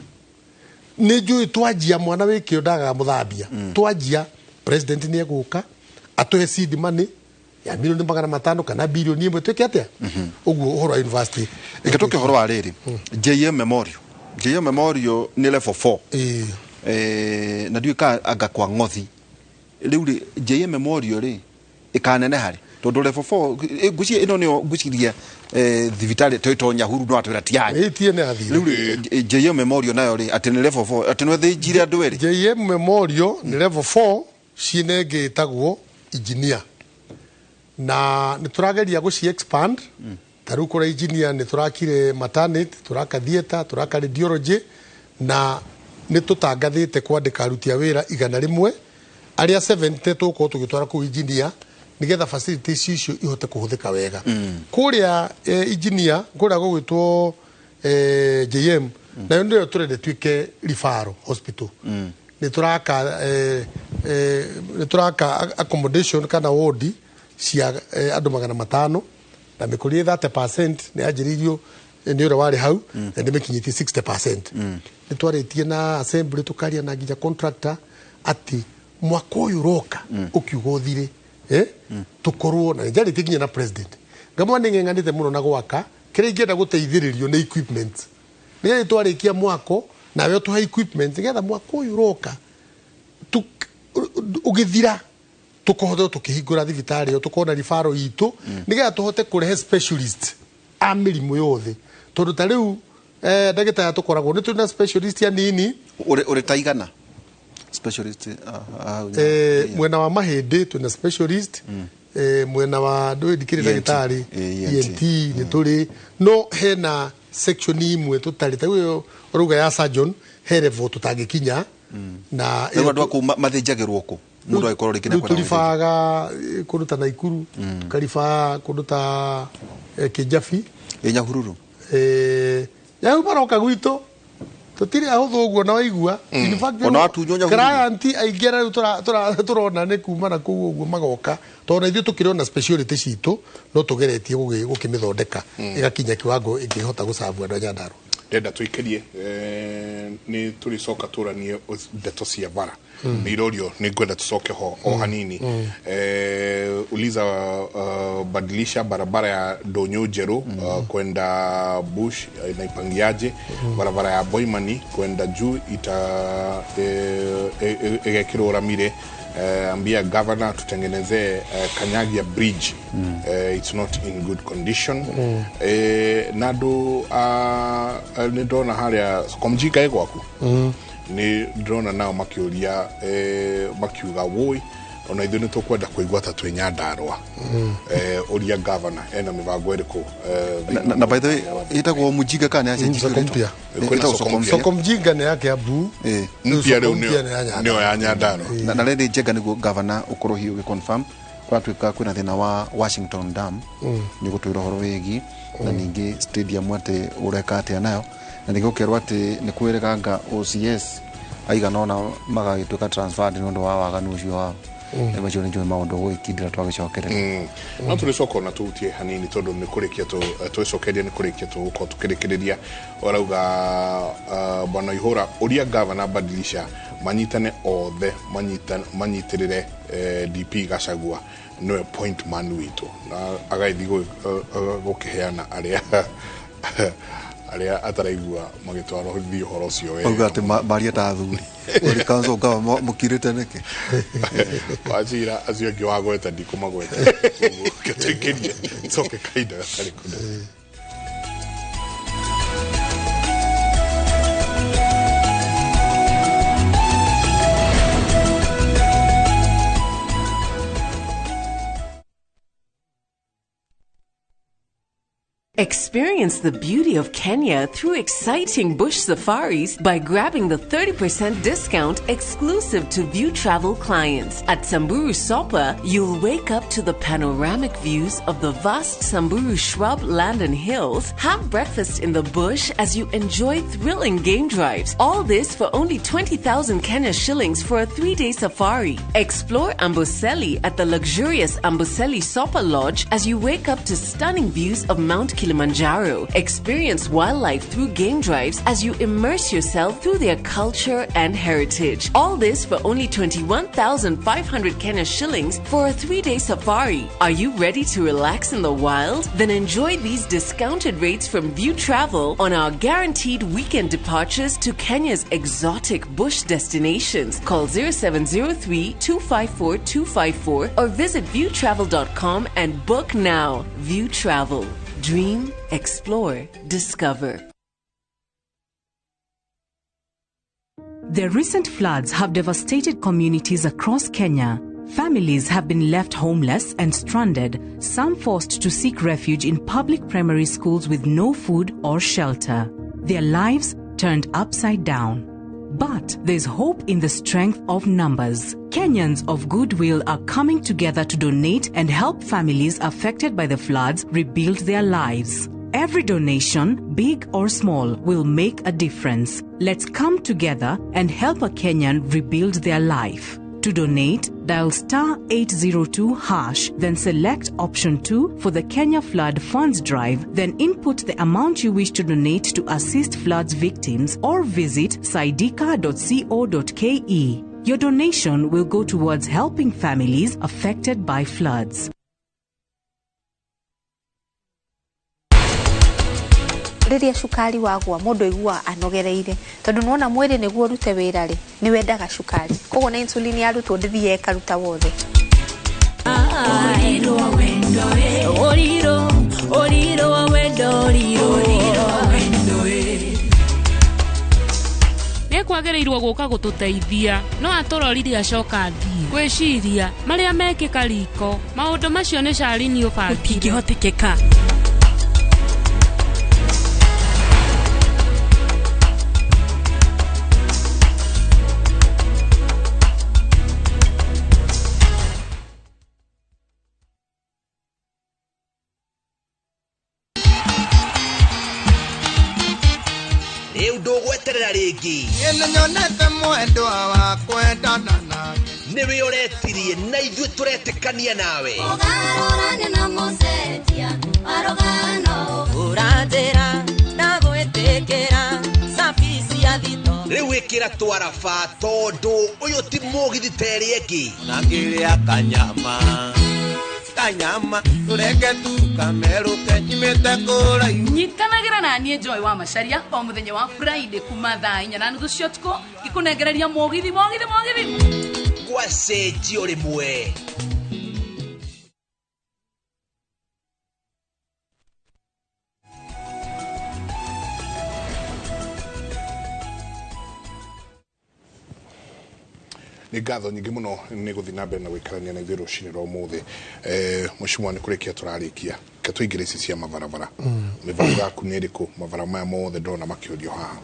Speaker 2: Nĩ njũĩ twanjia mwana wĩ kĩo ndagaga mũthambia, twanjia president nĩ egũka atũhe seed money ya milioni 500 kana bilioni 1, twĩke atĩa? Ũguo ũhoro wa university.
Speaker 3: Reke tũke ũhoro wa rĩrĩ, JM Memorial. JM Memorial nĩ level 4. Na ndiũĩ kana anga kwa ng'othi. Rĩu rĩ, JM Memorial rĩ ĩkaneneha rĩ, tondũ level 4 ngwĩciria ĩno nĩyo ngwĩciria thibitarĩ to Nyahururu no atwĩra ti yanyu.
Speaker 2: Ĩĩ, nĩ yathire.
Speaker 3: Rĩu rĩ, JM Memorial nayo rĩ, atĩ nĩ level 4, atĩ nĩ thĩnjire andũ erĩ.
Speaker 2: JM Memorial nĩ level 4 ciĩna ĩngĩ ĩtagwo engineer, na nĩ tũrageria gũci expand. Ta rĩu kũrĩa engineer nĩ tũrakire maternity, tũraka theatre, tũraka radiology, na nĩ tũtangathĩte kwandĩka aruti a wĩra 100 arĩa 70 tũgũkorwo tũgĩtwara kũu engineer nĩgetha facilities icio ihote kũhũthĩka wega. Kũrĩa engineer kũrĩa gũgwĩtwo JM, nayo nĩyo tũrenda ĩtuĩke referral hospital. Nĩ tũraka accommodation kana ward cia andũ 500, na mĩkũrie 30% nĩ yanjĩrĩirio nĩ ũrĩa warĩ hau, na nĩ mĩkinyĩtie 60%. Nĩ twarĩtie na assembly, tũkaria na nginya contractor atĩ mwaka ũyũ ũroka ũkiuga ũthire, tũkorwo na njarĩtie nginya na president ngamwa nĩ ng'eng'anĩte mũno na gwaka kĩrĩa ingĩenda gũteithĩrĩrio nĩ equipment, nĩgetha twarĩkia mwako nawe ũtũhe equipment nĩgetha mwaka ũyũ ũroka ũgĩthira tũkahota tũkĩhingũra thibitarĩ ĩyo, tũkona referral itũ nĩgetha tũhote kũrehe specialist a mĩrimũ yothe, tondũ ta rĩu ndagĩtarĩ tũkoragwo nĩ tũrĩ na specialist anini.
Speaker 3: Ũrĩ ta igana specialist?
Speaker 2: Mwena wa mahĩndĩ twĩna specialist, mwena wa ndũĩ ndikĩrĩ ndagĩtarĩ ENT nĩ tũrĩ, no hena section imwe tũtarĩ, ta rĩu ũrauga ya surgeon he level tũtangĩkinya. Na
Speaker 3: rĩu andũ a kũu mathĩnjagĩrwo kũ mũndũ angĩkorwo rĩngĩ
Speaker 2: nĩ tũribaga kũndũ ta Naikuru, tũkaribaa kũndũ ta Kĩnjabi,
Speaker 3: Nyahururu.
Speaker 2: Nyahururu maroka gwitũ tũtirĩ ahũthũ ũguo na waigua. In fact,
Speaker 3: Ona watunywo Nyahururu.
Speaker 2: client aingĩ arĩa rĩu tũrona nĩ kuma na kũu ũguo magoka, tondũ na ithuĩ tũkĩrĩ ona speciality citũ no tũgeretie gũkĩmĩthondeka ĩgakinya kiwango ĩngĩhota gũcabu andũ a Nyandarua.
Speaker 1: Ndenda tũikĩrie nĩ tũrĩcoka tũranie ndeto cia bara nĩ irorio, nĩ ngwenda tũcoke ho o hanini. Uliza badilisha barabara ya Ndũnyũ Njerũ kwenda Bush inaipangiaje, barabara ya Boimani kwenda juu ita ĩgekĩrwo ramire, Ambia governor tutengenezee Kanyagia bridge. It's not in good condition. Na andũ nĩ ndona harĩa Komjika ĩ gwaku, nĩ ndĩrona nao makĩũria, makiuga woi, ona ithuĩ nĩ tũkwenda kũigua ta twĩ Nyandarũa. Ũria governor ena mĩbango ĩrĩkũ
Speaker 3: Na by the way, ĩtagwo Mujinga kana nĩ
Speaker 2: Soko mpya.
Speaker 1: Kwĩna soko mpya.
Speaker 2: Soko mjinga nĩ ya Kiambu.
Speaker 1: Mpya
Speaker 2: Soko
Speaker 1: rĩu
Speaker 2: mpya nĩ ya Nyandarua.
Speaker 1: Nĩyo ya Nyandarua.
Speaker 3: Na rĩrĩ Njenga nĩguo gavana ũkorwo hihi ũgĩ-confirm kũratuĩka kwĩna thĩna wa Washington Dam, nĩ ũgũtwĩra ũhoro wĩgiĩ na ningĩ stadium atĩ ũreka atĩa nayo, na ningĩ ũkerwo atĩ nĩ kwĩrĩganga OCS aigana ũna magagĩtuĩka transferred nĩ ũndũ wa waganu ũcio wao. Nĩ macio nĩ njũĩ maũndũ gũgĩkindĩra twagĩcokerera.
Speaker 1: No tũrĩcoka ona tũhutie hanini tondũ nĩ kũrĩkia twĩcokeria nĩ kũrĩkia tũgũkorwo tũkĩrĩkĩrĩria. Ũrauga bwana Ihũra, ũria gavana badilisha manyitane othe manyitĩrĩre DP Gachagua nĩwe point man witũ, na agagĩthiĩ gũkĩheana arĩa ataraigua magĩtwarwo thiĩ ũhoro ũcio wega.
Speaker 3: Auga atĩ maria ta athuri ũrĩ council ngaba mũkirĩte nĩkĩ?
Speaker 1: Wacira acio angĩ wagweta ndikũmagweta, gĩtwĩkĩrie coke kahinda gatarĩ kũnene.
Speaker 4: Experience the beauty of Kenya through exciting bush safaris by grabbing the 30% discount exclusive to View Travel clients. At Samburu Sopa, you'll wake up to the panoramic views of the vast Samburu shrub land and hills, have breakfast in the bush as you enjoy thrilling game drives. All this for only 20,000 Kenya shillings for a 3-day safari. Explore Amboseli at the luxurious Amboseli Sopa Lodge as you wake up to stunning views of Mount Kilimanjaro. Experience wildlife through game drives as you immerse yourself through their culture and heritage. All this for only 21,500 Kenya shillings for a 3-day safari. Are you ready to relax in the wild? Then enjoy these discounted rates from View Travel on our guaranteed weekend departures to Kenya's exotic bush destinations. Call 0703 254 254 or visit viewtravel.com and book now. View Travel. Dream, explore, discover.
Speaker 6: The recent floods have devastated communities across Kenya. Families have been left homeless and stranded, some forced to seek refuge in public primary schools with no food or shelter. Their lives turned upside down. But there's hope in the strength of numbers. Kenyans of goodwill are coming together to donate and help families affected by the floods rebuild their lives. Every donation, big or small, will make a difference. Let's come together and help a Kenyan rebuild their life. To donate, dial star 802#, then select option 2 for the Kenya Flood Funds Drive, then input the amount you wish to donate to assist floods victims or visit saidika.co.ke. Your donation will go towards helping families affected by floods.
Speaker 7: Rĩrĩa cukari wagwa mũndũ aiguaga anogereire tondũ nĩwona mwĩrĩ nĩguo ũrute wĩra rĩ nĩ wendaga cukari, koguo na insulin yarutwo ndĩthiaga ĩkaruta wothe.
Speaker 9: Oriro, oriro wa wendo, oriro, oriro wa wendo.
Speaker 17: Nĩ kwagĩrĩirwo gũka gũtũteithia no atũrorire acoka athiĩ gwĩciria marĩa mekĩka riko maũndũ macio nĩ Charlene ũbangire.
Speaker 18: Gũtingĩhotekeka.
Speaker 10: Rĩu ndũgweterera rĩngĩ.
Speaker 16: Nĩnyonete mwendwa wa kwendana nake.
Speaker 10: Nĩwe ũretirie na ithuĩ tũretĩkania nawe.
Speaker 12: Ũgarũrane na mũcenjia wa rũgano.
Speaker 27: Ũranjĩra na gwĩtĩkĩra cabi cia thito.
Speaker 10: Rĩu ĩkĩra twaraba tondũ ũyũ ti mũgithi ta ĩrĩa ĩngĩ.
Speaker 8: Na ngĩrĩa kanyama kanyama tũrenge tu kamerũke nyimĩte kũraihu.
Speaker 15: Nyitanagĩra na niĩ Joy wa Macharia o mũthenya wa Friday kuma thaa 4:30 cia ũtukũ ngĩkũnengereria mũgithi mũgithi mũgithi.
Speaker 10: Gwacenjio rĩmwe.
Speaker 1: Nĩ ngatho nyingĩ mũno nĩ gũthiĩ na mbere na gũikarania na ithuĩ rũcinĩ rwa ũmũthĩ. Mũcimwa nĩ kũrĩkia tũrarĩkia, reke tũingĩre ici cia mabarabara. Mĩbango yaku nĩ ĩrĩkũ mabara maya mothe ndĩrona makĩũrio haha?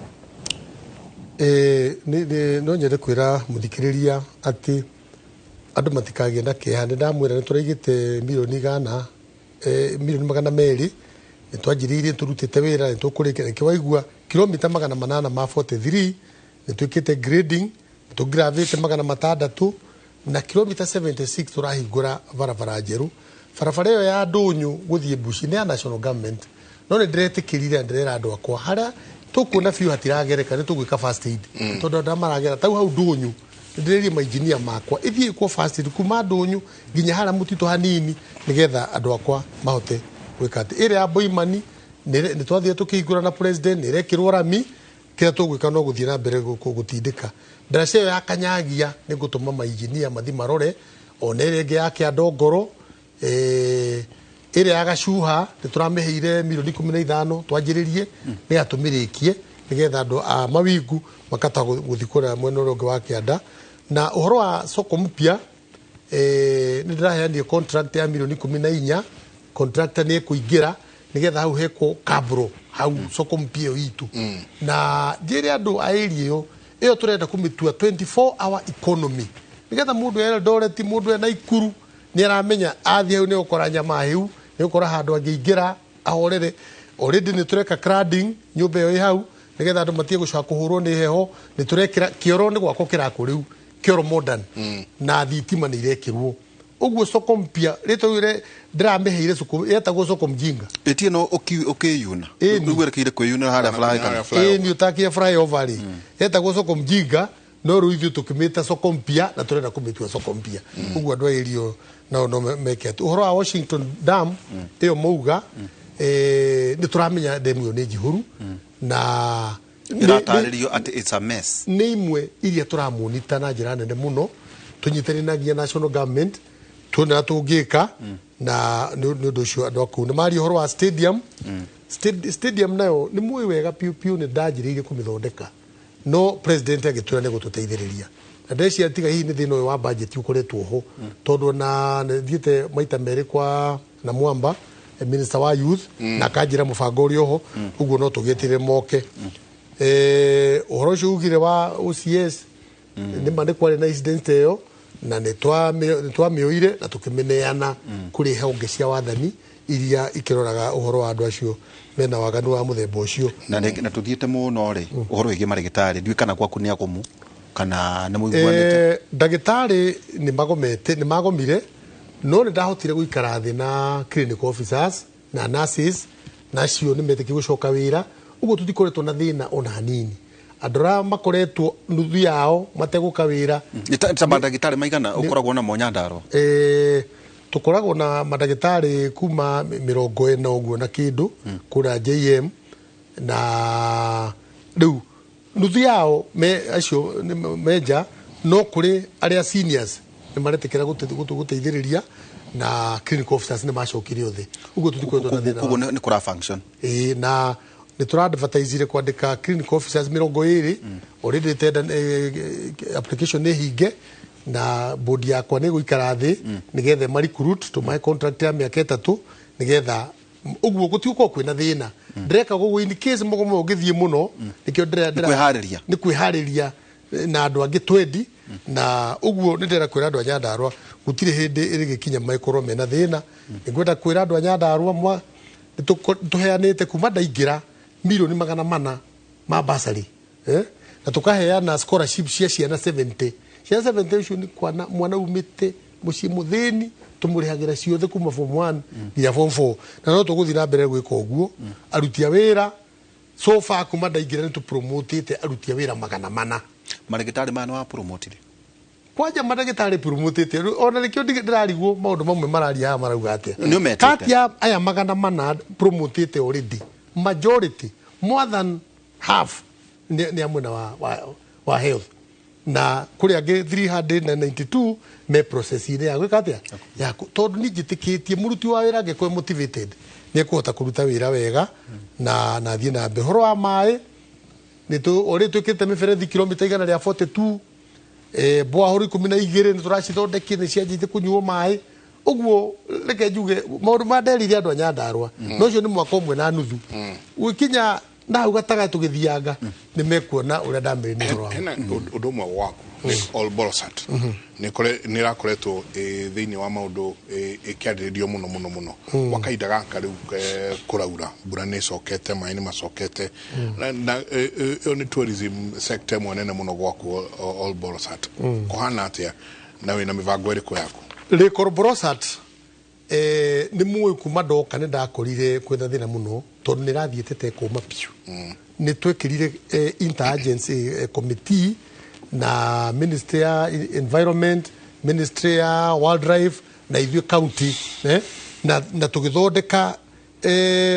Speaker 2: No nyende kwĩra mũthikĩrĩria atĩ andũ matikagĩe na kĩeha. Nĩ ndamwĩra nĩ tũraigĩte mirioni 100, mirioni 200, nĩ twanjĩrĩirie, tũrutĩte wĩra, nĩ tũkũrĩkia. Nĩkĩo waigua kilomita 843 nĩ twĩkĩte grading, tũngravĩte 600 na kilomita 76 tũrahingũra barabara njerũ. Barabara ĩyo ya Ndũnyũ gũthiĩ Mbuci nĩ ya national government, no nĩ ndĩretĩkĩrire na ndĩrera andũ akwa harĩa tũkuona biũ hatiragereka nĩ tũgwĩka first aid, tondũ andũ arĩa maragera tau hau Ndũnyũ nĩ ndĩrerie mainjinia makwa ĩthiĩ ĩkwo first aid kuma Ndũnyũ nginya harĩa mũtitũ hanini, nĩgetha andũ akwa mahote gwĩka atĩ. Ĩrĩa ya Boimani nĩ twathire tũkĩhingũra na president, nĩ ĩrekĩrwo rami, kĩrĩa tũgwĩka no gũthiĩ na mbere gũtindĩka. Ndaraca ĩyo ya Kanyagia nĩ ngũtũma mainjinia mathi marore, ona ĩrĩa ĩngĩ ya Kĩandongoro, ĩrĩa ya Gacuha nĩ tũramĩheire mirioni 15 twanjĩrĩrie, nĩgetha tũmĩrĩkie, nĩgetha andũ a mawingu makahota gũthiĩ kũrĩa mwena ũrĩa ũngĩ wa kĩanda. Na ũhoro wa soko mpya, nĩ ndĩraheanire contract ya mirioni 14, contractor nĩ ekũingĩra nĩgetha hau hekwo kabro hau soko mpya ĩyo itũ. Na njĩre andũ a area ĩyo tũrenda kũmĩtua 24 hour economy, nĩgetha mũndũ e Eldoret, mũndũ e Naikuru nĩ aramenya athiĩ hau nĩ gũkora nyama hĩu, nĩ gũkora handũ angĩingĩra ahorere. Already nĩ tũreka cladding nyũmba ĩyo ĩ hau, nĩgetha andũ matige gũcoka kũhũrwo nĩ heho. Nĩ tũrekĩra kĩoro, nĩ gwakwo kĩrakwo rĩu kĩoro modern, na thitima nĩ irekĩrwo. Ũguo soko mpya rĩtwa rĩu ndĩramĩheire soko yetagwo soko mjinga.
Speaker 3: Ĩtie no ũkĩyuna. Rĩu werekeire kwĩyuna harĩa flyover.
Speaker 2: Ĩni ũtakia flyover rĩ, yetagwo soko mjinga, no rĩu ithuĩ tũkĩmĩta soko mpya na tũrenda kũmĩtua soko mpya. Ũguo andũ a area nao no meke atĩ. Ũhoro wa Washington Dam ĩyo mauga, nĩ tũramenya demu ĩyo nĩ njihũru, na
Speaker 3: ĩratarĩrio atĩ it's a mess.
Speaker 2: Nĩ imwe iria tũramonita na njĩra nene mũno, tũnyitanĩre na national government tuone ũrĩa tũngĩka, na nĩ ũndũ ũcio andũ a kũu nĩ maria ũhoro wa stadium. Stadium nayo nĩ mũĩ wega piũ piũ nĩ ndanjĩrĩirie kũmĩthondeka, no president agĩtwĩra nĩ gũtũteithĩrĩria, na ndeciria tiga hihi nĩ thĩna ũyũ wa budget ũkoretwo ho, tondũ na thiĩte maita merĩ kwa na Mwamba, minister wa youth, na akanjĩra mũbango ũrĩ oho, ũguo no tũgĩeterere moke. Ũhoro ũcio ugire wa OCS, nĩ ma nĩ kwarĩ na incident ĩyo, na nĩ twamĩoire na tũkĩmĩneana kũrĩ honge cia wathani iria ikĩroraga ũhoro wa andũ acio mena waganu wa mũthemba ũcio.
Speaker 3: Na tũthiĩte mũno rĩ, ũhoro wĩgiĩ marĩgĩtarĩ, ndiũĩ kana gwaku nĩ agomu kana nĩ mũiguanĩte?
Speaker 2: Ndagĩtarĩ nĩ magomire, no nĩ ndahotire gũikara thĩ na clinical officers na nurses, na acio nĩ metĩkĩrie gũcoka wĩra, ũguo tũtikoretwo na thĩna ona hanini. Andũ arĩa makoretwo nuthu yao mategũka wĩra.
Speaker 3: Nĩ ta mandagĩtarĩ maigana ũkoragwo namo Nyandarua?
Speaker 2: Tũkoragwo na mandagĩtarĩ kuma 40 ũguo na kĩndũ kũrĩa JM, na rĩu nuthu yao acio menja, no kũrĩ arĩa seniors nĩ maretĩkĩra gũteithĩrĩria, na clinical officers nĩ macokire othe. Ũguo tũtikoretwo na thĩna.
Speaker 3: Koguo nĩ kũra function.
Speaker 2: Na nĩ tũra-advertisire kwandĩka clinical officers 20, already tender application nĩ hinge, na board yakwa nĩ gũikara thĩ nĩgetha ma recruit, tũmahe contract ya mĩaka 3, nĩgetha ũguo gũtigũkorwo kwĩna thĩna. Ndĩreka ũguo in case mũgomo ũngĩthiĩ mũno, nĩkĩo
Speaker 3: Nĩ kwĩharĩria.
Speaker 2: Nĩ kwĩharĩria na andũ angĩ twendi, na ũguo nĩ ndĩrenda kwĩra andũ a Nyandarua gũtirĩ hĩndĩ ĩrĩgĩkinya makorwo mena thĩna. Nĩ ngwenda kwĩra andũ a Nyandarua tũheanĩte kuma ndaingĩra mirioni 400 ma bursary, na tũkaheana scholarship cia ciana 70. Ciana 70 icio nĩ mwana umĩte mũciĩ mũthĩni, tũmũrĩhagĩra ciothe kuma form 1 nginya form 4, na no tũgũthiĩ na mbere gwĩka ũguo. Aruti a wĩra so far kuma ndaingĩra nĩ tũpromotĩte aruti a wĩra 400.
Speaker 3: Marĩgĩtarĩ maya nĩ wapromotire?
Speaker 2: Kwanja mandagĩtarĩ promotĩte, ona nĩkĩo ndĩrarigwo maũndũ mamwe mararia haha marauga atĩa.
Speaker 3: Nĩ ũmetĩte?
Speaker 2: Kati ya aya 400 promotĩte already, majority more than half nĩ a mwena wa health. Na kũrĩ angĩ 392 me process-inĩ ya gwĩka atĩa ya tondũ niĩ njĩtĩkĩtie mũruti wa wĩra angĩkorwo e motivated nĩ ekũhota kũruta wĩra wega na athiĩ na mbere. Ũhoro wa maĩ nĩ twĩkĩte mĩberethi kilomita 142, boahoro 12 nĩ tũracithondekia, nĩ cianjĩtie kũnyuo maĩ. Ũguo reke njuge maũndũ ma nderire andũ a Nyandarua, no ũcio nĩ mwaka ũmwe na nuthu gũkinya na hau gatagatĩ tũgĩthianga nĩ mekuona ũrĩa ndamerire nĩ ũhoro wa
Speaker 1: Hena ũndũ ũmwe waku nĩ Ol Bolosat nĩ ĩrakoretwo thĩinĩ wa maũndũ ĩkĩarĩrĩrio mũno mũno mũno gwa kahinda gaka rĩu, kũraura mbura nĩ ĩcokete, maĩ nĩ macokete, na ĩyo nĩ tourism sector ĩmwe nene mũno gwaku Ol Bolosat. Kũhana atĩa na wĩna mĩbango ĩrĩkũ yaku?
Speaker 2: Lake Ol Bolosat, nĩ mũĩ kuma ndoka nĩ ndakorire kwĩna thĩna mũno tondũ nĩ ĩrathiĩte ta ĩkũma biũ. Nĩ twekĩrire interagency committee na ministry ya environment, ministry ya wildlife na ithuĩ county, na tũgĩthondeka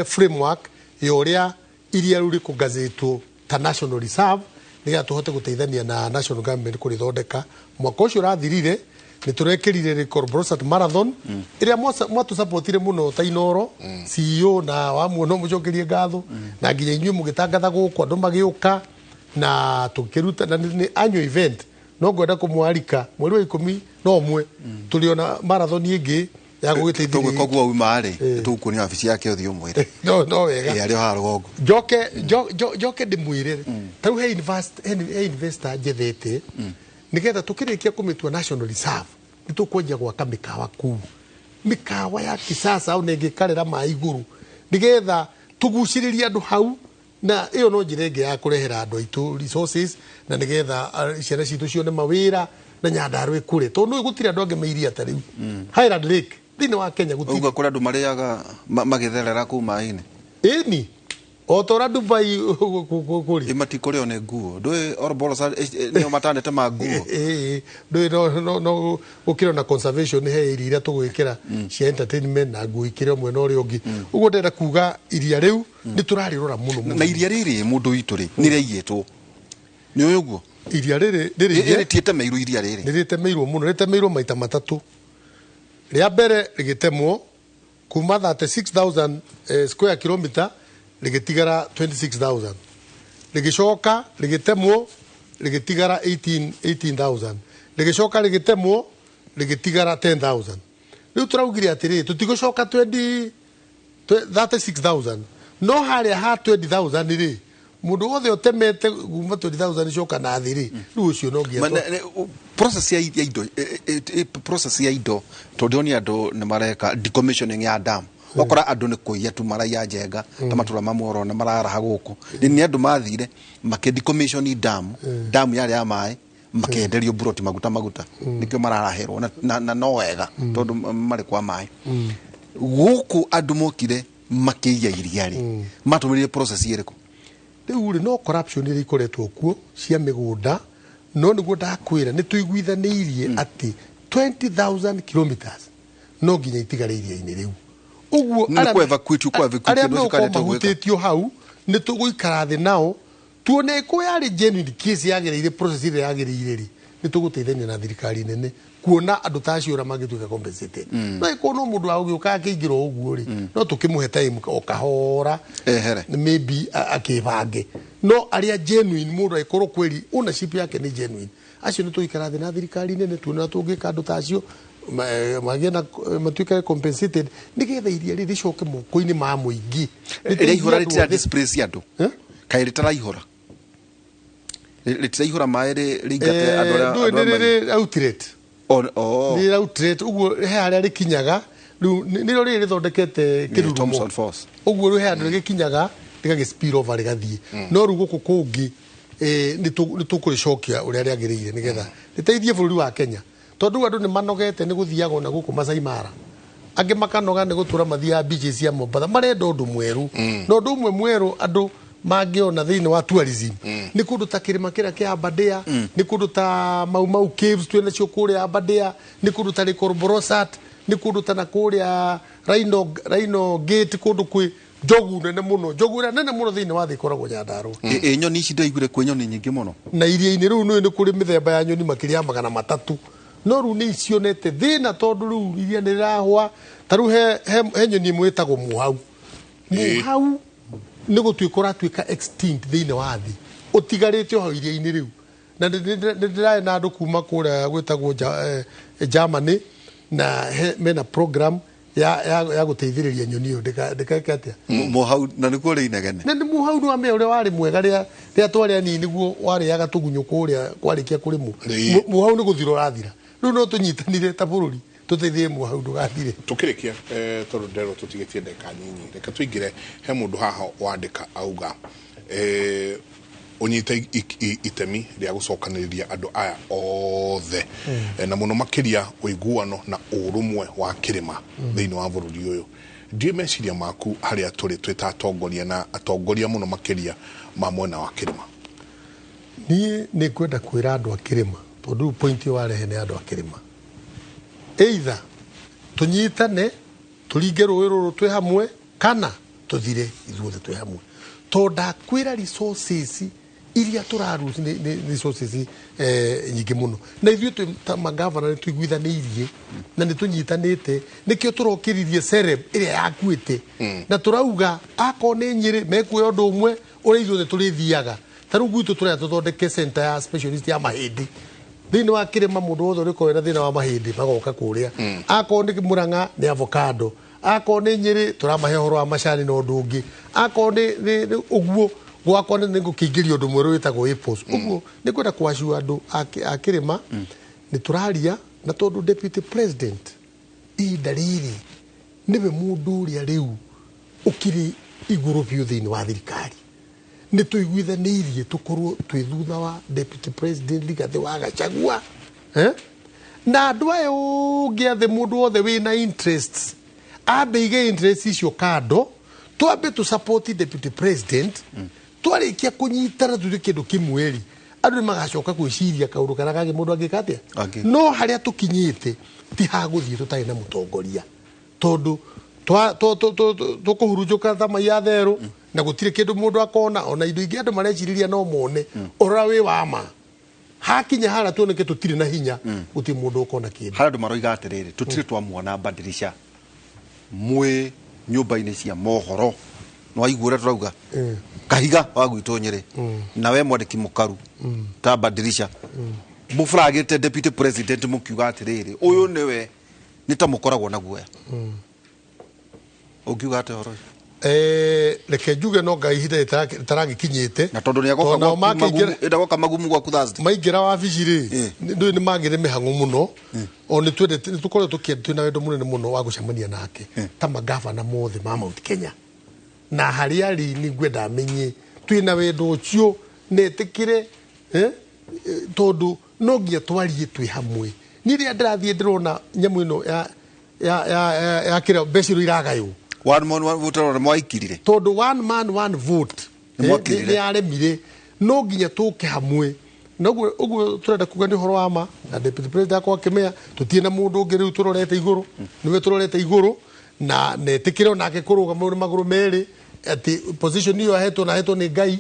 Speaker 2: framework ya ũrĩa iria rĩu rĩkũgazĩtwo ta national reserve nĩgetha tũhote gũteithania na national government kũrĩthondeka. Mwaka ũcio ũrathirire nĩ tũrekĩrire Lake Ol Bolosat marathon ĩrĩa mwatũsupportire mũno ta Inoro CEO na wamuona mũcokerie ngatho, na nginya inyuĩ mũgĩtangatha gũkũ andũ magĩũka na tũkĩruta, na nĩ annual event. No ngwenda kũmwarika mweri wa 11 tũrĩona marathon ĩngĩ ya gũgĩteithĩrĩria.
Speaker 3: Tũgwĩka ũguo wauma rĩ, tũgũkuonia wabici yake ũthiĩ ũmwĩre.
Speaker 2: No wega.
Speaker 3: Arĩ o haha rũgongo.
Speaker 2: Njoke ndĩmwĩre ta rĩu he investor njethete nĩgetha tũkĩrĩkia kũmĩtua national reserve nĩ tũkwanjia gwaka mĩkawa kũu, mĩkawa ya kisasa ona ĩngĩkarĩra maĩ igũrũ nĩgetha tũgucĩrĩrie andũ hau, na ĩyo no njĩra ĩngĩ ya kũrehera andũ aitũ resources na nĩgetha ciana citũ cione mawĩra na Nyandarua ĩkũre, tondũ nĩ gũtirĩ andũ angĩ meiria ta rĩu Highland Lake thĩinĩ wa Kenya gũtirĩ.
Speaker 3: Ũguo kũrĩ andũ marĩaga magĩtherera kũu maĩ-inĩ.
Speaker 2: Ĩni o ta ũrĩa Dubai kũrĩ.
Speaker 3: Matikũrĩo nĩ nguo. Ndũĩ Ol Bolosat nĩo matanete ma nguo.
Speaker 2: Ndũĩ no gũkĩrĩ na conservation he iria iria tũgwĩkĩra cia entertainment na nguo ikĩrĩ mwena ũrĩa ũngĩ. Ũguo ndĩrenda kuga iria rĩu nĩ tũrarĩrora mũno mũno.
Speaker 3: Na iria rĩrĩ mũndũ witũ rĩ nĩ rĩaiyĩtwo. Nĩ ũĩ ũguo?
Speaker 2: Iria rĩrĩ rĩrĩ
Speaker 3: rĩtiĩtemeirwo iria rĩrĩ.
Speaker 2: Nĩ rĩtemeirwo mũno, rĩtemeirwo maita matatũ. Rĩa mbere rĩgĩtemwo kuma 36,000 square kilometer rĩgĩtigara 26,000. Rĩgĩcoka rĩgĩtemwo rĩgĩtigara 18,000. Rĩgĩcoka rĩgĩtemwo rĩgĩtigara 10,000. Rĩu tũraugire atĩrĩrĩ tũtigũcoka 36,000 no harĩa ha 20,000 rĩ mũndũ wothe ũtemete kuma 20,000 coka na thĩ rĩ rĩu ũcio no nginya
Speaker 3: process ya indo, process ya indo tondũ ndĩronire andũ nĩ mareka decommissioning ya dam. Wakora andũ nĩ kũiya tu maraiya njenga ta matũra mamwe ũrona mararaha gũkũ. Nĩ andũ mathire makĩ decommission dam, dam yarĩ ya maĩ makenderio buroti maguta maguta nĩkĩo mararaherwo na no wega tondũ marĩ kwa maĩ. Gũkũ andũ mokire makĩiya iria rĩ matũmĩrire process ĩrĩkũ?
Speaker 2: Rĩu rĩ no corruption ĩrĩa ikoretwo kuo cia mĩgũnda, no nĩguo ndakwĩra nĩ tũiguithanĩirie atĩ 20,000 kilometers no nginya itigare iria-inĩ rĩu. Ũguo arĩa megũkorwo mahutĩtio hau nĩ tũgũikara thĩ nao tuone kũ yarĩ genuine case yagĩrĩire process ĩrĩa yagĩrĩire rĩ nĩ tũgũteithania na thirikari nene kuona andũ ta acio ũrĩa mangĩtuĩka compensated. No ĩkorwo no mũndũ wa gũgĩũka akĩingĩra ũguo rĩ no tũkĩmũhe time o kahora
Speaker 3: ehere
Speaker 2: maybe akĩbange, no arĩa genuine mũndũ angĩkorwo kweri ownership yake nĩ genuine acio nĩ tũgũikara thĩ na thirikari nene tuone ũrĩa tũngĩka andũ ta acio magĩe na matuĩke compensated nĩgetha iria rĩrĩ rĩcoke moko-inĩ ma mũingĩ.
Speaker 3: Rĩraihũra rĩtira displace andũ kaĩ rĩtaraihũra rĩtiraihũra maĩ rĩingate andũ arĩa
Speaker 2: nĩ outlet nĩ outlet ũguo he harĩa rĩkinyaga rĩu nĩrĩo rĩrĩ rĩthondekete kĩrurumo ũguo rĩu he handũ rĩgĩkinyaga rĩgagĩ spill over rĩgathiĩ, no rĩu gũkũ kũngĩ nĩ tũkũrĩcokia ũrĩa rĩagĩrĩire nĩgetha rĩteithie bũrũri wa Kenya tondũ andũ nĩ manogete nĩ gũthiaga ona gũkũ Masai Mara, angĩ makanoga nĩ gũtũra mathiaga beaches cia Mombatha, marenda ũndũ mwerũ na ũndũ ũmwe mwerũ andũ mangĩona thĩinĩ wa tourism nĩ kũndũ ta kĩrĩma kĩrĩa kĩa Aberdare, nĩ kũndũ ta Mau Mau Caves twĩ nacio kũrĩa Aberdare, nĩ kũndũ ta Lake Ol Bolosat, nĩ kũndũ ta na kũrĩa Rhino Gate, kũndũ kwĩ Njogu nene mũno, njogu ĩrĩa nene mũno thĩinĩ wa thĩ ĩkoragwo Nyandarũa.
Speaker 3: Ĩ nyoni ici ndaiguire kwĩ nyoni nyingĩ mũno.
Speaker 2: Na iria-inĩ rĩu nĩ kũrĩ mĩthemba ya nyoni makĩria ya 300, no rĩu nĩ icionete thĩna tondũ rĩu iria nĩ rĩrahwa. Ta rĩu he nyoni ĩmwe ĩtagwo mũhau. Mũhau nĩ gũtuĩka ũratuĩka extinct thĩinĩ wa thĩ, ũtigarĩte o hau iria-inĩ rĩu. Na nĩ ndĩrarĩ na andũ kuma kũrĩa gwĩtagwo Germany, na mena program ya gũteithĩrĩria nyoni ĩyo ndĩkeke atĩa.
Speaker 3: Mũhau na nĩkuo rĩ inegene.
Speaker 2: Na nĩ mũhau nĩ wamenya ũrĩa warĩ mwega rĩrĩa twarĩ anini, nĩguo warĩaga tũgunyũ kũrĩa kwarĩkia kũrĩmwo. Mũhau nĩ gũthira ũrathira. Rĩu no tũnyitanire ta bũrũri tũteithie mũhau ndũgathire.
Speaker 1: Tũkĩrĩkia, tondũ nderwo tũtigĩtie ndagĩka nyinyi, reke tũingĩre he mũndũ haha wandĩka auga ũnyite itemi rĩa gũcokanĩrĩria andũ aya othe, na mũno makĩria ũiguano na ũrũmwe wa kĩrĩma thĩinĩ wa bũrũri ũyũ. Ndiũĩ meciria maku harĩa tũrĩ twĩ ta atongoria na atongoria mũno makĩria ma mwena wa kĩrĩma.
Speaker 2: Niĩ nĩ ngwenda kwĩra andũ a kĩrĩma, tondũ rĩu point ĩyo warehe nĩ andũ a kĩrĩma, either tũnyitane tũringe rũĩ rũrũ twĩ hamwe, kana tũthire ithuothe twĩ hamwe. Tondũ ndakwĩra resources iria tũraruta nĩ resources nyingĩ mũno, na ithuĩ twĩ ta magavana nĩ tũiguithanĩirie na nĩ tũnyitanĩte, nĩkĩo tũrokĩririe Sereb ĩrĩa yakuĩte, na tũrauga akorwo nĩ Nyĩrĩ mekuoya ũndũ ũmwe ũrĩa ithuothe tũrĩthiaga. Ta rĩu gwitũ tũrenda tũthondeke center ya specialist ya mahĩndĩ thĩinĩ wa kĩrĩma, mũndũ wothe ũrĩkorwo wĩna thĩna wa mahĩndĩ magoka kũrĩa. Akorwo nĩ Mũrang'a nĩ avocado, akorwo nĩ Nyĩrĩ tũramahe ũhoro wa macani na ũndũ ũngĩ, akorwo nĩ ũguo gwakwa nĩ ngũkĩingĩria ũndũ mwerũ wĩtagwo apples. Ũguo nĩ kwenda kwacua andũ a kĩrĩma nĩ tũraria, na tondũ deputy president ihinda rĩrĩ nĩwe mũndũ ũrĩa rĩu ũkĩrĩ igũrũ biũ thĩinĩ wa thirikari, nĩ tũiguithanĩirie tũkorwo twĩ thutha wa deputy president Rigathĩ wa Gachagua, na andũ aya ũngĩ athe mũndũ wothe wĩna interests ambe ige interests icio kando, twambe tũ support deputy president. Twarĩkia kũnyitana tuge kĩndũ kĩmwe rĩ, andũ nĩ magacoka gwĩciria kaũndũ karĩa kangĩ mũndũ angĩka atĩa. No harĩa tũkinyĩte ti hagũthiĩ tũtarĩ na mũtongoria, tondũ tũkũhurunjũka ta mai ya therũ na gũtirĩ kĩndũ mũndũ akona, ona indo ingĩ andũ marecirĩria no mone ũrora wĩ wa ma. Hakinya harĩa tuoneke tũtirĩ na hinya, gũtirĩ mũndũ ũkona kĩndũ.
Speaker 3: Harĩa andũ maroiga atĩrĩrĩ, tũtirĩ twamuona Badirisha mwĩ nyũmba-inĩ cia mohoro, nĩ waigua ũrĩa tũrauga kahiga wa gwitũ Nyĩrĩ, na we mwandĩki mũkaru ta Badirisha mũburagĩte deputy president mũkiuga atĩrĩrĩ, ũyũ nĩwe nĩ ta mũkoragwo na guoya. Ũngiuga atĩa ũhoro ũcio?
Speaker 2: Reke njuge no Ngai ihinda rĩtaragĩkinyĩte,
Speaker 3: na tondũ nĩagoka magumu gwaku Thursday
Speaker 2: maingĩra wabici rĩ, ndũĩ nĩ magĩre mĩhang'o mũno, o nĩ twendete, nĩ tũkoretwo twĩna wendo mũnene mũno wa gũcemania nake ta magavana mothe ma Mount Kenya, na harĩa arĩ nĩ ngwenda amenye twĩna wendo ũcio na etĩkĩre, tondũ no nginya twarie twĩ hamwe. Niĩ rĩrĩa ndĩrathiĩ ndĩrona nyamũ ĩno ya kĩrĩa mbeca iria iragaywo,
Speaker 3: one man one vote ũrĩa mwaikirire,
Speaker 2: tondũ one man one vote nĩ yaremire, no nginya tũke hamwe. Na ũguo tũrenda kuga nĩ ũhoro wa ma, na deputy president akwa akĩmenya tũtirĩ na mũndũ ũngĩ rĩu tũrorete igũrũ, nĩwe tũrorete igũrũ, na netĩkĩre onake kũrũgama nĩ magũrũ merĩ atĩ position ĩyo ahetwo na ahetwo nĩ Ngai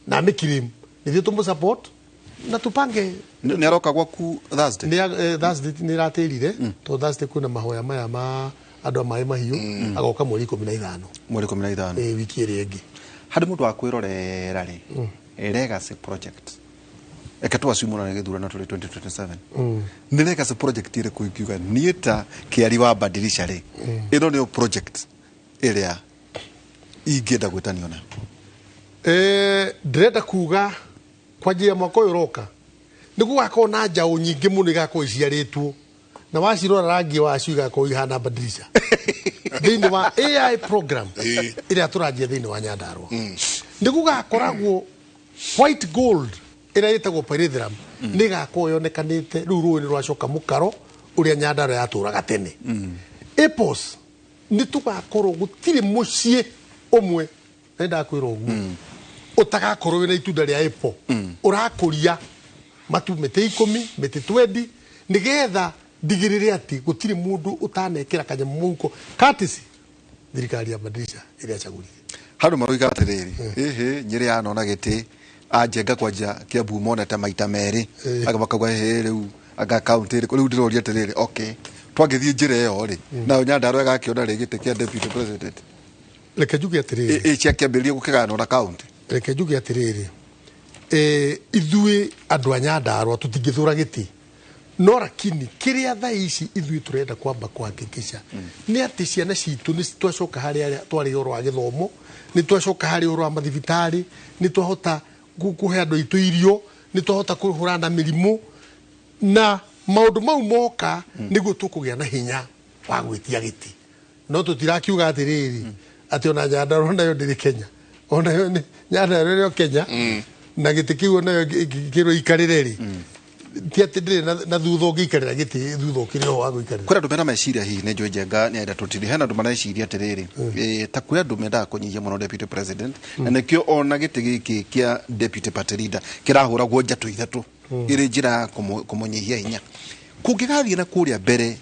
Speaker 2: na amĩkirĩmu, nithuĩ tũmũ support na tupange.
Speaker 3: Nĩ aroka gwaku Thursday?
Speaker 2: Nĩ Thursday nĩ ĩratĩrire, tondũ Thursday kwĩna mahoya maya ma andũ a maĩ mahiũ, agoka mweri 15.
Speaker 3: Mweri 15.
Speaker 2: Wiki ĩrĩa ĩngĩ.
Speaker 3: Harĩ mũndũ wa kwĩrorera rĩ, Legacy Project, reke tũ assume ona nĩ gĩthurano tũrĩ 2027, nĩ Legacy Project ĩrĩkũ ingiuga niĩ ta Kĩari wa Badirisha rĩ, ĩno nĩyo project ĩrĩa ingĩenda gwĩtanio nayo?
Speaker 2: Ndĩrenda kuga kwanjia mwaka ũyũ ũroka nĩ gũgakorwo na njaũ nyingĩ mũno igakorwo iciarĩtwo, na wacirora rangi wacio igakorwo ihana Badirisha thĩinĩ wa AI program ĩrĩa tũranjia thĩinĩ wa Nyandarũa. Nĩ gũgakoragwo white gold ĩrĩa ĩtagwo pyrethrum, nĩ ĩgakorwo yonekanĩte rĩu rũĩ nĩ rwacoka mũkaro ũrĩa Nyandarũa yatũraga tene. Apples nĩ tũgakorwo gũtirĩ mũciĩ ũmwe, na ndakwĩra ũguo, ũtagakorwo wĩna itunda rĩa apple, ũrakũria matu mĩtĩ 10, mĩtĩ 20, nĩgetha ndigĩrĩre atĩ gũtirĩ mũndũ ũtanekĩra kanyamũ mũhuko courtesy thirikari ya Badirisha ĩrĩa acagũrire.
Speaker 3: Handũ maroiga atĩrĩrĩ, ĩhĩ Nyĩrĩ yanona gĩtĩ anjenga kwanja Kiambu monete maita merĩ, anga makauga ĩhĩ rĩu anga kaunti ĩrĩkũ. Rĩu ndĩroria atĩrĩrĩ, okay, twangĩthiĩ njĩra ĩyo rĩ, nayo Nyandarua ĩgakĩona rĩ gĩtĩ kĩa deputy president?
Speaker 2: Reke njuge atĩrĩrĩ,
Speaker 3: ĩ ciakĩambĩrĩria gũkĩgayanwo na kaunti.
Speaker 2: Reke njuge atĩrĩrĩ, ithuĩ andũ a Nyandarua tũtingĩthũra gĩtĩ, no lakini kĩrĩa thaa ici ithuĩ tũrenda kwamba kuhakikisha nĩ atĩ ciana citũ nĩ twacoka harĩ arĩa twarĩ ũhoro wa gĩthomo, nĩ twacoka harĩ ũhoro wa mathibitarĩ, nĩ twahota kũhe andũ aitũ irio, nĩ twahota kũhũrana na mĩrimũ, na maũndũ mau moka nĩguo tũkũgĩa na hinya wa gwĩtia gĩtĩ. No tũtirakiuga atĩrĩrĩ atĩ ona Nyandarua nayo ndĩrĩ Kenya, onayo nĩ Nyandarua ĩrĩ o Kenya, na gĩtĩ kĩu onayo kĩrwo ikarĩre rĩ, ti atĩ ndĩrĩ na thutha ũngĩikarĩra gĩtĩ thutha ũkĩrĩ ho wa gũikarĩra.
Speaker 3: Kwĩna andũ mena meciria hihi nĩ njũĩ Njenga nĩ arenda tũtiri, hena andũ mareciria atĩrĩrĩ, ta kwĩ andũ mendaga kũnyihia mũno deputy president, na nĩkĩo ona gĩtĩ gĩkĩ kĩa deputy party leader kĩrahũragwo njatũ ithatũ ĩrĩ njĩra ya kũmũnyihia hinya. Kũngĩgathiĩ na kũrĩa mbere,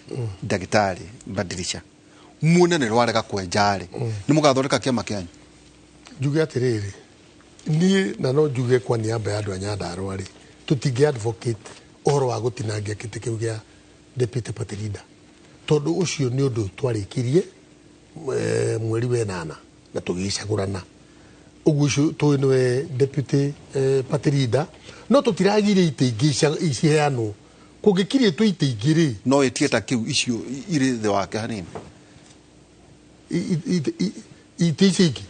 Speaker 3: ndagĩtarĩ Badilisha, muone nĩ rwarega kwenja rĩ, nĩ mũgathondeka kĩama kĩanyu?
Speaker 2: Njuge atĩrĩrĩ, niĩ na no njuge kwa niaba ya andũ a Nyandarua rĩ, tũtingĩ advocate ũhoro wa gũtinangia gĩtĩ kĩu gĩa deputy party leader, tondũ ũcio nĩ ũndũ twarĩkirie mweri wa ĩnana na tũgĩcagũrana. Ũguo ũcio tũĩ nĩwe deputy party leader, no tũtiragirie itĩ ingĩ ciheanwo. Kũngĩkirĩtwo itĩ ingĩ rĩ,
Speaker 3: no ĩtie ta kĩu icio irĩ thĩ wake hanini,
Speaker 2: itĩ icio ingĩ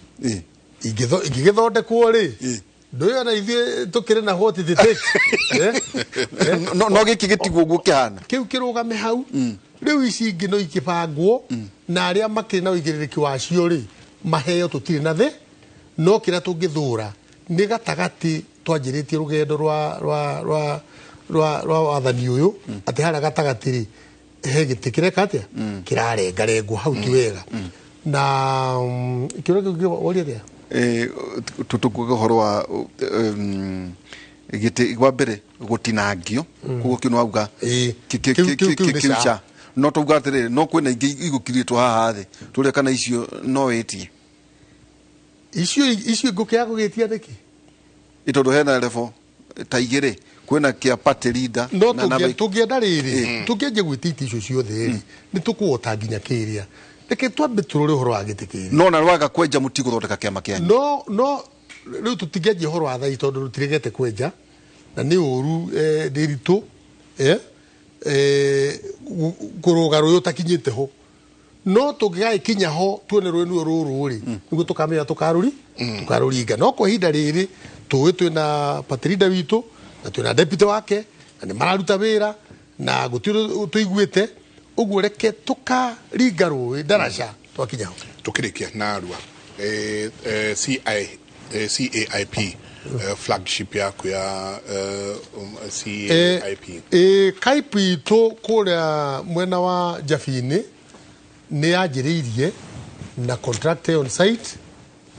Speaker 2: ingĩgĩthondekwo rĩ, ndũĩ ona ithuĩ tũkĩrĩ na what it takes.
Speaker 3: No gĩkĩ gĩtigwo ũguo kĩhana,
Speaker 2: kĩu kĩrũgame hau. Rĩu ici ingĩ no ikĩbangwo, na arĩa makĩrĩ na ũigĩrĩrĩki wacio rĩ maheo, tũtirĩ na thĩ. No kĩrĩa tũngĩthũra nĩ gatagatĩ twanjĩrĩtie rũgendo rwa wathani ũyũ, atĩ harĩa gatagatĩ rĩ he gĩtĩ kĩreka atĩa, kĩrarengarengwo hau ti wega. Na kĩũria kĩu woria atĩa?
Speaker 3: Tũkuga ũhoro wa gĩtĩ wa mbere gũtinangio, koguo kĩu nĩwauga kĩu cha no tauga atĩrĩrĩ, no kwĩna ingĩ igũkirĩtwo haha thĩ tũrĩa kana icio no wĩtie
Speaker 2: icio ngũkĩaga gũgĩtia nĩkĩ?
Speaker 3: Tondũ hena level ta igĩrĩ, kwĩna kĩa party leader
Speaker 2: no tũngĩenda rĩrĩ, tũngĩanjia gwĩtia itĩ icio ciothe rĩ, nĩ tũkũhota nginya kĩrĩa. Reke twambe tũrore ũhoro wa gĩtĩ kĩrĩa.
Speaker 3: No na rwaga kwenja mũtigũthondeka kĩama kĩanyu.
Speaker 2: No rĩu tũtingĩanjia ũhoro wa thaa tondũ rũtiregete kwenja, na nĩ ũru nĩ ritũ kũrũga rũĩ ũtakinyĩte ho. No tũngĩgagĩkinya ho tuone rũĩ nĩruo rũrũ rĩ, nĩguo tũkamenya tũkarũringa. No kwa ihinda rĩrĩ tũĩ twĩna party leader witũ na twĩna deputy wake, na nĩ mararuta wĩra na gũtirĩ tũiguĩte. Ũguo reke tũkaringa rũĩ ndaraca twakinya ho.
Speaker 1: Tũkĩrĩkia narua, CAIP flagship yaku ya CAIP,
Speaker 2: CAIP itũ kũrĩa mwena wa Njabini nĩ yanjĩrĩirie na contract on site,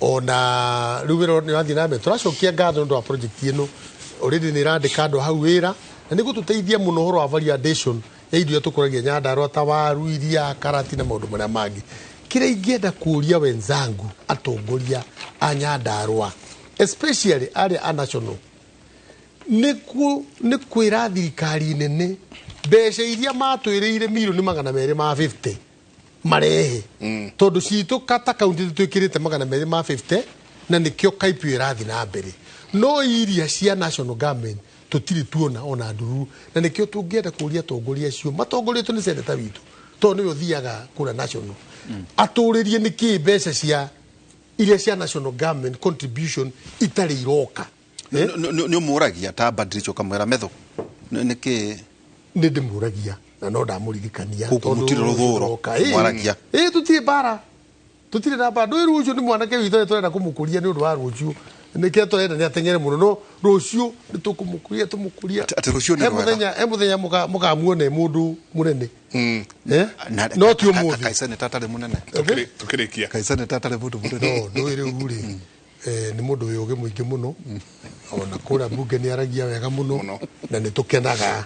Speaker 2: ona rĩu wĩra nĩ wathiĩ na mbere. Tũracokia ngatho nĩ ũndũ wa project ĩno, already nĩ ĩrandĩka andũ hau wĩra, na nĩ gũtũteithia mũno ũhoro wa value addition ya indo iria tũkũragia Nyandarua ta waru, iria, karati na maũndũ marĩa mangĩ. Kĩrĩa ingĩenda kũũria wenzangu atongoria a Nyandarua, especially arĩa a national, nĩ kwĩra thirikari nene mbeca iria matwĩrĩire mirioni 250 marehe, tondũ citũ kata kaunti twĩkĩrĩte 250, na nĩkĩo CAIP ĩrathiĩ na mbere. No iria cia national government tũtirĩ tuona ona ndururu, na nĩkĩo tũngĩenda kũũria atongoria acio matongoretio nĩ seneta witũ, tondũ nĩwe ũthiaga kũrĩa national, atũrĩrie nĩkĩ mbeca cia iria cia national government contribution itarĩ iroka.
Speaker 3: Nĩ ũmũragia ta Badilisha ũkamwĩra metho nĩkĩ?
Speaker 2: Nĩ ndĩmũragia na no ndamũririkania
Speaker 3: mũtirĩ rũthũro mwaragia.
Speaker 2: Tũtirĩ mbara, tũtirĩ na mbara. Ndũĩ rũciũ nĩ mwanake witũ tũrenda kũmũkũria nĩ ũndũ wa rũciũ, nĩkĩo tũrenda nĩ ateng'ere mũno, no rũciũ nĩ tũkũmũkũria tũmũkũria.
Speaker 3: Atĩ rũciũ nĩ rwega.
Speaker 2: He mũthenya mũkamuone mũndũ mũnene. No ti ũmũthĩ.
Speaker 3: Kaiseneta atarĩ mũnene.
Speaker 1: Tũkĩrĩkia.
Speaker 3: Kaiseneta atarĩ mũndũ mũnene.
Speaker 2: No ndũĩ rĩu rĩ, nĩ mũndũ wĩ ũgĩ mũingĩ mũno, ona kũrĩa mbunge nĩ aragia wega mũno, na nĩ tũkenaga.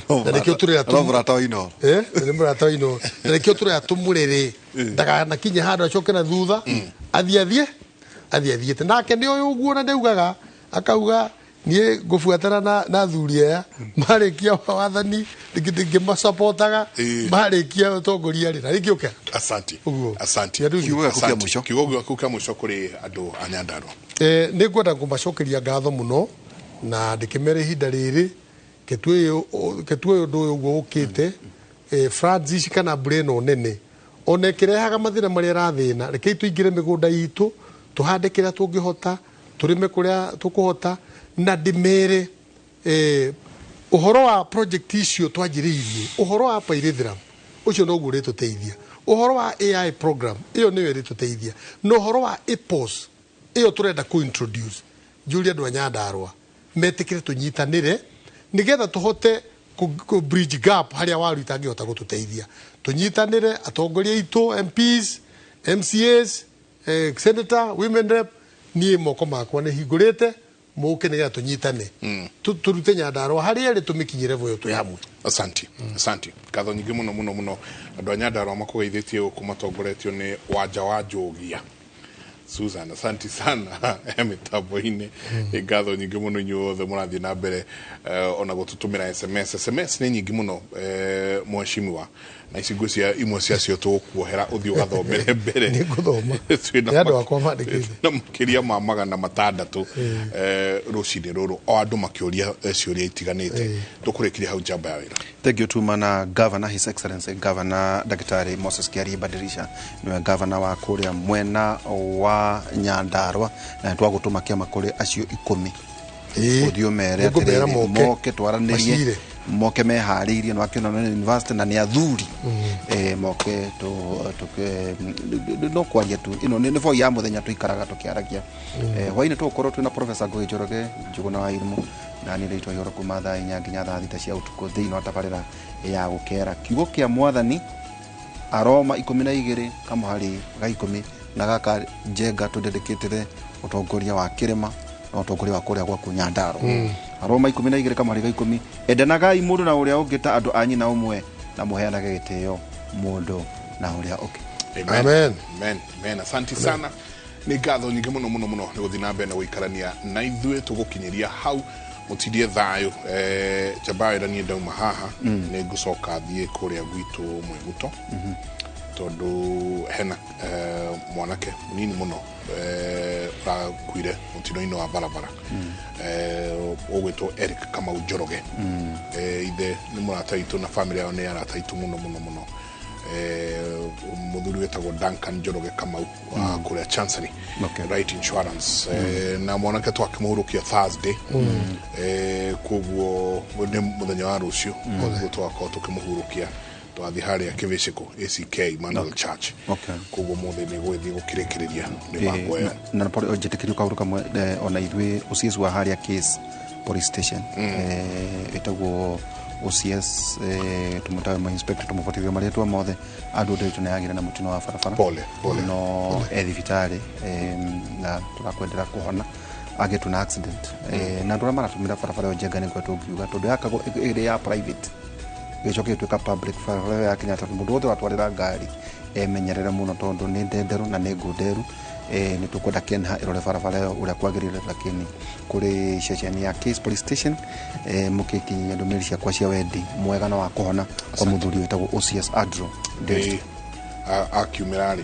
Speaker 2: Na nĩkĩo tũrĩa
Speaker 3: no mũrata wa Inooro.
Speaker 2: Nĩ mũrata wa Inooro. Na nĩkĩo tũrĩa tũmũrĩrĩ ndakanakinye handũ acoke na thutha, athiĩ athiĩ athiĩte nake nĩ ũyũ ũguo na ndaugaga akauga niĩ ngũbuatana na athuri aya marĩkia wathani ngĩmacapotaga marĩkia ũtongoria rĩ na rĩngĩ ũke.
Speaker 1: Asante.
Speaker 2: Ũguo.
Speaker 1: Asante.
Speaker 3: Kiugo gĩaku kĩa mũico.
Speaker 1: Kiugo gĩaku kĩa mũico kũrĩ andũ a Nyandarua.
Speaker 2: Nĩ ngwenda kũmacokeria ngatho mũno na ndĩkĩmere ihinda rĩrĩ ketue ũndũ ũyũ ũguo ũkĩte floods ici kana mbura ĩno nene ona ĩkĩrehaga mathĩna marĩa ĩrathĩna, rekei tũingĩre mĩgũnda itũ tũhande kĩrĩa tũngĩhota, tũrĩme kũrĩa tũkũhota, na ndĩmere ũhoro wa project icio twanjĩrĩirie, ũhoro wa Pyrethrum ũcio noguo ũrĩtũteithia, ũhoro wa AI program ĩyo nĩyo ĩrĩtũteithia, na ũhoro wa APOS ĩyo tũrenda kũ introduce njũrie andũ a Nyandarua metĩkĩre tũnyitanĩre nĩgetha tũhote kũ bridge gap harĩa waru itangĩhota gũtũteithia. Tũnyitanĩre atongoria aitũ, MPs, MCAs, senator, women rep, niĩ moko makwa nĩ hingũrĩte mũke nĩgetha tũnyitane tũrute Nyandarua harĩa ĩrĩ tũmĩkinyĩre voyo twĩ hamwe.
Speaker 1: Asante. Asante. Ngatho nyingĩ mũno mũno mũno andũ a Nyandarua makũgeithĩtie gũkũ matongoretio nĩ Wanja wa Njũgia Susan. Asante sana mĩtambo-inĩ. Nĩ ngatho nyingĩ mũno inyuothe mũrathiĩ na mbere ona gũtũtũmĩra SMS. SMS nĩ nyingĩ mũno mheshimiwa, na ici ngwĩciria imwe ciacio tũgũkuohera ũthiĩ ũgathomere mbere.
Speaker 2: Nĩ ngũthoma. Nĩ andũ akwa mandĩkĩte
Speaker 1: na makĩria ma 600 rũcinĩ rũrũ, o andũ makĩũria ciũria itiganĩte. Tũkũrĩkirie hau njamba ya wĩra.
Speaker 3: Thank you to mana Governor, His Excellency Governor Daktari Moses Kiarie Badirisha, niwe governor wa kũrĩa mwena wa Nyandarua, na twagũtũma kĩama kũrĩ acio 10 ũthiĩ ũmere atĩrĩrĩ moke twaranĩrie, moke meharĩirie na wakĩona nĩ university na nĩ athuri moke no kwaria tu ĩno nĩ boi ya mũthenya tũikaraga tũkĩaragia. Hwainĩ tũgũkorwo twĩna Professor Ngugi Njoroge Njuguna wa Irimũ na niĩ rĩtwa Ihoro kuma thaa 4 nginya thaa 6 cia ũtukũ thĩinĩ wa tabarĩra ya gũkera. Kiugo kĩa Mwathani Aroma 12 kamũhari ga 10 na gaka Njenga tũdedicatĩre ũtongoria wa kĩrĩma na ũtongoria wa kũrĩa gwaku Nyandarua. Aroma 12 kamũhari ga 10, endanagai mũndũ na ũrĩa ũngĩ ta andũ a nyina ũmwe na mũheanage gĩtĩo mũndũ na ũrĩa ũngĩ.
Speaker 1: Amen. Amen. Amen. Asante sana. Nĩ ngatho nyingĩ mũno mũno mũno nĩ gũthiĩ na mbere na gũikarania na ithuĩ tũgũkinyĩria hau. Mũtindie thayũ. Njamba wĩra niĩ ndauma haha nĩ ngũcoka thiĩ kũrĩa gwitũ Mwĩguto tondũ hena mwanake mũnini mũno ũrakuire mũtino-inĩ wa barabara ũgwĩtwo Eric Kamau Njoroge. Ithe nĩ mũrata witũ na family yao nĩ arata aitũ mũno mũno mũno. Mũthuri wĩtagwo Duncan Njoroge Kamau wa kũrĩa Chancery Right Insurance, na mwanake twakĩmũhurũkia Thursday, koguo nĩ mũthenya wa rũciũ koguo tũgakorwo tũkĩmũhurũkia twathiĩ harĩa Kĩbĩcĩkũ ACK Emmanuel Church. Koguo mũthĩ nĩ gũgĩthiĩ gũkĩrĩkĩrĩria mĩbango ĩyo.
Speaker 3: Na njĩtĩkĩrio kaũndũ kamwe ona ithuĩ OCS wa harĩa Case Police Station ĩtagwo OCS tumutawe ma inspector tumufuatilie marĩtwa mothe andũ ndĩritũ nĩ yagĩra na mũtino wa barabara
Speaker 1: pole pole
Speaker 3: no thibitarĩ na tũrakwendera kũhona agĩtwo na accident na andũ arĩa maratũmĩra barabara ĩyo Njenga nĩguo tũngiuga tondũ yakagwo ĩrĩ ya private gĩcoke gĩtuĩka public barabara ya Kenyatta mũndũ wothe ũratwarĩra ngari emenyerere mũno tondũ nĩ ndenderũ na nĩ ngũnderu. Nĩ tũkwenda Kenha ĩrore barabara ĩyo ũrĩa kwagĩrĩire, lakini kũrĩ ceceni ya Case Police Station mũkĩkinyia ndũmĩrĩri ciakwa cia wendi mwega na wa kũhona kwa mũthuri wĩtagwo OCS Adro
Speaker 1: akiumĩra rĩ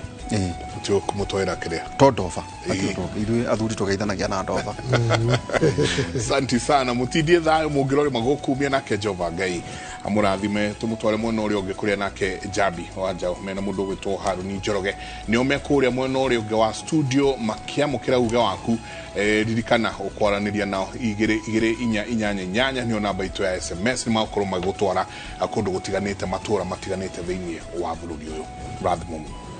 Speaker 1: tũkũmũtwarĩra kĩrĩa
Speaker 3: to ndoba ithuĩ athuri tũgeithanagia na ndoba.
Speaker 1: Asante sana mũtindie thayũ mũngĩrore magũkumia nake Jehova Ngai amũrathime tũmũtware mwena ũrĩa ũngĩ kũrĩa nake Jambi wa Njaũ mena mũndũ ũgwĩtwo Haruni Njoroge nĩo me kũrĩa mwena ũrĩa ũngĩ wa studio makĩamũkĩra uge waku. Ririkana ũkwaranĩria nao 2 2 4 8 8 nĩyo namba itũ ya SMS nĩ magũkorwo magĩgũtwara kũndũ gũtiganĩte matũũra matiganĩte thĩinĩ wa bũrũri ũyũ. Rathimo mũno.